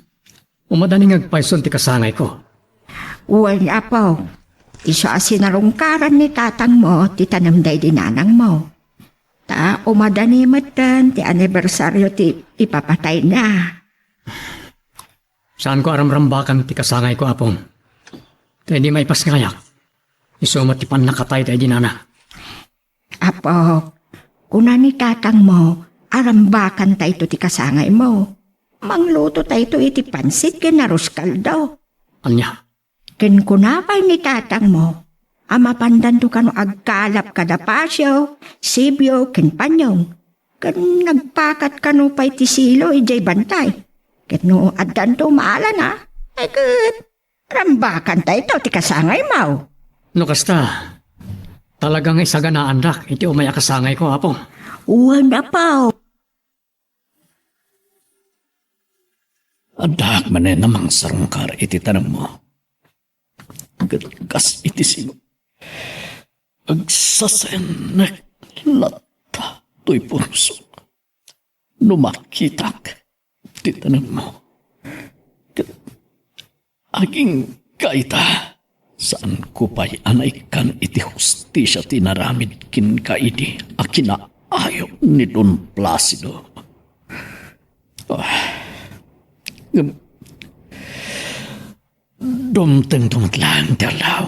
Umadani nga agpayson ti kasangayko. Wen, Apo. Isu a sinarungkaran ni tatangmo ti tanem daydi nanangmo. Ta umadani metten ti anibersario ti ipapatayna. Saanko a ramrambakan ti kasangayko, Apong. Ta idi maipasengayak, isu met ti pannakatay daydi nanang. Apo, kuna ni tatangmo a rambakantayto ti kasangaymo. Manglutotayto iti pansit ken arroz caldo. Ania? Ken kuna pay ni tatangmo a mapandanto kano agkalap kada pasio, sibio, ken panyong. Ken nagpakat kano pay ti silo idiay bantay. Ket no addanto maalana, ay ket rambakantayto ti kasangaymo. No kasta, talaga nga isaganaandak iti umay a kasangayko, Apo. Wen, Apo. Addaak manen a mangsarungkar iti tanemmo. Ket kas iti sino, agsasennek latta toy pursok no makitak ti tanemmo. Ket agingga ita, saanko pay a naikkan iti hustisia ti inaramid kenka idi a kinaayo ni Don Placido. Ah, ngem, dumtengto met laeng ti aldaw.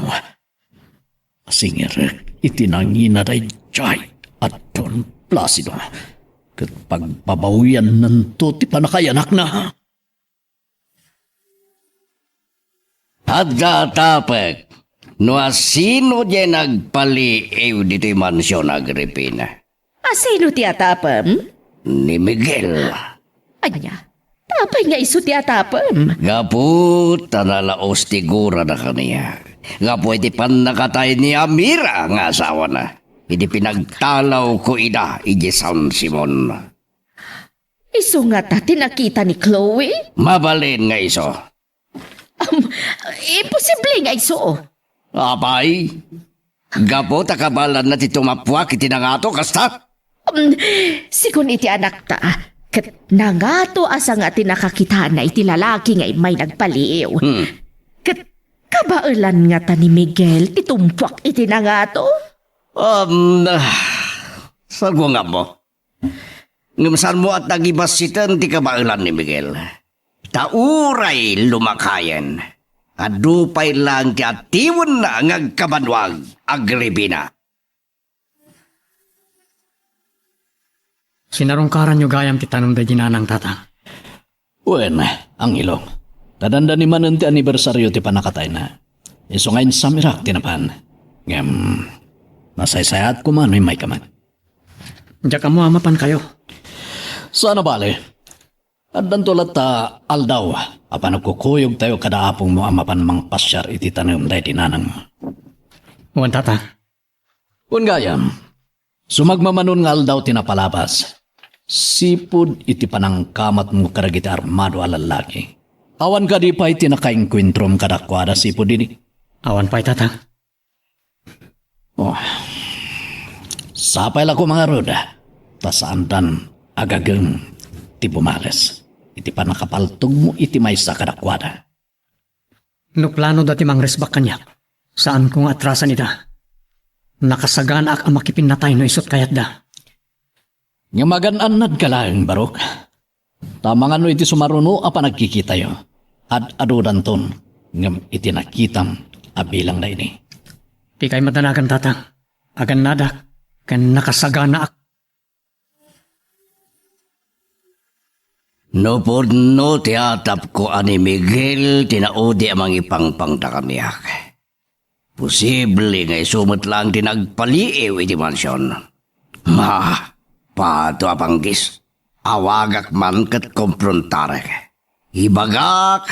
Singirek iti nangina daydiay a Don Placido, ket pagbabawiannanto ti pannakayanakna. Adda atapek no asino diay nagpaliiw ditoy mansion, Agripina. Asino ti atapem? Ni Miguel. Ania? Apay nga isu ti atapem? Gapu ta nalaos ti gurana kaniak gapu iti pannakatay ni Amira nga asawana, idi pinagtalawko ida idiay San Simon. Isu ngata ti nakita ni Chloe? Mabalin nga isu. Am, imposible nga isu. Apay, gapu ta kabaelanna ti tumappuak iti nangato, kasta? Am, sigun iti anakta, ket nangato a sanga ti nakakitana iti lalaki nga immay nagpaliiw. Hmm. Ket kabaelan ngata ni Miguel ti tumpuak iti nangato? Am, saguangmo. Ngem saanmo a tagibassiten ti kabaelan ni Miguel. Ta uray lumakayen, adu pay laeng ti atiwenna nga agkabannoag, Agripina. Sinarungkaranyo gayam ti tanem daydi nanang, Tatang. Wen, Angelo. Kadandani manen ti anibersario ti pannakatayna. Isu nga insamirak ti napan. Ngem, nasaysayaat koma no immayka met. Diak ammo a mapankayo. Saan a bale. Addanto latta aldaw a panagkukuyogtayo kada apongmo a mapan mangpasiar iti tanem daydi nanangmo. Wen, Tatang. Wen gayam, sumagmamanon nga aldaw ti napalabas, sipud iti panangkamatmo kadagiti armado a lallaki. Awan kadi pay ti nakaenkuentrom kadakuada sipud idi? Awan pay, Tatang. Oh. Sapay la koma ngarud, ta saandan a gagem ti bumales iti pannakapaltogmo iti maysa kadakuada. No planoda ti mangrisbak kaniak, saanko nga atrasan ida. Nakasaganaak a makipinnatay no isut' kayatda. Ngem agan-annadka laeng, Barok. Ta mangano iti sumaruno a panagkikitayo, ad-adudanton, ngem iti nakitam a bilangna idi. Dikay madanagan, Tatang. Agannadak, ken nakasaganaak. No pudno ti atapko a ni Miguel ti naudi a mangipangpangda kaniak, posible nga isu met laeng ti nagpaliiw iti mansion. Ma, pato a panggis, awagak man ket komprontarek. Ibagak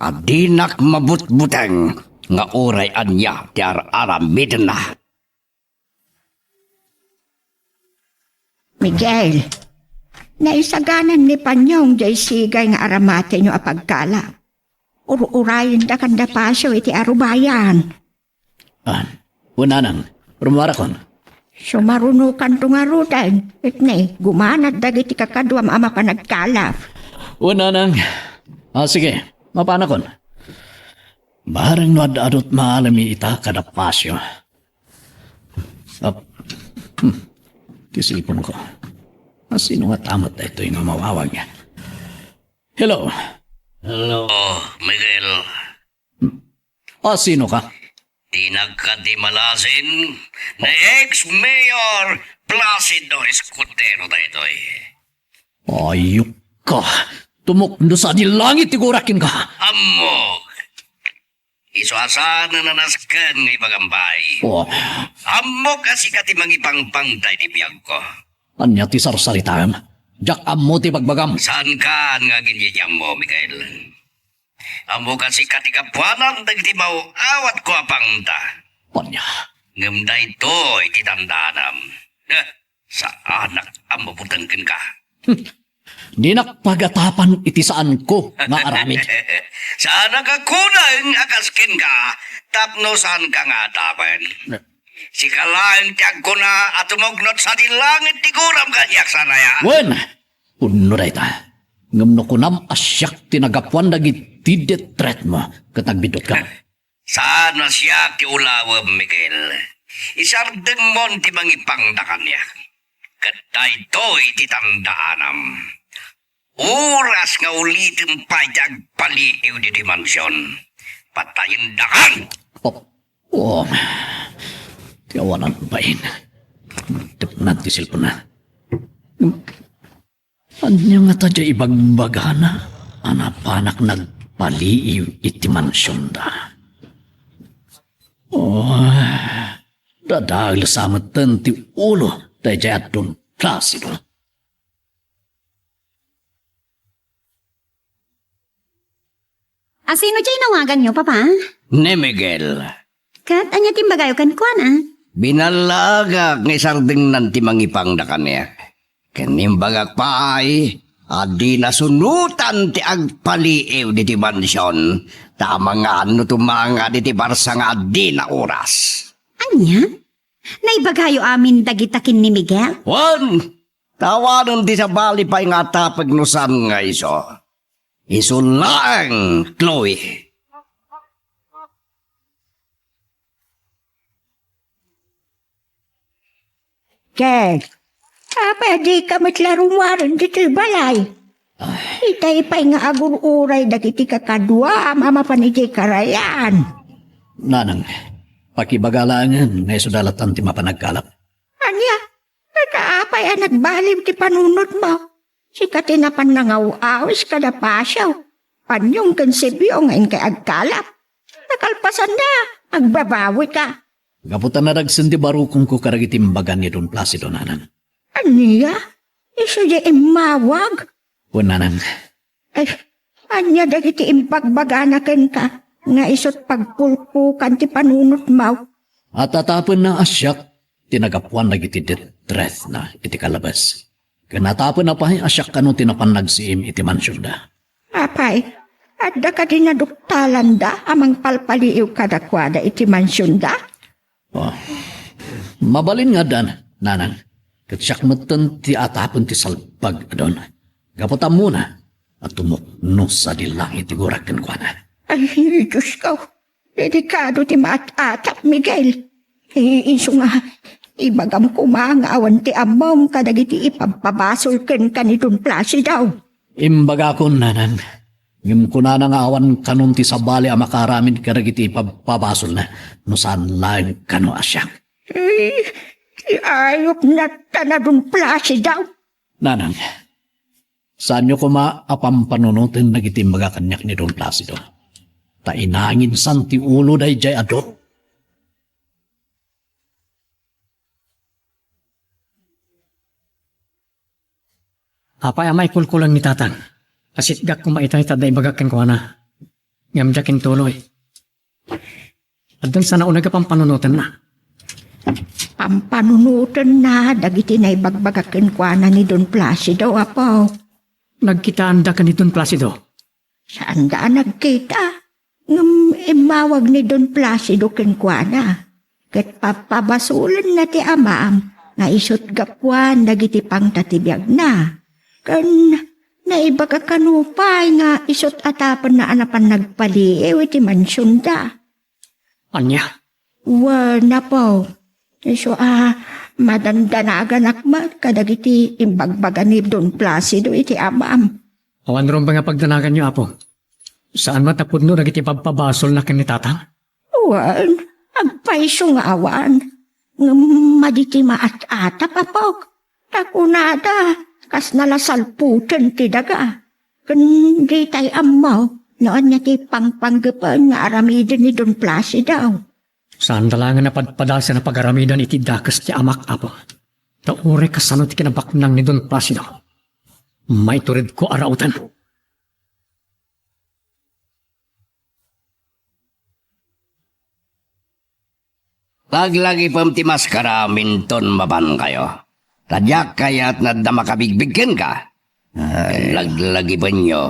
a dinak mabutbuteng nga uray ania ti ar-aramidenna. Miguel, naisaganan ni Panyong jay sigay nga aramatenyo a pagkala. Ur-urayenda kanda Pasio iti arubayan. Ah, wen nanang, rummuarakon. Sumarunokanto ngaruden, ket ne, gumanad dagiti kakaduam a mapan agkala. Wen, nanang. Ah, sige, mapanakon. Bareng no ad-adut maalemi ita kada pasio. Ap-, hmm, ti cellphone ko. Ah, sino nga tamat daytoy nga mawawag? Hello. Hello, Miguel. Ah, sino ka? Ti nagkadi malasin, ni ex-mayor Placido Escudero daytoy. Ayok ka. Tumukno sa di langit ti gurak kenka. Ammok. Isu a saan a nasken nga ibagam pay. Oh. Ammok a sika ti mangipangpang daydi biagko. Ania ti sarsaritaem? Diak ammo ti bagbagam. Saankan nga agin-ammo, Miguel. Ammok a sika ti gapuanan dagiti maaw-awatko a pangta. Ania? Ngem daytoy ti tandaanam. Eh, saanak a mabuteng kenka. Dinak pagatapan iti saanko nga aramid. Saanak a kuneng a kas kenka tapno saanka nga atapen. Ne- Sika laeng ti agkuna a tumukno sa di langit ti guram kaniak, saan aya? Wen, pudno dayta. Ngem no kunam a siak ti nagapuan dagiti death threat mo, ket nagbiddut ka. Saan a siak ti ulawem, Miguel. Isardengmon ti mangipangda kaniak. Ket daytoy ti tandaanam. Oras nga ulitem pay ti agpaliiw ditoy mansion, patayendakan! Oh, oh. Ti awanan bain. Tepnan ti cellphone na. Ania ngata diay ibagbagana a napanak nagpaliiw iti mansionda? Oh, dadael sa metten ti ulo daydiay a Don Placido. A sino ti inawaganyo, Papa? Ni Miguel. Ket ania ti imbagayo kenkuana? Binallaagak nga isardengnan ti mangipangda kaniak. Ken imbagak pay a dina sunotan ti agpaliiw diti mansion, ta amangan no tumanga diti barsa nga adina oras. Ania? Naibagayo amin dagita ken ni Miguel? Wen, ta awanen ti sabali pay nga atapek no saan nga isu. Isu laeng, Chloe. Ket, apay a dika met la rummuar ditoy balay? Ay. Itay pay nga agur-uray dagiti kakaduam a mapan idiay karayan. Nanang, pakibaga laengen nga isuda latan ti mapan agkalap. Ania? Ket apay a nagbaliw ti panunotmo? Sika ti napan nangaw-awis kada pasio, panyong ken sebio nga inkay agkalap. Nakalpasanna, agbabawika. Gapu ta nadagsen ti barukongko kadagiti imbagan ni Don Placido, nanang. Ania? Isu diay immawag? Wen, nanang. Ay, ania dagiti impagbagana kenka nga isut' pagpulkokan ti panunotmo? At atapenna a siak ti nagapuan dagiti death threat na iti kalabas. Ken atapenna pay a siak kano ti napan nagsiim iti mansionda. Apay, adda kadi naduktalanda a mangpalpaliiw kadakuada iti mansionda? Oh. Mabalin nga addan, nanang. Ket siak metten ti atapen ti salbag a Don. Gapu ta ammona a tumukno sadi langit ti gurak kenkuana. Ay, Diosko, delikado ti maat-atap, Miguel. Isu nga, ibagam koma nga awan ti ammom kadagiti ipabpabasol kenka ni Don Placido. Imbagakon, nanang. Ngem kunana nga awan kanon ti sabali a makaaramid kadagiti ipabpabasolna no saan laeng kano a siak. Eh, ti ayupna ta na Don Placido. Nanang, saanyo koma a pampanunoten dagiti imbaga kaniak ni Don Placido. Ta inanginsan ti ulo daydiay adu. Apay a maikulkuleng ni Tatang? Asitgak koma itay ta adda ibagak kenkuana. Ngem diak intuloy. Addan sa nauneg a pampanunotenna. Pampanunotenna dagiti naibagbagak kenkuana ni Don Placido, Apo. Nagkitaanda ken ni Don Placido? Saanda a nagkita. Ngem immawag ni Don Placido kenkuana, ket pappabasolenna ti amam nga isut' gapuan dagiti pangta ti biagna. Ken Naibaga kano pay nga isut' a tapenna a napan nagpaliiw iti mansionda. Ania? Wen, Apo. Isu a madandanaganak met kadagiti imbagbaga ni Don Placido iti amam. Awan rumbeng a pagdanaganyo, Apo. Saan met a pudno dagiti pabpabasolna ken ni Tatang? Wen, agpayso nga awan. Ngem madi ti maat-atap, Apok. Ta kunada, kas nalasalputan ti daga. Ken ditay ammo no ania ti pangpanggepen nga aramiden ni Don Placido. Saanda laengen a padpadasen a pagaramidan iti dakes ti amak, Apo. Ta uray kasano ti kinabaknang ni Don Placido, maituredko a rauten. Laglagipem ti maskaraam inton mapankayo. Ta diak kayat nga adda makabigbig kenka. Ay. Laglagipenyo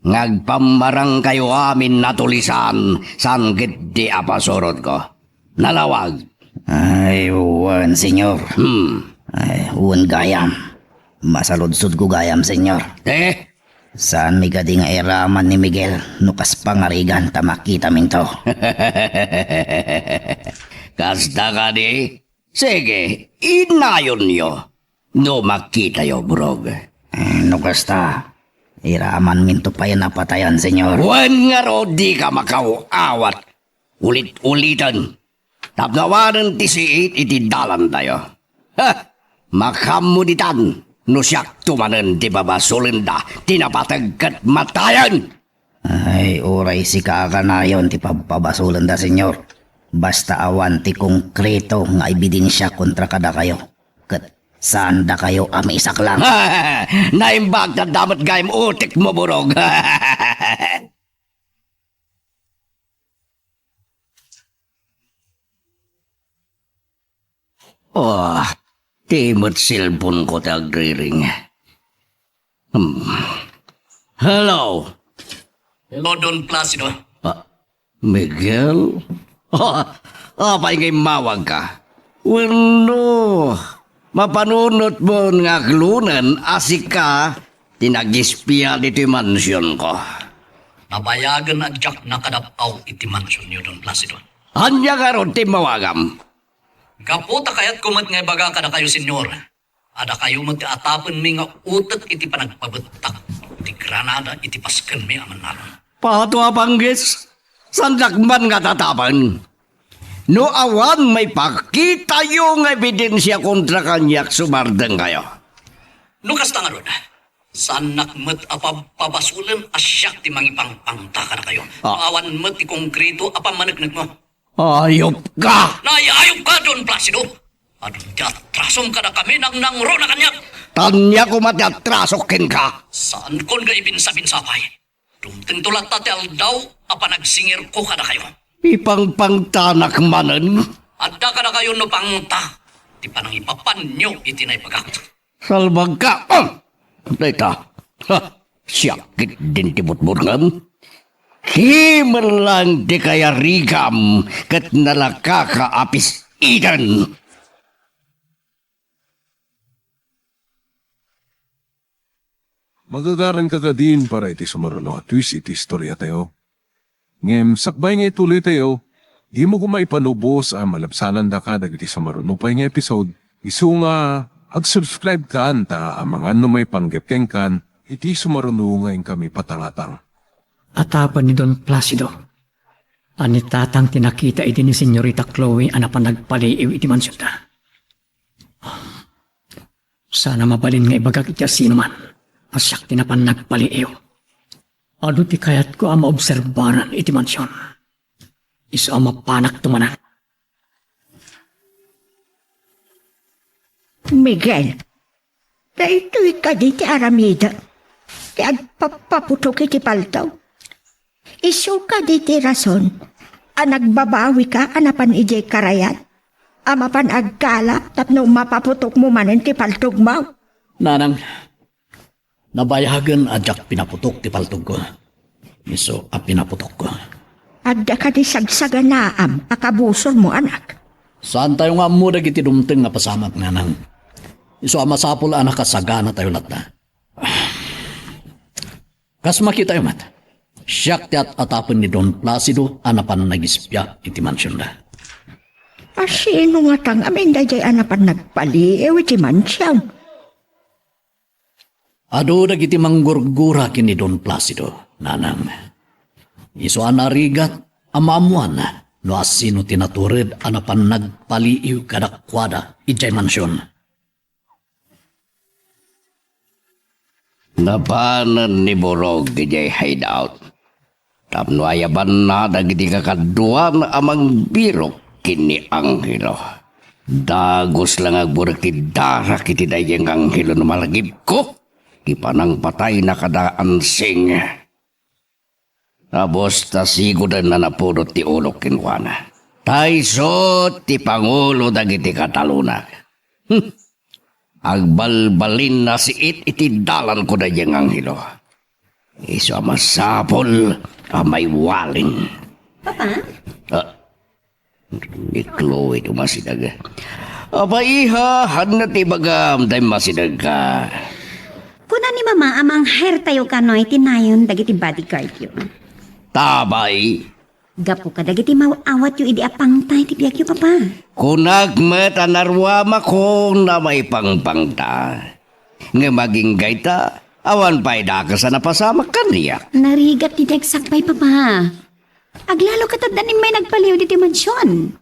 nga agpammarangkayo amin a tulisan saan ketdi a pasurotko. Nalawag. Ay, wen, Senyor. Hmm. Ay, wen gayam. Masaludsodko gayam, Senyor. Eh? Saanmi kadi nga iraman ni Miguel no kas pangarigan ta makitaminto? Kasta kadi? Sige, inayonyo no makitayo, Burog. Eh, no kasta, iramanminto pay a napatayan, Senyor. Wen ngarud, dika makaaw-awat. Ulit-uliten. Tapno awanen ti siit iti dalantayo. Ha! Makaammo ditan no siakto manen ti babasolenda ti napateg ket matayen! Ay, uray sika a kanayon ti pabpabasolenda, Senyor. Basta awan ti konkreto nga ebidensia kontra kadakayo, ket saandakayo a maisaklang. Naimbag ta adda met gayam utekmo, Burog. Oh, ti met cellphone-ko ti agriring. Hmm. Hello? Hello, Don Placido. Ah, Miguel? Oh, apay nga immawagka? Wenno, mapanunotmon nga aklonen a sika ti nag-espia ditoy mansionko? Nabayagen a diak nakadap-aw iti mansionyo, Don Placido. Ania ngarud ti immawagam? Gapu ta kayatko met nga ibaga kadakayo, Senyor, a dakayo met ti atapenmi nga utek iti panagpabettak ti granada iti paskenmi a mannalon. Pato a panggis! Saandak man nga tatapen. No awan maipakitayo nga ebidensia kontra kaniak, sumardengkayo. No kasta ngarud, saannak met a pab-, pabasolen a siak ti mangipangpangta kadakayo. Ah. No awan met ti konkreto a pammaneknekmo. Ayupka! Naay-ayupka, Don Placido! Adun ti atrasom kadakami, nangnangruna kaniak! Ania koma ti atrasok kenka? Saankon nga ibinsa-binsa pay. Dumtengto latta ti aldaw a panagsingirko kadakayo. Ipangpangtanak manen? Adda kadakayo no pangta ti panangipapanyo iti naibagak. Salbagka! Ah! Dayta. Ha! Siak ketdin ti butbutngem. Kimellang ti kayarigam ket nalakaka a pis-iten. Magagaranka kadin para iti sumaruno a twist iti istoriatayo. Ngem sakbay nga ituloytayo, dimo koma ipanubos a malabsanandaka dagiti sumaruno pay nga episode, isu nga ag-subscribe kan ta amangan no maipanggep kenkan iti sumaruno nga inkami patangatang. Atapen ni Don Placido a ni Tatang ti nakita idi ni Senyorita Chloe a napan nagpaliiw iti mansionda. Saan a mabalin nga ibagak iti asinoman a siak ti napan nagpaliiw. Adu ti kayatko a maobserbaran iti mansion. Isu a mapanakto manen. Miguel, daytoy kadi ti aramidek ti agpappaputok iti paltog? Isu kadi ti rason a nagbabawika a napan idiay karayan a mapan aggalap tapno mapaputokmo manen ti paltogmo? Nanang, nabayagen a diak pinaputok ti paltogko. Isu a pinaputokko. Adda kadi sagsaganaam a kabusormo, anak? Saantayo nga ammo dagiti dumteng nga pasamak, nanang. Isu a masapul a nakasaganatayo latta. Kas makitayo met, siak ti at-atapen ni Don Placido a napan nagispia iti mansionda. A sino ngata ngamin daydiay a napan nagpaliiw iti mansion? Adu dagiti manggurgura ken ni Don Placido, nanang. Isu a narigat a maammuan no asino ti natured a napan nagpaliiw kadakuada idiay mansion. Napanen ni Borog idiay hideout tapno ayabanna dagiti kakaduana a mangbirok ken ni Angelo. Dagus la nga agburek ti darak iti daydiay nga Angelo no malagipko ti panangpatayna kada Ansing. Abos ta sigoden a napudot ti ulok kenkuana. Ta isu ti pangulo dagiti katalonak. Hmm. Agbalbalinna siit iti dalanko daydiay nga Angelo. Isu a masapul a maiwalin. Papa? Ah, ni Chloe ti umasideg. Apay, iha, haanna ti ibagam ta immasidegka? Kuna ni Mama a mang-hire tayo kano iti nayon dagiti bodyguard yo. Tabay. Gapu kadagiti maw-awat yo idi apangta iti biag yo, Papa. Kunak met a naruamakon a maipangpangta. Ngem agingga ita, awan pay dakes a napasamak kaniak. Narigat ti diak sakbay, Papa. Aglalo ket adda ni immay nagpaliiw ditoy mansion.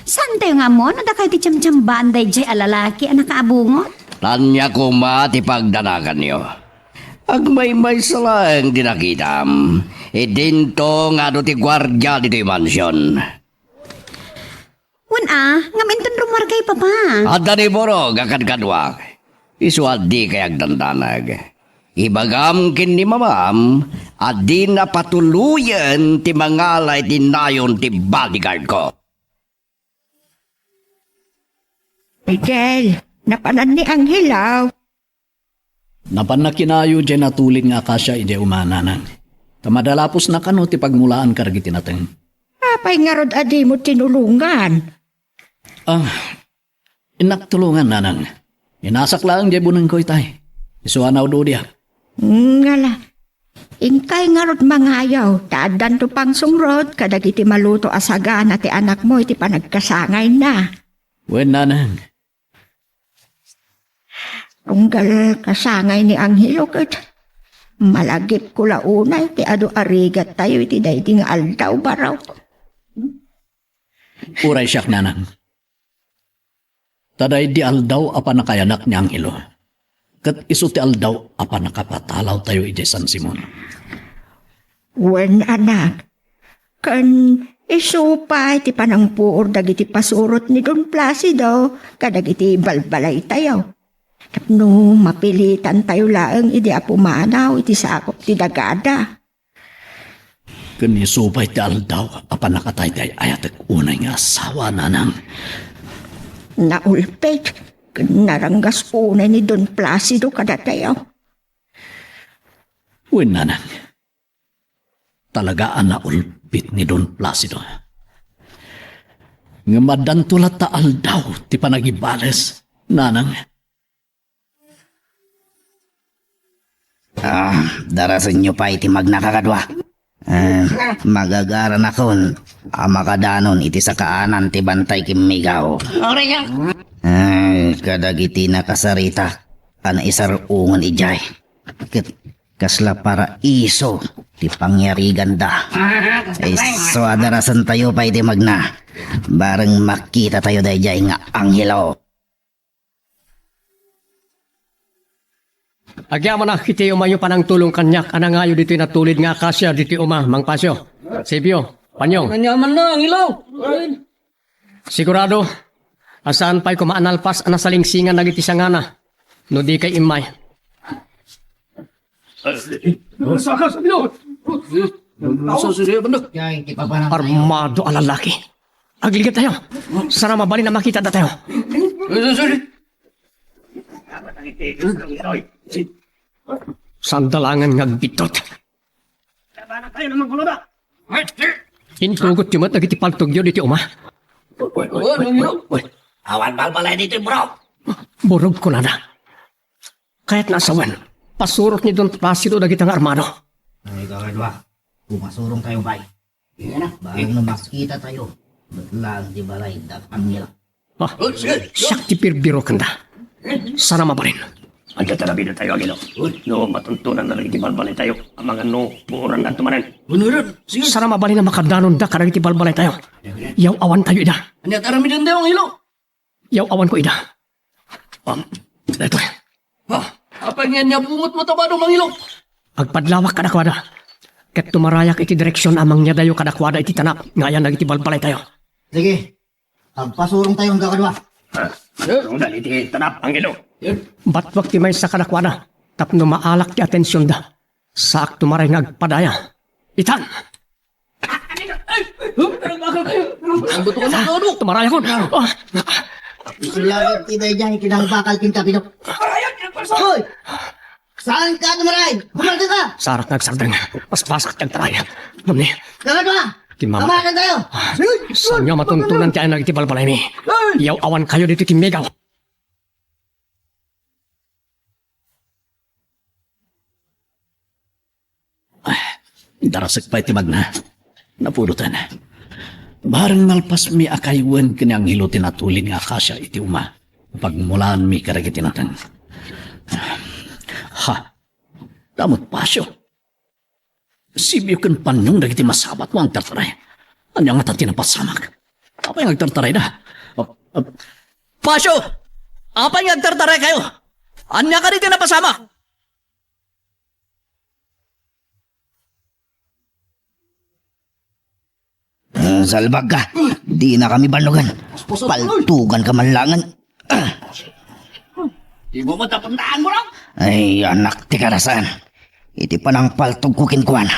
Saantayo nga ammo no dakayo ti tsamtsambaan daydiay a lalaki a nakaabungot? Ania koma ti pagdanaganyo? Agmaymaysa laeng ti nakitam. Idinto nga adu ti guardia ditoy mansion. Wen a, ngem inton rummuarkayo, Papa. Adda ni Borog a kadkaduak. Isu a dikay agdandanag. Ibagam ken ni Mamam a dina patuloyen ti mangala iti nayon ti bodyguard ko. Miguel, napanan ni Angelo. Napanna kinayo diay natulid nga akasia idiay uma, nanang. Ta madalapusna kano ti pagmulaan kadagiti nateng. Apay ngarud a dimo tinulongan? Ah, innak tulongan, nanang. Inasak laeng diay bunengko itay. Isu a naud-udiak. Ngala, inkay ngarud mangayo, ta addanto pangsungrot kadagiti maluto a sagana ti anakmo iti panagkasangayna. Wen, nanang. Tunggal kasangay ni Angelo ket malagipko la unay ti adu a rigattayo iti daydi nga aldaw, baro. Uray siak, nanang. Ta daydi aldaw a pannakayanak ni Angelo, ket isu ti aldaw a pannakapatalawtayo idiay San Simon. Wen, anak, ken isu pay ti panangpuor dagiti pasurot ni Don Placido kadagiti balbalaytayo. Tapno mapilitantayo laeng idi a pumanaw iti sakop ti dagada. Ken isu pay ti aldaw a pannakataytay ayatek unay nga asawa, nanang. Naulpit ken naranggas unay ni Don Placido kadatayo. Wen, nanang. Talaga a naulpit ni Don Placido. Ngem addanto latta aldaw ti panagibales, nanang. Ah, darasenyo pay ti magna, kakadua. Ah, magagaranakon a makadanon iti sakaanan ti bantay kimmigaw. Aray, ah. Ah, kadagiti nakasarita a naisar-ongen idiay. Ket kasla paraiso ti pangyariganda. Isu a darasentayo pay ti magna. Bareng makitatayo daydiay nga anghelo. Agyamanak iti umayo panangtulong kaniak a nangayo ditoy natulid nga akasia ditoy uma, Mang Pasio, Sipio, Panyong. Aniaman na, ang ilaw! Sigurado a saan pay koma a nalpas a nasalingsingan dagiti sangana no di kay immay. Armado a lalaki. Agligetayo. Sana mabalin a makita datayo. Saan da laengen nga agbiddut? Intugotyo met dagiti paltogyo ditoy uma. Awan balbalay ditoy, bro. Borog kunada. Kayatna a sawen, pasurot ni Don Placido dagita nga armado. Ay, kakadwa. Pumasurong tayo, bay. Baka no makita tayo, bet lang di balay, dak angel. Ah, siak ti birbiro kanda. Sana mabalin. Anda ta nabida tayo, Angelo? No, matuntunan na lang iti balbalay tayo. Amangan no, buuran na tumanan. Bunuran, sige. Sana mabalin a makadanon da kadagiti balbalay tayo. Yaw awan tayo ida. Anya, taramidan tayo, Angelo? Yaw awan ko ida. Um, daytoy. Ha? Apay nga niya bungot mo tabado, Mangilo? Agpadlawak kadakuada. Ket tumarayak iti direksion a mangniadayo kadakuada iti tanap nga ayan dagiti balbalay tayo. Sige. Agpasurong tayo, kakadwa. Ah, surong dagiti tanap, Angelo. Batuak ti maysa kadakuada tapno maalak ti atensionda. Saak tumaray nga agpadaya. Itan! Ang buto ka na, ano? Tumaray ako. Ah. Sulagad ti daydiay, kinangbakal kin kapino. Hoy! Saan ka tumaray? Kumalda ka! Sarak nga agsardeng. Paspasak ti agtaray. Ngamni. Kakadwa! Kimama. Kamakan tayo! Saan nga matuntunan ti ayan dagiti balbalaymi? Yaw awan kayo dito kimmigaw. Ah, darasek pay ti magna. Napulotan. Bareng nalpasmi a kaywen ken ni Angelo ti natulin nga akasia iti uma. Pagmulaanmi kadagiti nateng. Ha? Damot pasio. Sibio ken Panyong dagiti masabat nga agtartaray. Ania ngata ti napasamak? Apay nga agtartarayda? Ah, ah, Pasio! Apay nga agtartaray kayo? Ania kadi ti napasamak? Ah, salbag ka. Di na kami bannogan. Paltugan ka man langen. Ah. Di mo matapundaan mo lang? Ay, anak ti karasan. Iti panangpaltogko kenkuana,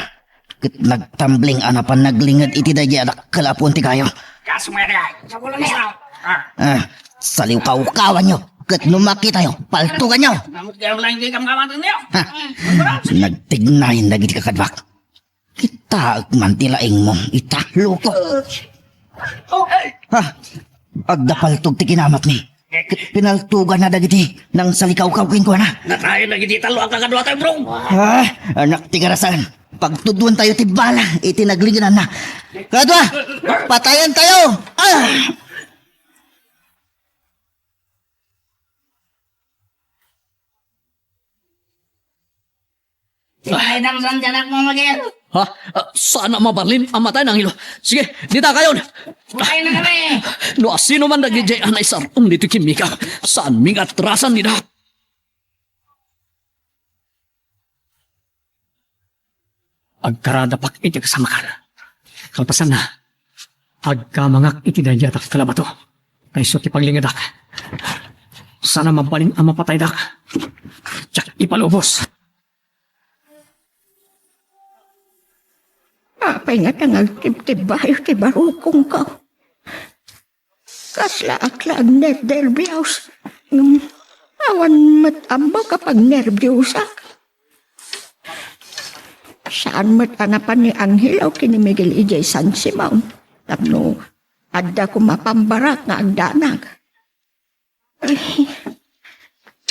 ket nagtambling a napan naglinged iti daydiay a dakkel a puon ti kayo. Kaso nga na, sa ulo na. Ah. Ah, saliwkawkawanyo, ket no makitayo, paltuganyo. Namot kayo lang, hindi ka makamatang niyo. Ha? Nagtignayen dagiti kakaduak. Kitaek man ti laingmo, ita, loko. Ha? Agda paltog ti kinamatmi. Ket pinaltuganna dagiti nangsalikawkaw kenkuana. Natayen dagiti tallo a kakaduatayo, bro. Ah, anak ti karasan. Pagtudloantayo ti bala iti naglingedanna. Kadua, patayantayo. Ah! Ay, damsam, tiyanak mo, Miguel. Ha? Ah, saan a mabalin a matay ni Angelo. Sige, dita kayon. Ay, na kami. No asino man dagiti a naisar-ong ditoy kimmigaw, saanmi nga atrasan dita. Agkaradapak iti kasamakan. Kalpasanna, agkamangak iti daydiay a dakkel a bato. Kayso ti paglingedak. Saan a mabalin a mapataydak. Diak ipalubos. Apay ngata nga agtibtibbayo ti barukongko? Kaslaak la agnernerbios. Ngem awan met ammok a pagnerbiosak. Saan met a napan ni Angelo ken ni Miguel idiay San Simon tapno adda koma pambarak nga agdanag. Ay,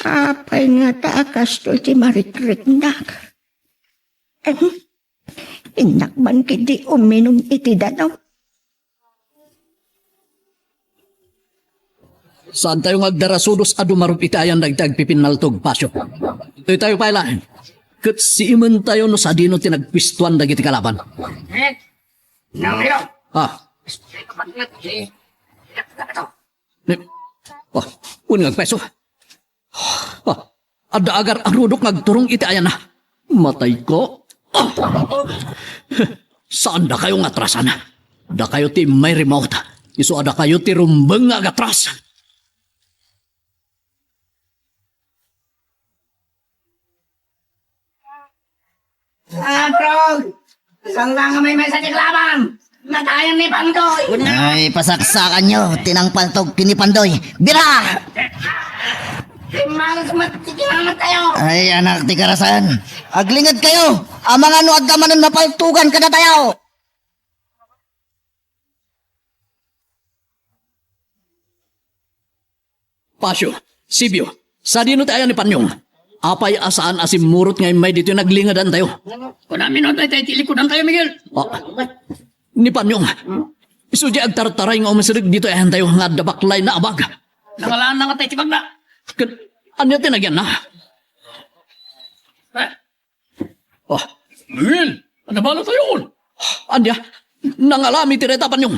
apay ngata a kastoy ti marikriknak? Em, innak man ketdi uminum iti danum. Saantayo nga agdarasudos a dumarup iti ayan dagiti agpipinnaltog, Pasio. Ditoytayo pay laeng. Ket siimentayo no sadino ti nagpuestuan dagiti kalaban. Eh, Nangilo. Ah. Ni, oh, wen nga agpayso. Ah, adda agar-arudok nga agturong iti ayanna. Matayko. Ah. Saan dakayo nga atrasan? Dakayo ti immay remote. Isu a dakayo ti rumbeng nga agatras. Ah, bro! Saan lang may mesa di kalaban? Natayan ni Pandoy! Ay, pasaksakanyo, tinangpaltog ken ni Pandoy. Bira! Timalas mat, tikinangat tayo! Ay, anak ti karasan. Aglinged kayo. Amangan no adda manen mapaltugan kadatayo. Pasio, Sibio, sadino ti ayan ni Panyong? Apay a saan a simmurot nga immay ditoy naglingedantayo? Kunami no, tay, tay, ti likudantayo, Miguel. Ah, ni Panyong. Isu di agtartaray nga umisrek ditoy ayantayo nga adda baklay na abag. Nangalaan na nga tay ti bagna. Ket ania ti nagyanna? Eh? Oh. Miguel, ano bala tayo? Ania? Nangalami ti reta, Panyong.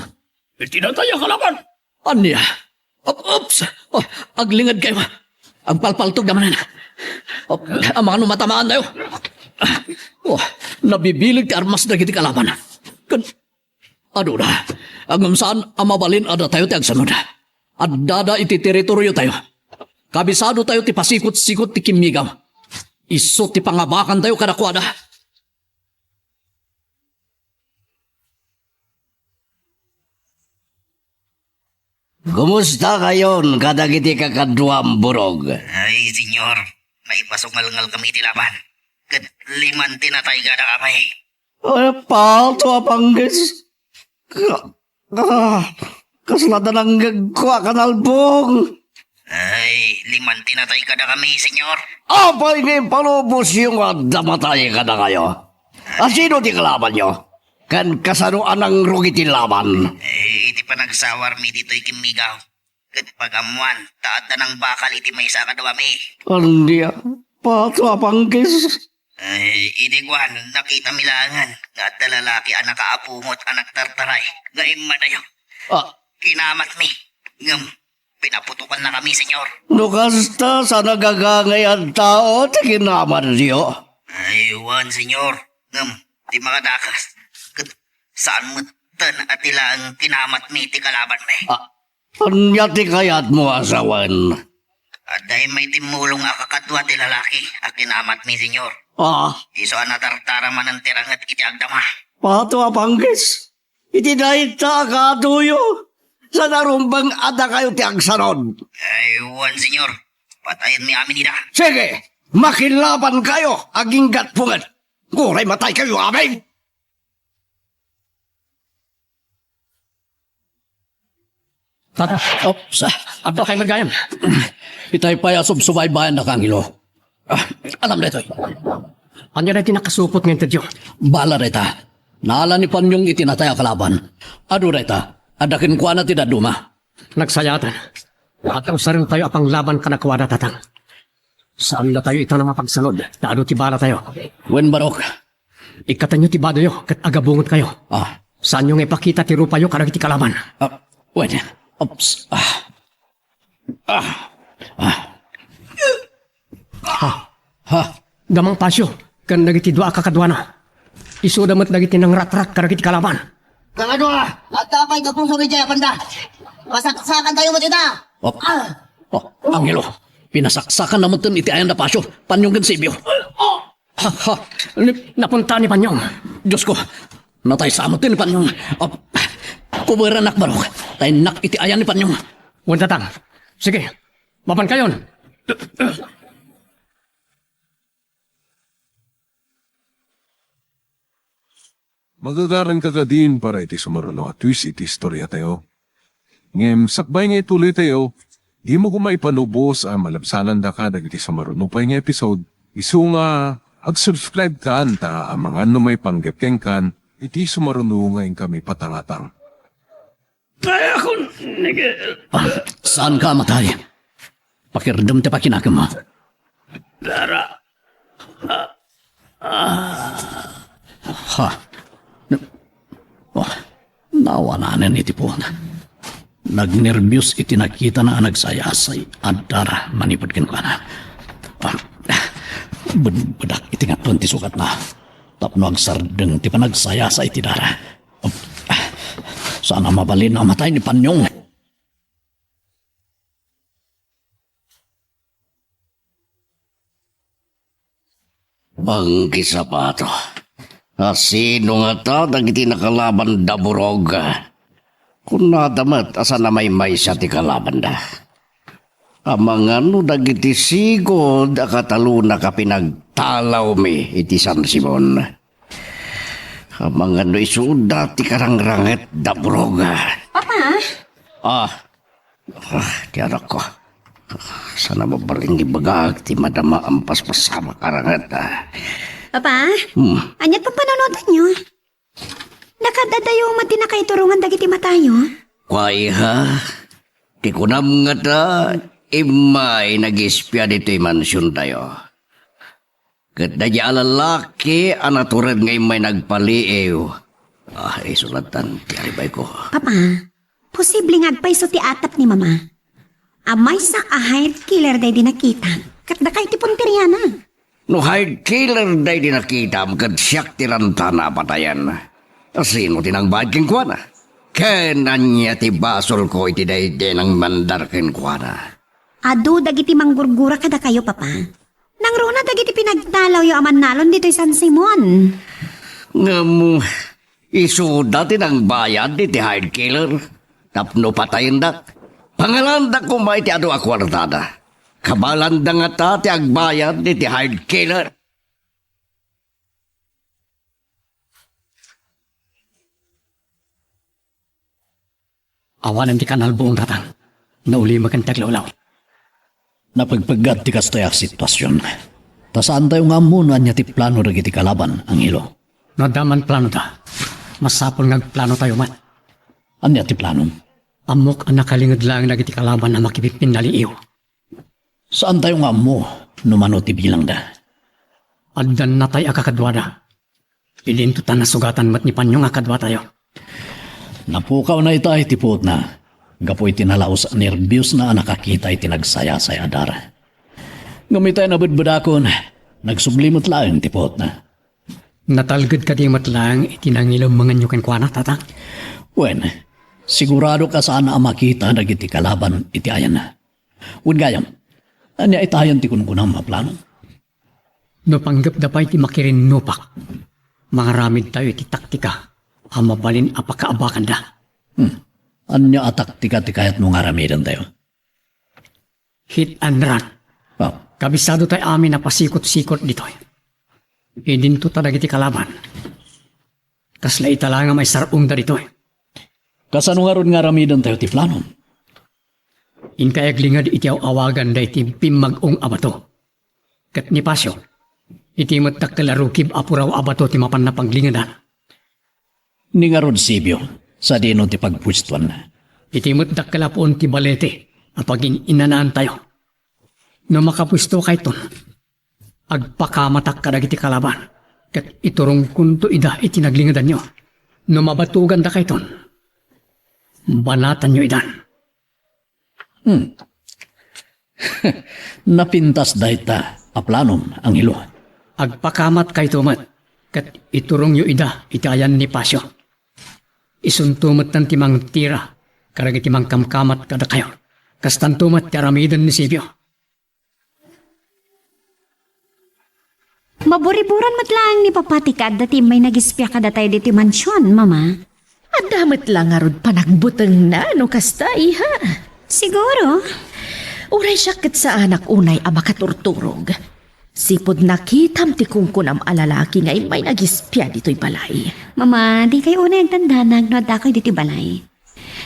Iti natay a kalaban. Ania? Op-, oops! Oh, aglingedkayo. Agpalpaltog da manen. Oh, amangan no matamaantayo. Oh, nabibileg ti armas dagiti kalaban. Ken, aduna, ngem saan a mabalin a datayo ti agsanod. Addada iti teritoriotayo. Kabisadotayo ti pasikot-sikot ti kimmigaw. Isu ti pangabakantayo kadakuada. Kumusta kayon kadagiti kakaduam, Burog? Ay, Senyor, naipasungalngalkami iti laban. Ket liman ti natay kadakami. Ay, pato a panggis. Ka-, ka-, kasla ta nanggegko a kanalbong. Ay, liman ti natay kadakami, Senyor. Apay nga impalubosyo nga adda matay kadakayo? A sino ti kalabanyo? Ken kasano a nangrugi ti laban? Eh, iti panagsawarmi ditoy kimmigaw, ket pagammoan ta adda nangbakal iti maysa a kaduami. Ania, pato a panggis. Ay, idi kuan, nakitami laengen nga adda lalaki a nakaabungot a nagtartaray nga immadayo. Ah. Kinamatmi. Ngem, pinaputokannakami, Senyor. No kasta, saan a gagangay a tao ti kinamatyo? Ay, wen, Senyor. Ngem, ti makadakas, ket saan metten a ti laeng kinamatmi ti kalabanmi. Ah, ania ti kayatmo a sawen? Adda immay timmulong a kakadua ti lalaki a kinamatmi, Senyor. Ah. Isu a natartara manen ti ranget iti agdama. Pato a panggis. Iti dayta a kaduyo, saan a rumbeng a dakayo ti agsanod. Ay, wen, Senyor. Patayenmi amin ida. Sige, makilabankayo agingga pay met. Uray mataykayo amin. Tata, oops, ah, adda kay met gayam. Itay pay a subsubaybayan da, Angelo. Ah, alam daytoy. Ania daytoy nakasupot nga intedyo? Bala dayta. Naala ni Panyong iti natay a kalaban. Adu dayta, adda kenkuana ti dadduma. Nagsayaatan. Adda usarentayo a panglaban kadakuada, Tatang. Saandatayo ita a mapagsanod, ta adu ti balatayo. Wen, Barok. Ikkatenyo ti badoyo, ket agabungotkayo. Ah. Saanyo nga ipakita ti rupayo kadagiti kalaban. Ah, wen. Oops. Ah. Ah. Ah. Ha. Ha. Damang Pasio, ken dagiti dua a kakaduana. Isuda met dagiti nangratrat kadagiti kalaban. Kakadua, adda pay gapu sumadiay a banda. Pasaksakantayo met ita. Oh. Ah. Oh, Angelo, pinasaksakanna metten iti ayan da Pasio, Panyong ken Sibio. Ha, ha. Ni-, napunta ni Panyong. Diosko, natay sa metten ni Panyong. Ah, kuberanak, Barok. Tayennak iti ayan ni Panyong. Wen, Tatang. Sige, mapankayon. Magagaranka kadin para iti sumaruno a twist iti istoriatayo. Ngem sakbay nga ituloytayo, dimo koma ipanubos a malabsanandaka dagiti sumaruno pay nga episode. Isu nga ag-subscribe kan ta amangan no maipanggep kenkan iti sumaruno nga inkami patangatang. Kayakon, Miguel. Ah, saanka a matay? Pakirdem ti pakinakem. Dara. Ah. Ah. Ha? Na-, oh, nawananen iti puon. Nagnerbios iti nakitana a nagsayasay a dara manipud kenkuana. Ah, bedbedak iti ngatuen ti sukatna tapno agsardeng ti panagsayasa iti dara. Saan a mabalin a matay ni Panyong. Bangki sapato. A sino ngata dagiti nakalaban da Burog? Kunada met a saan a maymaysa ti kalabanda. Amangan no dagiti sigud a katalona a pinagtalawmi iti San Simon. Amangan no isuda ti karangranget da Burog. Papa? Ah. Ah, ti anakko. Saan a mabalin nga ibagak ti madama a mapaspasamak a ranget, ah. Papa, Hmm. Ania ti pampanunotanyo? Dakadadayo met ti nakaiturongan dagiti matayo? Kua, iha, ti kunam ngata, immay nagispia ditoy mansiontayo. Ket daydiay a lalaki a natured nga immay nagpaliiw. Ah, isu lattan ti aribayko. Papa, posible nga agpayso ti atap ni Mama. A maysa a hired killer daydi nakitam, ket dakay ti punteriana. No hired killer daydi nakitam, ket siak ti rantana a patayen. Sino ti nangbayad kenkuana? Ken ania ti basolko iti daydi nangmandar kenkuana? Adu dagiti manggurgura kadakayo, Papa. Nangruna dagiti pinagtalawyo a mannalon ditoy San Simon. Ngem isuda ti nangbayad iti hired killer tapno patayendak. Pangalanda koma iti adu a kuartada. Kabalanda ngata ti agbayad iti hired killer. Awanen ti kanalbuong, Tatang. Naulimek ti aglawlaw. Napegpeggad ti kastoy a situasion. Ta saantayo nga ammo no ania ti plano dagiti kalaban, Angelo. No adda man planoda, masapul nga agplanotayo met. Ania ti plano? Ammok a nakalinged laeng dagiti kalaban a makipipinnaliiw. Saantayo nga ammo no mano ti bilangda. Addannatay a kakaduada. Idinto ta nasugatan met ni Panyo nga kaduatayo. Napukawna itay ti puotna gapu iti nalaus a nerbiosna a nakakita iti nagsayasayadar. Ngem itay nabedbedakon, nagsubli met laeng ti puotna. Natalged kadi met laeng iti nangilemmenganyo kenkuana, Tatang? Wen, siguradok a saan a makita dagiti kalaban iti ayanna. Wen gayam, ania itayen ti kunkunam a plano? No panggepda pay ti makirinnupak, mangaramidtayo iti taktika a mabalin a pakaabakanda. Hmm. Ania a taktika ti kayatmo nga aramidentayo? Hit and run. Ah. Kabisadotay amin a pasikot-sikot ditoy. Idinto ta dagiti kalaban. Kasla ita la nga maisar-ongda ditoy. Kasano ngarud nga aramidentayo ti plano? Inkay aglinged iti aw-awagan daydi pimmag-ong a bato. Ket ni Pasio, iti met dakkel a rukib a puraw a bato ti mapanna paglingedan. Ni ngarud Sibio, sadino ti pagpuestuanna? Iti met dakkel a puon ti balete a pagin-inanaantayo. No makapuesto kayton, agpakamatak kadagiti kalaban, ket iturongkonto ida iti naglingedanyo. No mabatuganda kayton, banatanyo idan. Hmm. Napintas dayta a planom, Angelo. Agpakamat kayto met, ket iturongyo ida iti ayan ni Pasio. Isunto metten ti mangtira kadagiti mangkamkamat kadakayo. Kastanto met ti aramiden ni Sibio. Maburiburan met laeng ni Papa ti kaadda ti immay nagispia kadatayo ditoy mansion, Mama. Adda met la ngarud panagbutengna no kasta, iha. Siguro. Uray siak ket saanak unay a makaturturog. Sipud nakitam ti kunkunam a lalaki nga immay nagispia ditoy balay. Mama, dikay unay agdandanag no addakoy ditoy balay.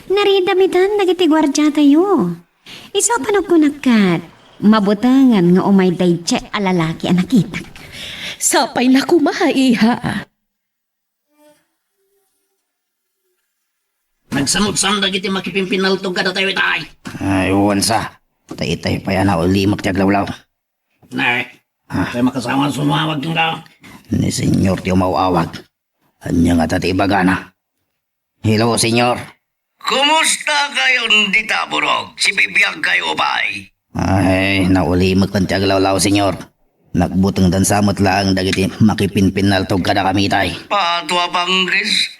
Naridamitan dagiti guardiatayo. Isu a panagkunak ket, mabutengen nga umay daydiay a lalaki a nakitak. Sapay la koma, iha. Nagsamutsan dagiti makipinpinnaltog kadatayo itay. Ay, wen sa. Ta itay pay a naulimek ti aglawlaw. Nay, Ah. Tay makasawa sumawag kenka. Ni Senyor ti umaw-awag. Ania ngata ti ibagana? Hello, Senyor. Kumusta kayon dita, Burog? Sibibiag kayo pay? Ay, naulimek ti aglawlaw, Senyor. Nagbutengdan sa met laeng dagiti makipinpinnaltog kadakami itay. Patua, Panggis.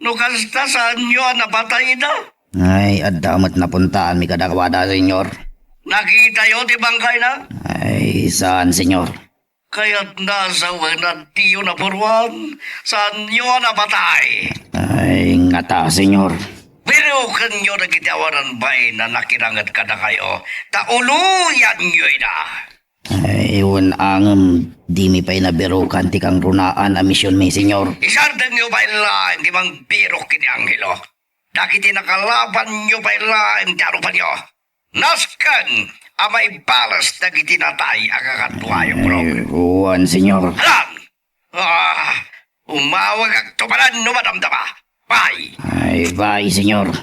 No kasta, saanyo a napatayda? Ay, adda met napuntaanmi kadakuada, Senyor. Nakitayo ti bangkayna? Ay, saan, Senyor. Kayatna a sawen a diyo napuruan, saanyo a napatay? Ay, ngata, Senyor. Birukenyo dagiti awanan bain a nakiranget kadakayo, ta uloyanyo ida. Ay, wen angem, dimi pay nabirukan ti kangrunaan a misionmi, Senyor. Isardengyo pay laeng ti mangbirok iti anghelo. Dagiti nakalabanyo pay laeng ti arupanyo. Nasken a maibales dagiti natay a kakaduayo, Brok. Eh, wen, Señor. Alam! Ah, umawagakto manen no madamdama. Bye! Ay, bye, Señor.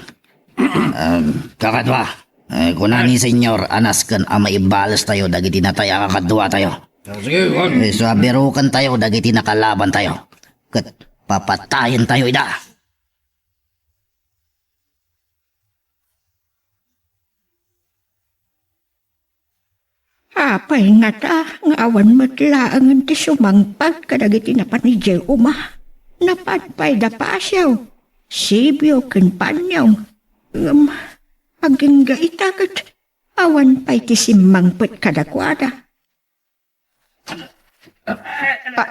Em, kakadua, eh, kuna ni Señor a nasken a maibales tayo dagiti natay a kakaduatayo. Ah, sige, wen. Eh, so, biruken tayo dagiti nakalaban tayo. Ket papatayen tayo ida. Apay ngata nga awan met laengen ti sumangpet kadagiti napan idiay uma? Napan pay da Pasio, Sibio, ken Panyong. Ngem agingga ita ket awan pay ti simmangpet kadakuada. Ah, ah,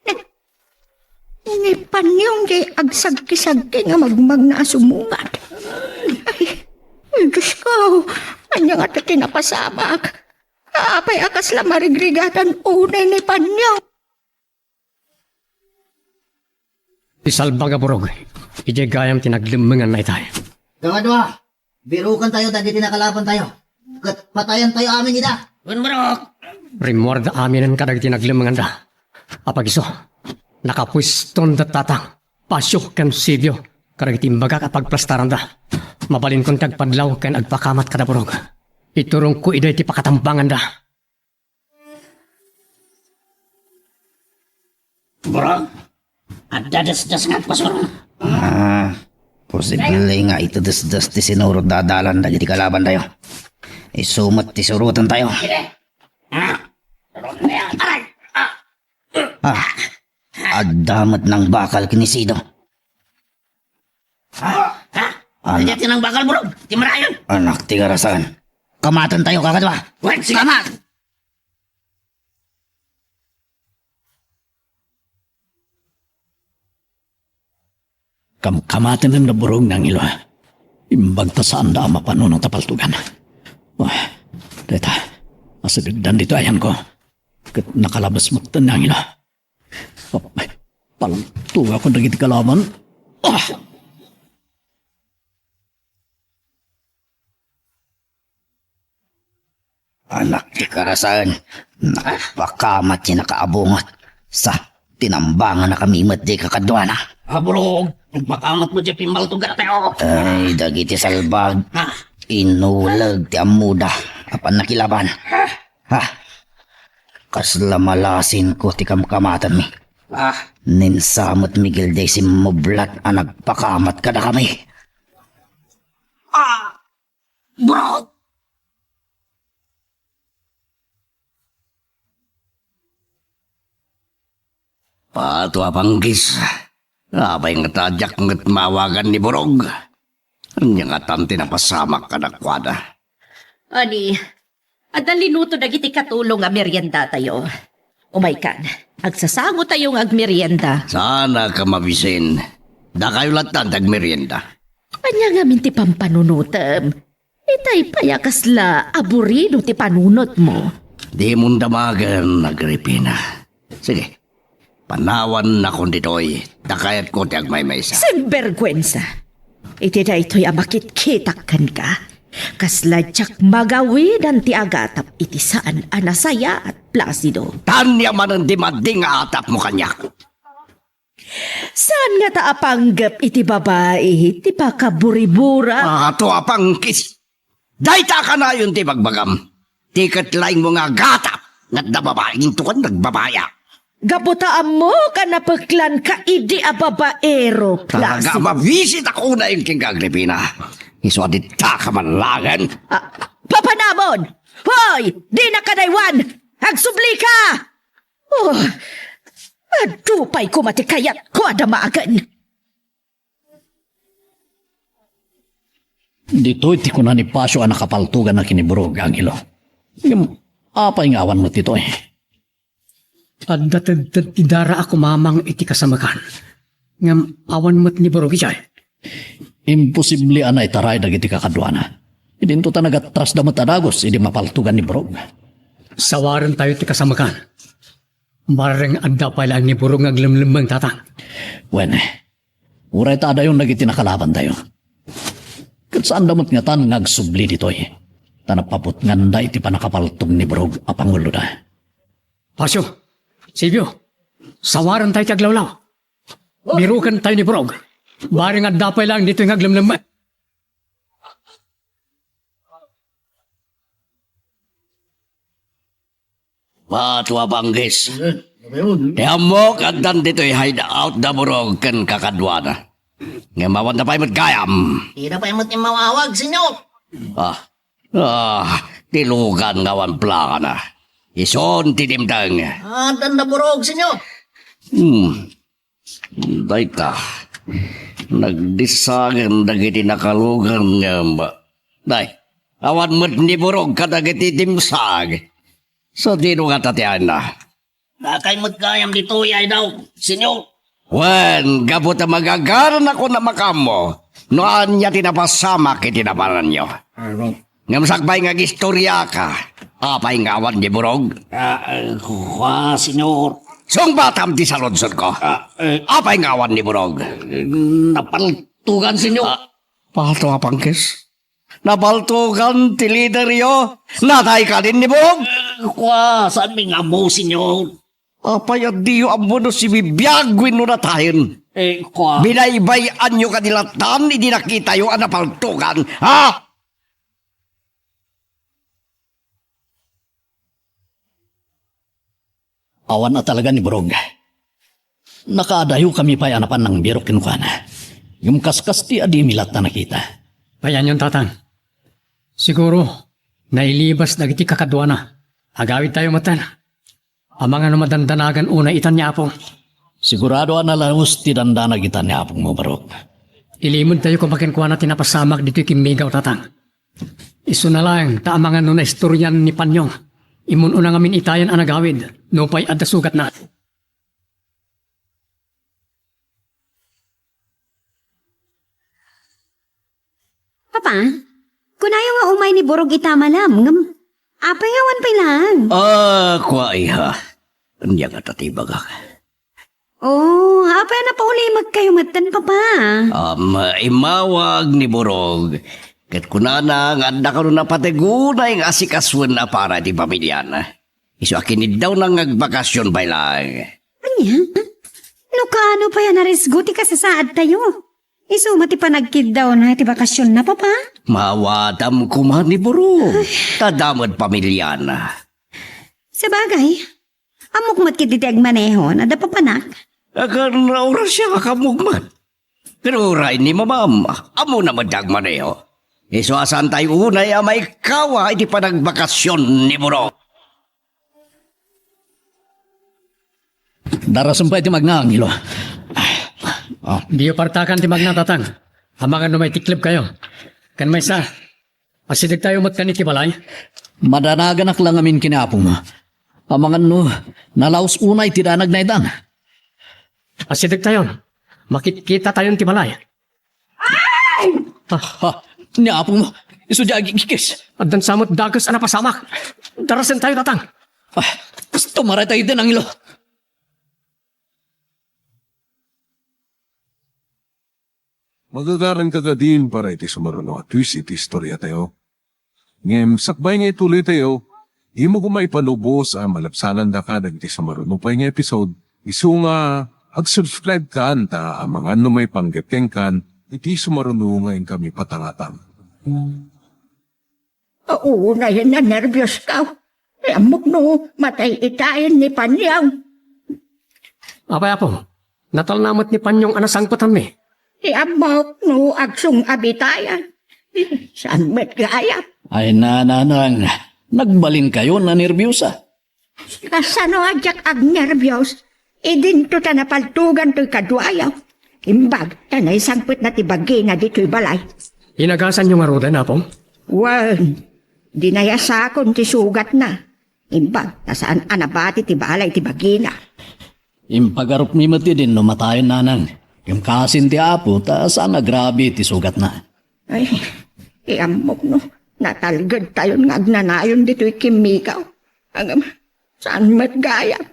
Ni, ni Panyong ti agsagki-sagki nga magmagna a sumungad. Ay, ay, Diyos ko, ania ngata ti napasamak? Apay a kasla marigrigatan unay ni Panyong? Ti salbag a Burog, idiay gayam ti naglemmengan na itay. Kakadua, biruken tayo dagiti nakalaban tayo, ket patayen tayo amin ida. Wen, Burog! Rimmuarda aminen kadagiti naglemmenganda. Apag isu, nakapueston da Tatang, Pasio ken Sibio kadagiti imbagak a pagplastaranda. Mabalinkon ti agpadlaw ken agpakamat kada Burog. Iturongko ida iti pakatambanganda. Burog, adda desdes nga agpasuro. Ah, posible nga iti desdes ti sinurot da adalan dagiti kalaban tayo. Isu met ti suroten tayo. Ah, adda met nangbakal ken ni Sido. Ha? Ha? Anak. Ania ti nangbakal, Burog? Ti marayon? Anak ti karasan. Kamaten tayo, kakadua. Wen, sige. Kamat! Kamkamaten da Burog ni Angelo. Imbag ta saanda a mapanunot a paltugan. Wah, dayta, asidegdan ditoy ayanko. Ket nakalabas metten ni Angelo. Paltugakon dagiti kalaban. Ah! Anak ti karasan, nagpakamat ti nakaabunget. Sa, tinambangan na kami met di kakaduana. Ah, Burog, nagpakamat mo di pimmaltugan tayo. Ay, dagiti salbag. Ha? Inuleg ti ammoda a pannakilaban. Ha? Kasla malasin ko ti kamkamatanmi. Ah. Ninsamet Miguel day simmublat a nagpakamat kadakami. Ah! Burog! Pato a panggis. Apay nga ta diak met maawagan ni Burog? Ania ngatan ti napasamak kadakuada? Ani, adda linuto dagiti katulong a meriendatayo. Umaykan, agsasangotayo nga agmerienda. Saanak a mabisin. Dakayo latta ti agmerienda. Ania ngamin ti pampanunotem? Itay pay a kasla aburido ti panunotmo. Dimon damagen, Agripina. Sige, panawannakon ditoy, ta kayatko ti agmaymaysa. Sinberguensa! Iti daytoy a makitkitak kenka, kasla diak magawidan ti agatap iti saan a nasayaat, Placido. Ania manen ti madi nga atapmo kaniak? Saan ngata a panggep iti babai ti pakaburibura? Ato a panggis! Dayta a kanayon ti bagbagam. Ti ket laingmo nga agatap nga adda babai, intokan nagbabaya. Gapu ta ammok a napeklanka idi a babaero, Placido. Talaga a mabisitak unay ken Agripina. Isu a ditta ka manlagen. Ah, papanamon! Hoy! Dinaka daywan! Agsublika! Oh, adu pay koma ti kayatko a damagen. Ditoy ti kuna ni Pasio a nakapaltugan na kiniburog, Angelo. Ngem, apay nga awan met ditoy? Adda tedted ti dara a kumamang iti kasamekan. Ngem awan met ni Burog idiay. Imposible a naitaray dagiti kakaduana. Idinto ta nagatrasda met a dagus idi mapaltugan ni Burog. Sawarentayo ti kasamekan. Barring adda pay laeng ni Burog nga aglemlemmeng, Tatang. Wen, uray ta adayon dagiti nakalabantayo. Ket saanda met ngatan nga agsubli ditoy, ta napaputnganda iti pannakapaltog ni Burog a panguloda. Pasio, Silvio, sawarentayo ti aglawlaw. Birukentayo ni Burog. Bareng adda pay laeng ditoy nga aglemlemmet. Batua Banggis. Eh, ano yun? Ti ammok, addan ditoy hideout da Burog ken kakaduana. Ngem awan da pay met gayam. Dida pay met immawawag, senyor. Ah. Ah, ti lugan nga awan plakana. Isun ti dimteng. Addan da Burog, senyor. Hmm. Dayta, nagdissangen dagiti nakalugan nga ba-, day, awan met ni Burog kadagiti dimsag. Sadino ngata ti ayanna? Dakay met gayam ditoy, ay daw, senyor. Wen, gapu ta magagaranakon a makaammo no ania ti napasamak iti napananyo. Ano? Ngem sakbay nga agistoriaka, apay nga awan ni Burog? Ah, eh, kua, senyor. Sungbatam ti saludsodko. Ah, eh. Apay nga awan ni Burog? Eh, napaltugan, senyor. Ah, pato a pangkis. Napaltugan ti lideryo. Natay kadin ni Burog? Eh, kua, saan mi nga ammo, senyor? Apay a diyo ammo no sibibiag wenno natayen? Eh, kua. Binaybay-anyo kadi lattan idi nakitayo a napaltugan, ha? Awan a talaga ni Burog. Nakaadayo kami pay a napan nangbirok kenkuana. Ngem kaskas ti adi mi latta nakita. Payanyon, Tatang. Siguro, nailibas dagiti kakaduana. Agawidtayo metten. Amangan no madandanagan unay itan ni Apo. Sigurado a nalaus ti dandanag itan ni apongmo, Burog. Ilimedtayo koma kenkuana ti napasamak ditoy kimmigaw, Tatang. Isuna laeng ta amangan no naistorian ni Panyong. Immun-una ngamin itayan a nagawid, nupay adda sugatna. Papa, kunayo nga umay ni Burog ita malam, ngem apay nga awan pay laeng? Ah, kua, iha. Ania ngata ti ibagak? Oh, apay a napaulimekkayo metten, Papa? Um, immawag ni Burog. Ket kunana nga adda kano napateg unay nga asikasuen a para ti pamiliana. Isu a kiniddawna nga agbakasyon pay laeng. Ania? No kaano pay a narisgo ti kasasaadtayo? Isu met ti panagkiddawna iti bakasyonna, Papa? Maawatam koma ni Burog. Ay. Ta adda met pamiliana. Sabagay, ammok met ketdi ti agmaneho, adda papanak. Agan oras siya nga kammok met. Pero uray ni Mamam, ammona met ti agmaneho. Isu a saantayo unay a maikkawa iti panagbakasyon ni Burog. Darasen pay ti magna, Angelo. Ah. Diyo partakan ti magna, Tatang. Amangan no maitiklebkayo. Ken maysa, asidegtayo met kani ti balay? Madanaganak la ngamin ken ni apom. Amangan no nalaus unay ti danagna itan. Asidegtayon. Makitkitatayon ti balay. Ay! Ah, ah, ni apom, isu diay agikikis. Addan sa met dakes a napasamak. Darasentayo, Tatang. Ah, tumaraytayo iti nangilo. Magagaranka kadin para iti sumaruno a twist iti istoriatayo. Ngem sakbay nga ituloytayo, dimo koma ipalubos a malabsanandaka dagiti sumaruno pay nga episode. Isu nga, ag-subscribe kan ta amangan no maipanggep kenkan iti sumaruno nga inkami patangatang. Unay, nanerbios ka. Ti ammok no matay itayen ni Panyong. Apay, Apo, natalna met ni Panyong a nasangpetanmi. Ti ammok no agsung-ab itayen. Saan met gayam? Ay, nanang, nagbalinkayo, nanerbiosa. Kasano a diak agnerbios? Idinto ta napaltogan toy kaduayo. Imbag ta naisangpetna ti bagina ditoy balay. Inagasanyo ngaruden, Apo? Wen, dinayasakon ti sugatna. Imbag ta saan a nabati ti balay ti bagina. Impagarupmi met idin no matayen, nanang. Ngem kasin ti Apo ta saan a grabe ti sugatna. Ay, ti ammok no natalgedtayon nga agnanayon ditoy kimmigaw. Ngem, saan met gayam?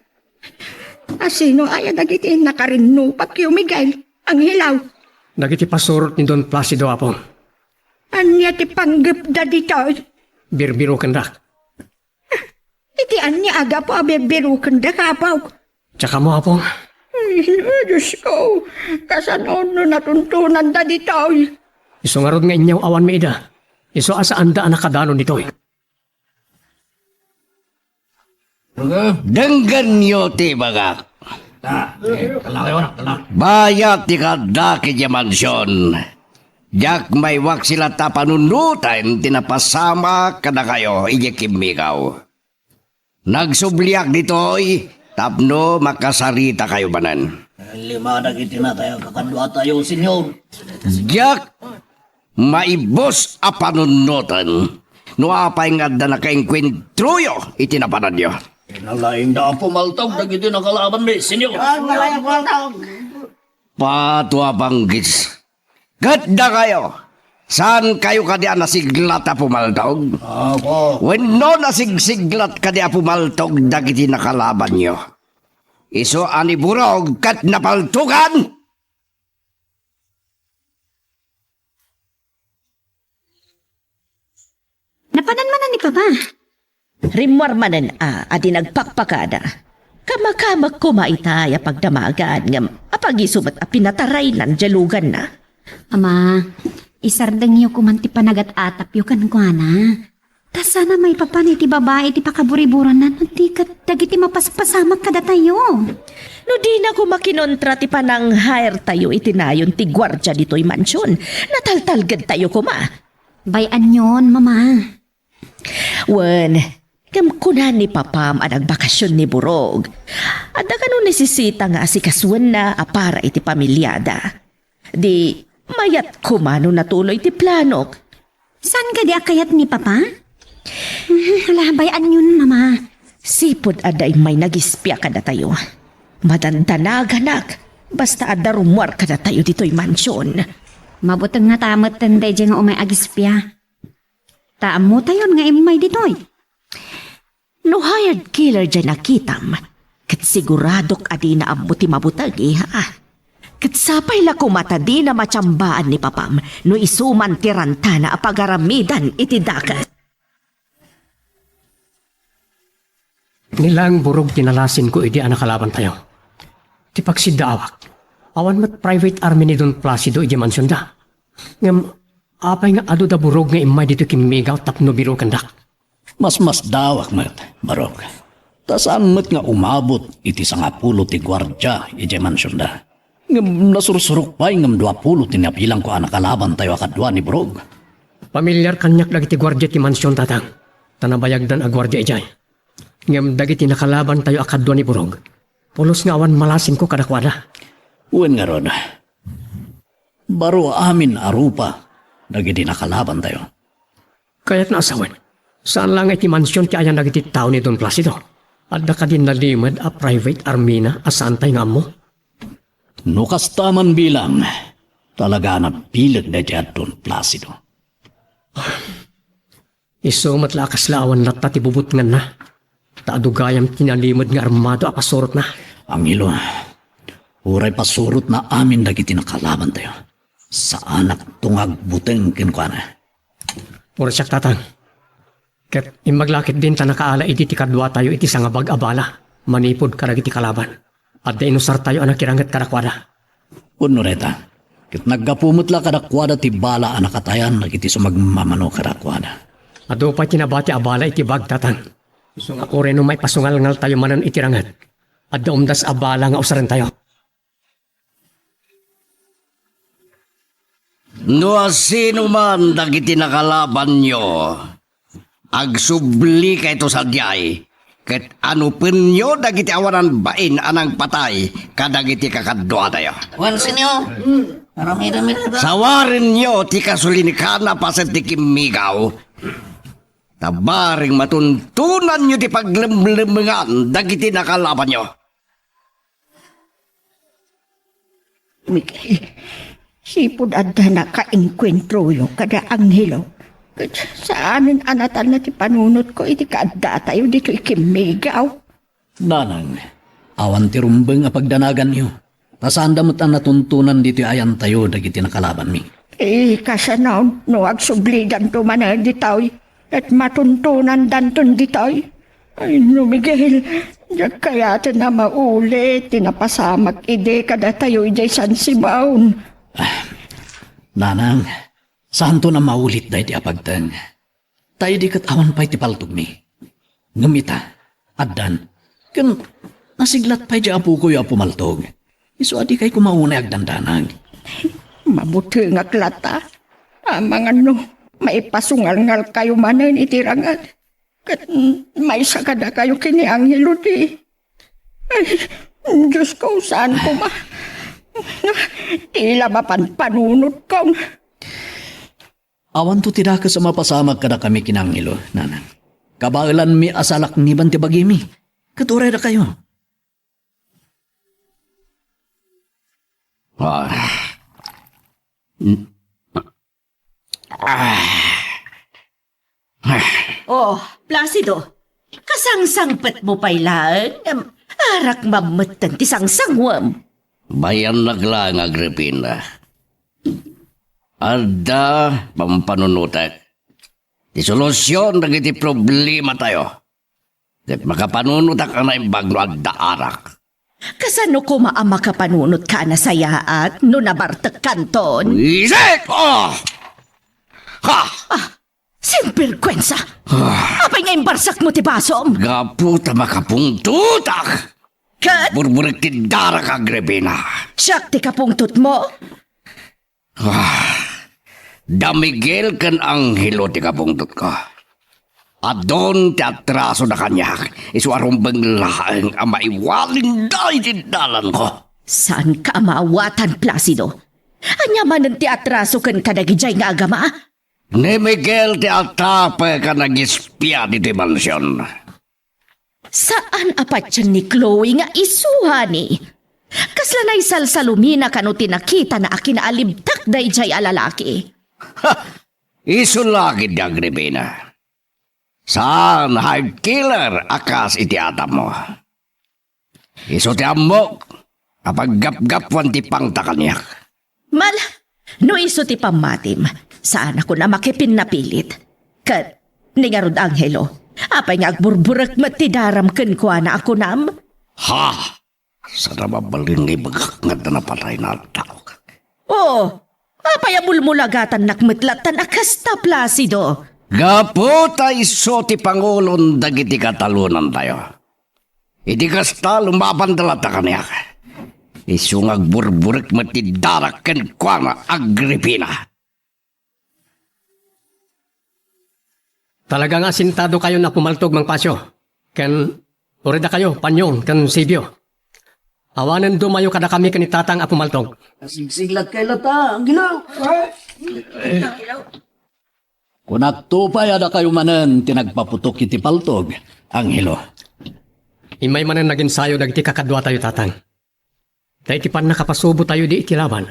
A sino aya dagiti nakarinnupakyo, Miguel? Angelaw? Dagiti pasurot ni Don Placido, Apo. Ania ti panggepda ditoy? Birbirokendak. Iti ania a gapu a birbirokenda, Apo? Diak ammo, Apo. Ay, Diosko, kasano no natuntonanda ditoy? Isu ngarud nga aniaw awan maida. Isu a saanda a nakadanon ditoy. Denggenyo ti ibagak. Bayat ti kaaddak idiay mansion. Diak maiwaksi latta a panunoten ti napasamak kadakayo idiay kimmigaw. Nagsubliak ditoy tapno makasaritakayo manen. Lima dagiti natay a kakaduatayo, Senyor. Diak maibus a panunoten no apay nga adda nakaengkuentroyo iti napananyo. Nalaingda a pumaltog dagiti nakalabanmi, Senyor. Patua panggis. Ket dakayo, saankayo kadi a nasiglat a pumaltog? Apo. Wenno nasigsiglat kadi a pumaltog dagiti nakalabanyo? Isu a ni Burog ket napaltogan? Napanan manen ni Papa. Rimmuar manen a, a di nagpakpakada. Kamakamek koma itay a pagdamagan, ngem apagiso met a pinataraynan diay luganna. Ama, isardengyo koman ti panagat-atapyo kenkuana. Ta saan a maipapan iti babai ti pakaburiburanna no di ket dagiti mapaspasamak kadatayo. No dina koma kinontra ti panang-hire tayo iti nayon ti guardia ditoy mansion, nataltalgedtayo koma. Bay-anyon, Mama. Wen, ngem kuna ni Papam a nagbakasion ni Burog, adda kano nesesita nga asikasuenna a para iti pamiliada. Di, mayat koma no natuloy ti planok. Saan kadi a kayat ni Papa? Ala, bay-anyon, Mama. Sipud adda immay nagispia kadatayo. Madandanaganak, basta adda rummuar kadatayo ditoy mansion. Mabuteng ngata metten daydiay nga umay agispia. Ta ammotayon nga immay ditoy. No hired killer diay nakitam, ket siguradok a dina ammo ti mabuteng, iha. Ket sapay la koma ta dina matiambaan ni Papam no isu man ti rantana a pagaramidan iti dakes. Ni laeng Burog ti nalasinko idi a nakalabantayo. Ti pagsiddaawak, awan met private army ni Don Placido idiay mansionda. Ngem apay nga adu da Burog nga immay ditoy kimmigaw tapno birokendak? Masmasdawak met, Burog. Ta saan met nga umabot iti sangapulo ti guardia idiay mansionda. Ngem nasursurok pay ngem duapulo ti nabilangko a nakalabantayo a kadua ni Burog. Pamilyar kaniak dagiti guardia ti mansion, Tatang, ta nabayagdan a guardia idiay. Ngem dagiti nakalabantayo a kadua ni Burog, pulos nga awan malasinko kadakuada. Wen ngarud, baro amin a rupa dagiti nakalabantayo. Kayatna a sawen, saan la nga iti mansion ti ayan dagiti tao ni Don Placido? Adda kadi nalimed a private army-na a saantay nga ammo? No kasta man bilang, talaga a nabileg daydiay a Don Placido. Isu met la a kasla awan latta ti bubutnganna, ta adu gayam ti nalimed nga armado a pasurotna. Angelo, uray pasurotna amin dagiti nakalabantayo, saanakto nga agbuteng kenkuana. Puro siak, Tatang. Ket imbag la ketdin ta nakaala idi ti kaduatayo iti sangabag a bala manipud kadagiti kalaban. Adda inusartayo a nakiranget kadakuada. Wenno dayta, ket naggapu met la kadakuada ti bala a nakatayan dagiti sumagmamano kadakuada. Adu pay ti nabati a bala iti bag, Tatang. Isu nga uray no maipasungalngaltayo manen iti ranget, adda umdas a bala nga usarentayo. No asino man dagiti nakalabanyo, agsublikayto sadiay, ket anupenyo dagiti awanan bain a nangpatay kadagiti kakaduatayo. Wen, Senyor, aramidem ita. Sawarenyo ti kasulinkana paset ti kimmigaw. Ta bareng matuntonanyo ti paglemlemengan dagiti nakalabanyo. Miguel, sipud adda nakaengkuentroyo kada Angelo, ket saanen a natalna ti panunotko iti kaaddatayo ditoy kimmigaw. Nanang, awan ti rumbeng a pagdanaganyo, ta saanda met a natuntonan ditoy ayantayo dagiti nakalabanmi. Eh, kasano no agsublidanto manen ditoy, ket matuntonandanton ditoy? Ay, no, Miguel, diak kayaten a maulit ti napasamak idi kadatayo idiay San Simon. Nanang, saanton a maulit daydi a pagteng. Ta idi ket awan pay ti paltogmi. Ngem ita, addan, ken nasiglat pay diay apokoy a pumaltog. Isu a dikay koma unay agdandanag. Mabutengak latta. Amangan no maipasungalngalkayo manen iti rangag. Ket, mm, maysa kadakayo ken ni Angelo di. Ay, Dios ko, saan koma? Ti la mapanpanunotko. Awanto ti dakes a mapasamak kadakami ken ni Angelo, nanang. Kabaelanmi a salakniban ti bagimi. Ket uray dakayo. Ah. Mm. Ah. Ah. Oh, Placido, kasangsangpetmo pay laeng, ngem arak mammetten ti sangsanguem. Bayannak laeng, Agripina. Adda pampanunotek. Ti solusion dagiti problematayo. Ket makapanunotak a naimbag no adda arak. Kasano koma a makapanunotka a nasayaat no nabartekkanton? Isip! Oh! Ha! Ah, sinbergwensa! Ah. Apay nga imbarsakmo ti basom? Gapu ta makapungtotak! Ket? Burburek ti darak, Agripina. Siak ti kapungtotmo? Ah, da Miguel ken Angelo ti kapungtotko. Adun ti atrasoda kaniak, isu a rumbeng laeng a maiwalinda iti dalanko. Saanka a maawatan, Placido. Ania manen ti atraso ken kadagidiay nga agama? Ni Miguel ti atapek a nagispia ditoy mansion. Saan a patien ni Chloe nga isu, honey. Kasla naisalsalumina kano ti nakitana a kinaalibtak daydiay a lalaki. Ha! Isu la ketdi, Agripina. Saan a heart killer a kas iti atapmo. Isu ti ammok a paggapgapuan ti pangta kaniak. Mala, no isu ti pammatim, saanakon a makipinnapilit. Ket, ni ngarud, Angelo, apay nga agburburek met ti daram kenkuana a kunam? Ha! Saan a mabalin nga ibagak nga adda napatayna a tao. Oh, apay a mulmulagatannak met lattan a kasta, Placido? Gapu ta isu ti pangulon dagiti katalonantayo. Iti kasta, lumabanda latta kaniak. Isu nga agburburek met ti darak kenkuana, Agripina. Talaga nga asintado kayo nga pumaltog, Mang Pasio. Ken uray dakayo, Panyong, ken Sibio. Awanen dumayo kadakami ken ni Tatang a pumaltog. Nasigsiglat kayo latta, Angelo. Kunakto pay a dakayo manen ti nagpaputok iti paltog, Angelo. Immay manen naginsayo dagiti kakaduatayo, Tatang. Ta iti pannakapasubotayo idi iti laban,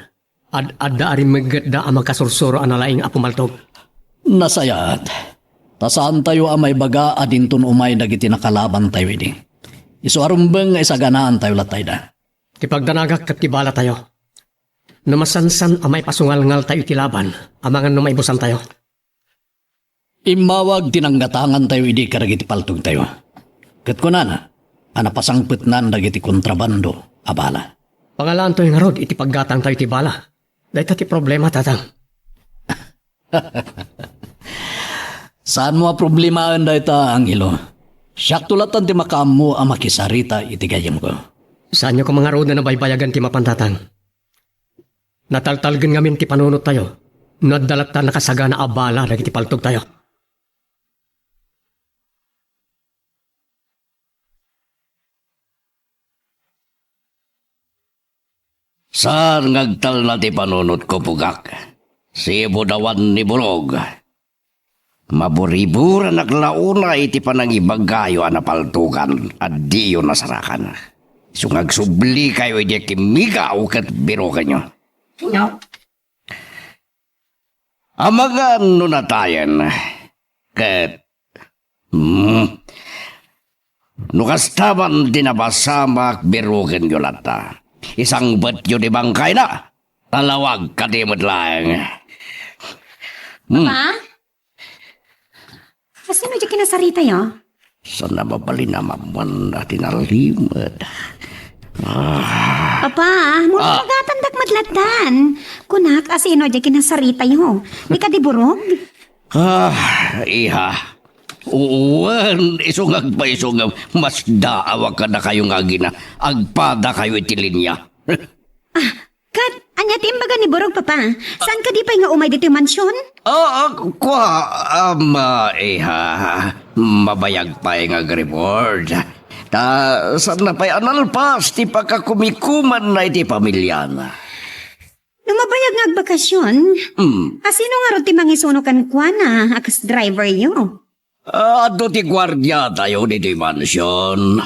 ad-adda a rimmeggetda a makasursuro a nalaing a pumaltog. Nasayaat, ta saantayo a maibaga a dinton umay dagiti nakalabantayo idi. Isu a rumbeng nga isaganaantayo lattayda. Ti pagdanagak ket ti balatayo. No masansan a maipasungalngaltayo iti laban, amangan no maibusantayo. Immawag ti nanggatangantayo idi kadagiti paltogtayo. Ket kunana a napasangpetnan dagiti kontrabando a bala. Pangalaantoy ngarud iti paggatangtayo iti bala. Dayta ti problema, Tatang. Saanmo a problemaen dayta, Angelo. Siakto lattan ti makaammo a makisarita iti gayyemko. Saanyo koma ngarud a nabaybayagan ti mapan, Tatang. Nataltalgen ngamin ti panunottayo no adda latta nakasagana a bala dagiti paltogtayo. Saan nga agtalna ti panunotko, pugak? Sipud awan ni Burog. Maburiburanak la unay iti panangibagayo a napaltogan a diyo nasarakan. Isu nga agsublikayo idiay kimmigaw ket birokenyo. Amangan no natayen, ket, hmm, no kasta man ti napasamak, birokenyo latta. Isangbetyo ti bangkayna. Talawag kadi met laeng. Hmm. Papa? Asino diay kinasaritayo? Saan a mabalin a mapan a tinalimed. Ah. Papa, mo Ah. Nagatandak met lattan. Kunak, asino diay kinasaritayo? Di kadi Burog? Ah, iha. Wen, isu nga agpaisu nga masdaawak kadakayo nga agina, agpadakayo iti linia. Ah, kat, ania ti imbaga ni Burog, Papa? Saan kadi pay nga umay ditoy mansion? Ah, ah, kua, um, ah, iha, mabayag pay nga agribord. Ta, saan na pay a nalpas ti pakakumikumanna iti pamiliana. No mabayag nga agbakasyon, Hmm. Asino ngarud ti mangisuno kenkuana a kas driver yo? Ah, adu ti guardiatayo ditoy mansion.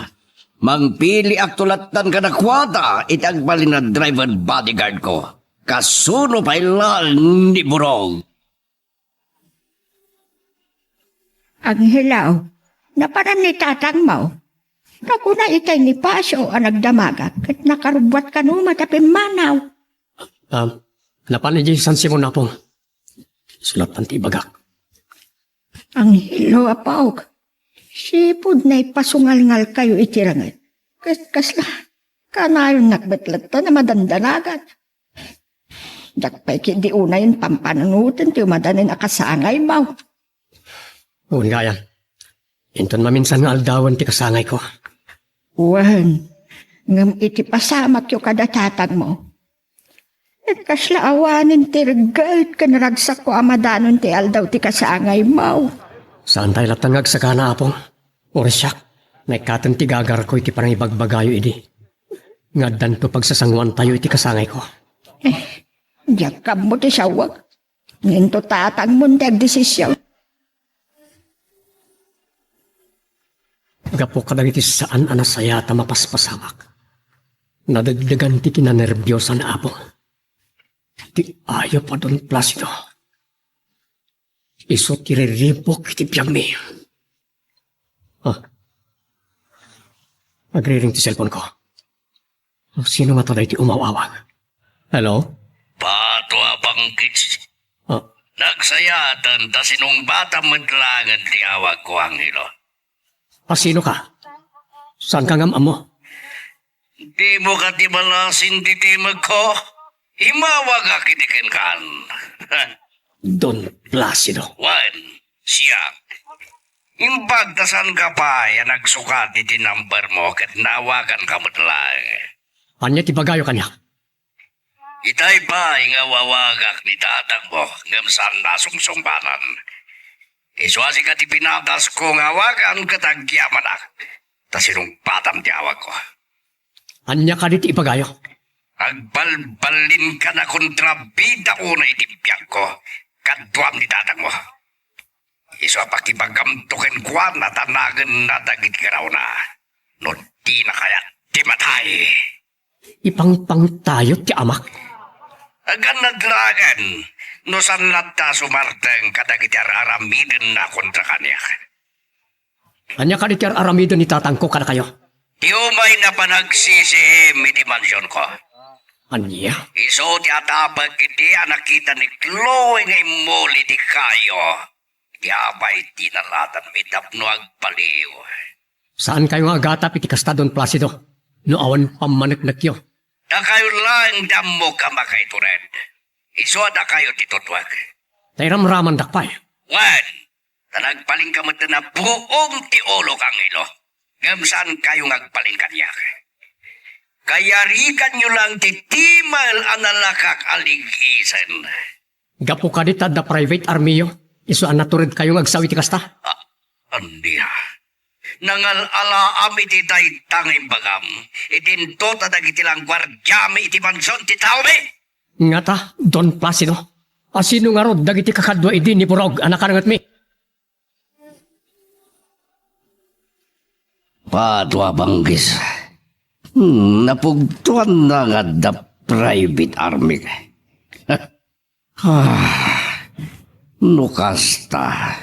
Mangpiliakto lattan kadakuada iti agbalin a driver bodyguard ko. Kasuno pay laeng ni Burog. Angelo, naparan ni tatangmo. Nakuna itay ni Paso a nagdamagak ket nakarubbuat kano met a pimmanaw. Ah, napan idiay San Simon, Apong. Isu lattan ti ibagak. Angelo, apok. Sipud naipasungalngalkayo iti ranget. Ket kasla, kanayonnak met lattan a madandanagan. Diak pay ketdi unayen pampanunoten ti umadanen a kasangaymo. Wen gayam. Inton maminsan nga aldawen ti kasangayko. Wen, ngem iti pasamakyo kada tatangmo, ket kasla awanen ti regget ken ragsakko a madanon ti aldaw ti kasangaymo. Saantay lattan nga agsagana, Apong. Uray siak, naikkaten ti gagarko iti panangibagbagayo idi nga addanto pagsasanguantayo iti kasangayko. Eh, diak ammo ti sawak. Ngem no tatangmon ti agdesisyon. Gapu kadagiti saan a nasayaat a mapaspasamak, nadegdegan ti kinanerbiosana, Apong. Ti ayup a Don Placido. Isu ti riribuk iti biagmi. Ah. Agriring ti cellphone ko. Sino ngata daytoy umaw-awag? Hello? Pato a Banggis. Ah. Nagsayaaten ta sinungbatam met laengen ti awagko, Angelo. Asino ka? Saan ka ngam ammo? Dimo kadi balasin ti timekko? Imawagak idi kenkan. Don Placido. Wen, siak. Imbag ta saan ka pay a nagsukat iti number mo ket naawaganka met laeng. Ania ti ibagayo kaniak? Itay pay nga awawagak ni tatangmo ngem saan a sungsungbanan. Isu a sika ti pinatasko nga awagan ket agyamanak, ta sinungbatam ti awagko. Ania kadi ti ibagayo? Agbalbalinkan a kontrabida unay iti biagko kaduam ni tatangmo. Isu a pakibagamto kenkuana ta nagenna dagiti garaona. No dina kayat ti matay. Ipangpangtayo ti amak. Agannad laeng no saan latta a sumarteng kadagiti ar-aramidenna kontra kaniak. Ania kadi ti ar-aramiden ni tatangko kadakayo? Ti umayna panagsisiim iti mansionko. Ania? Isu ti atapek idi a nakita ni Chloe nga immuli ti kayo. Ti apay ti nalatanmi tapno agbaliw. Saankayo nga agatap iti kasta, Don Placido, no awan pammaneknekyo. Dakayo laeng ti ammok a makaitured. Isu a dakayo ti tutuek. Ta iramramandak pay. Wen, ta nagbalinka met a buong ti ulok, Angelo. Ngem saankayo nga agbalin kaniak. Kayariganyo lang ti timel a nalakak a ligisen. Gapu kadi ta adda private army-yo, isu a naturedkayo nga agsaw iti kasta? Ah, ania? Nangal-alaam iti dayta nga imbagam, idinto ta dagiti langguardiami iti mansion ti taomi? Ngata, Don Placido, asino ngarud dagiti kakadua idi ni Burog a nakanangetmi? Padua, Banggis. Hmm, napugtoanna nga adda private army. Ah, no kasta,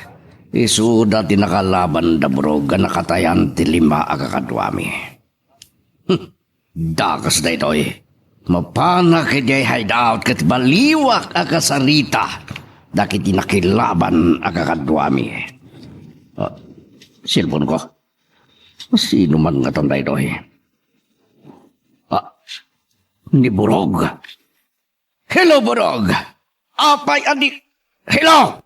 isuda ti nakalaban da Burog a nakatayan ti lima a kakaduami. Hmm, dakes daytoy. Mapanak idiay hideout ket baliwak a kasarita. dagiti nakilaban a kakaduami. Ah, cellphone ko. Sino man ngatan daytoy? Ah, ni Burog. Hello, Burog! Apay, adi-, hello!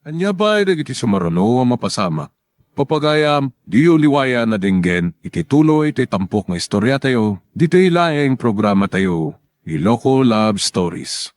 Ania pay dagiti sumaruno a mapasamak? Papagayam, diyo liwayan a denggen iti tuloy ti tampok nga istoriatayo, ditoy laeng programatayo, Iloko Love Stories.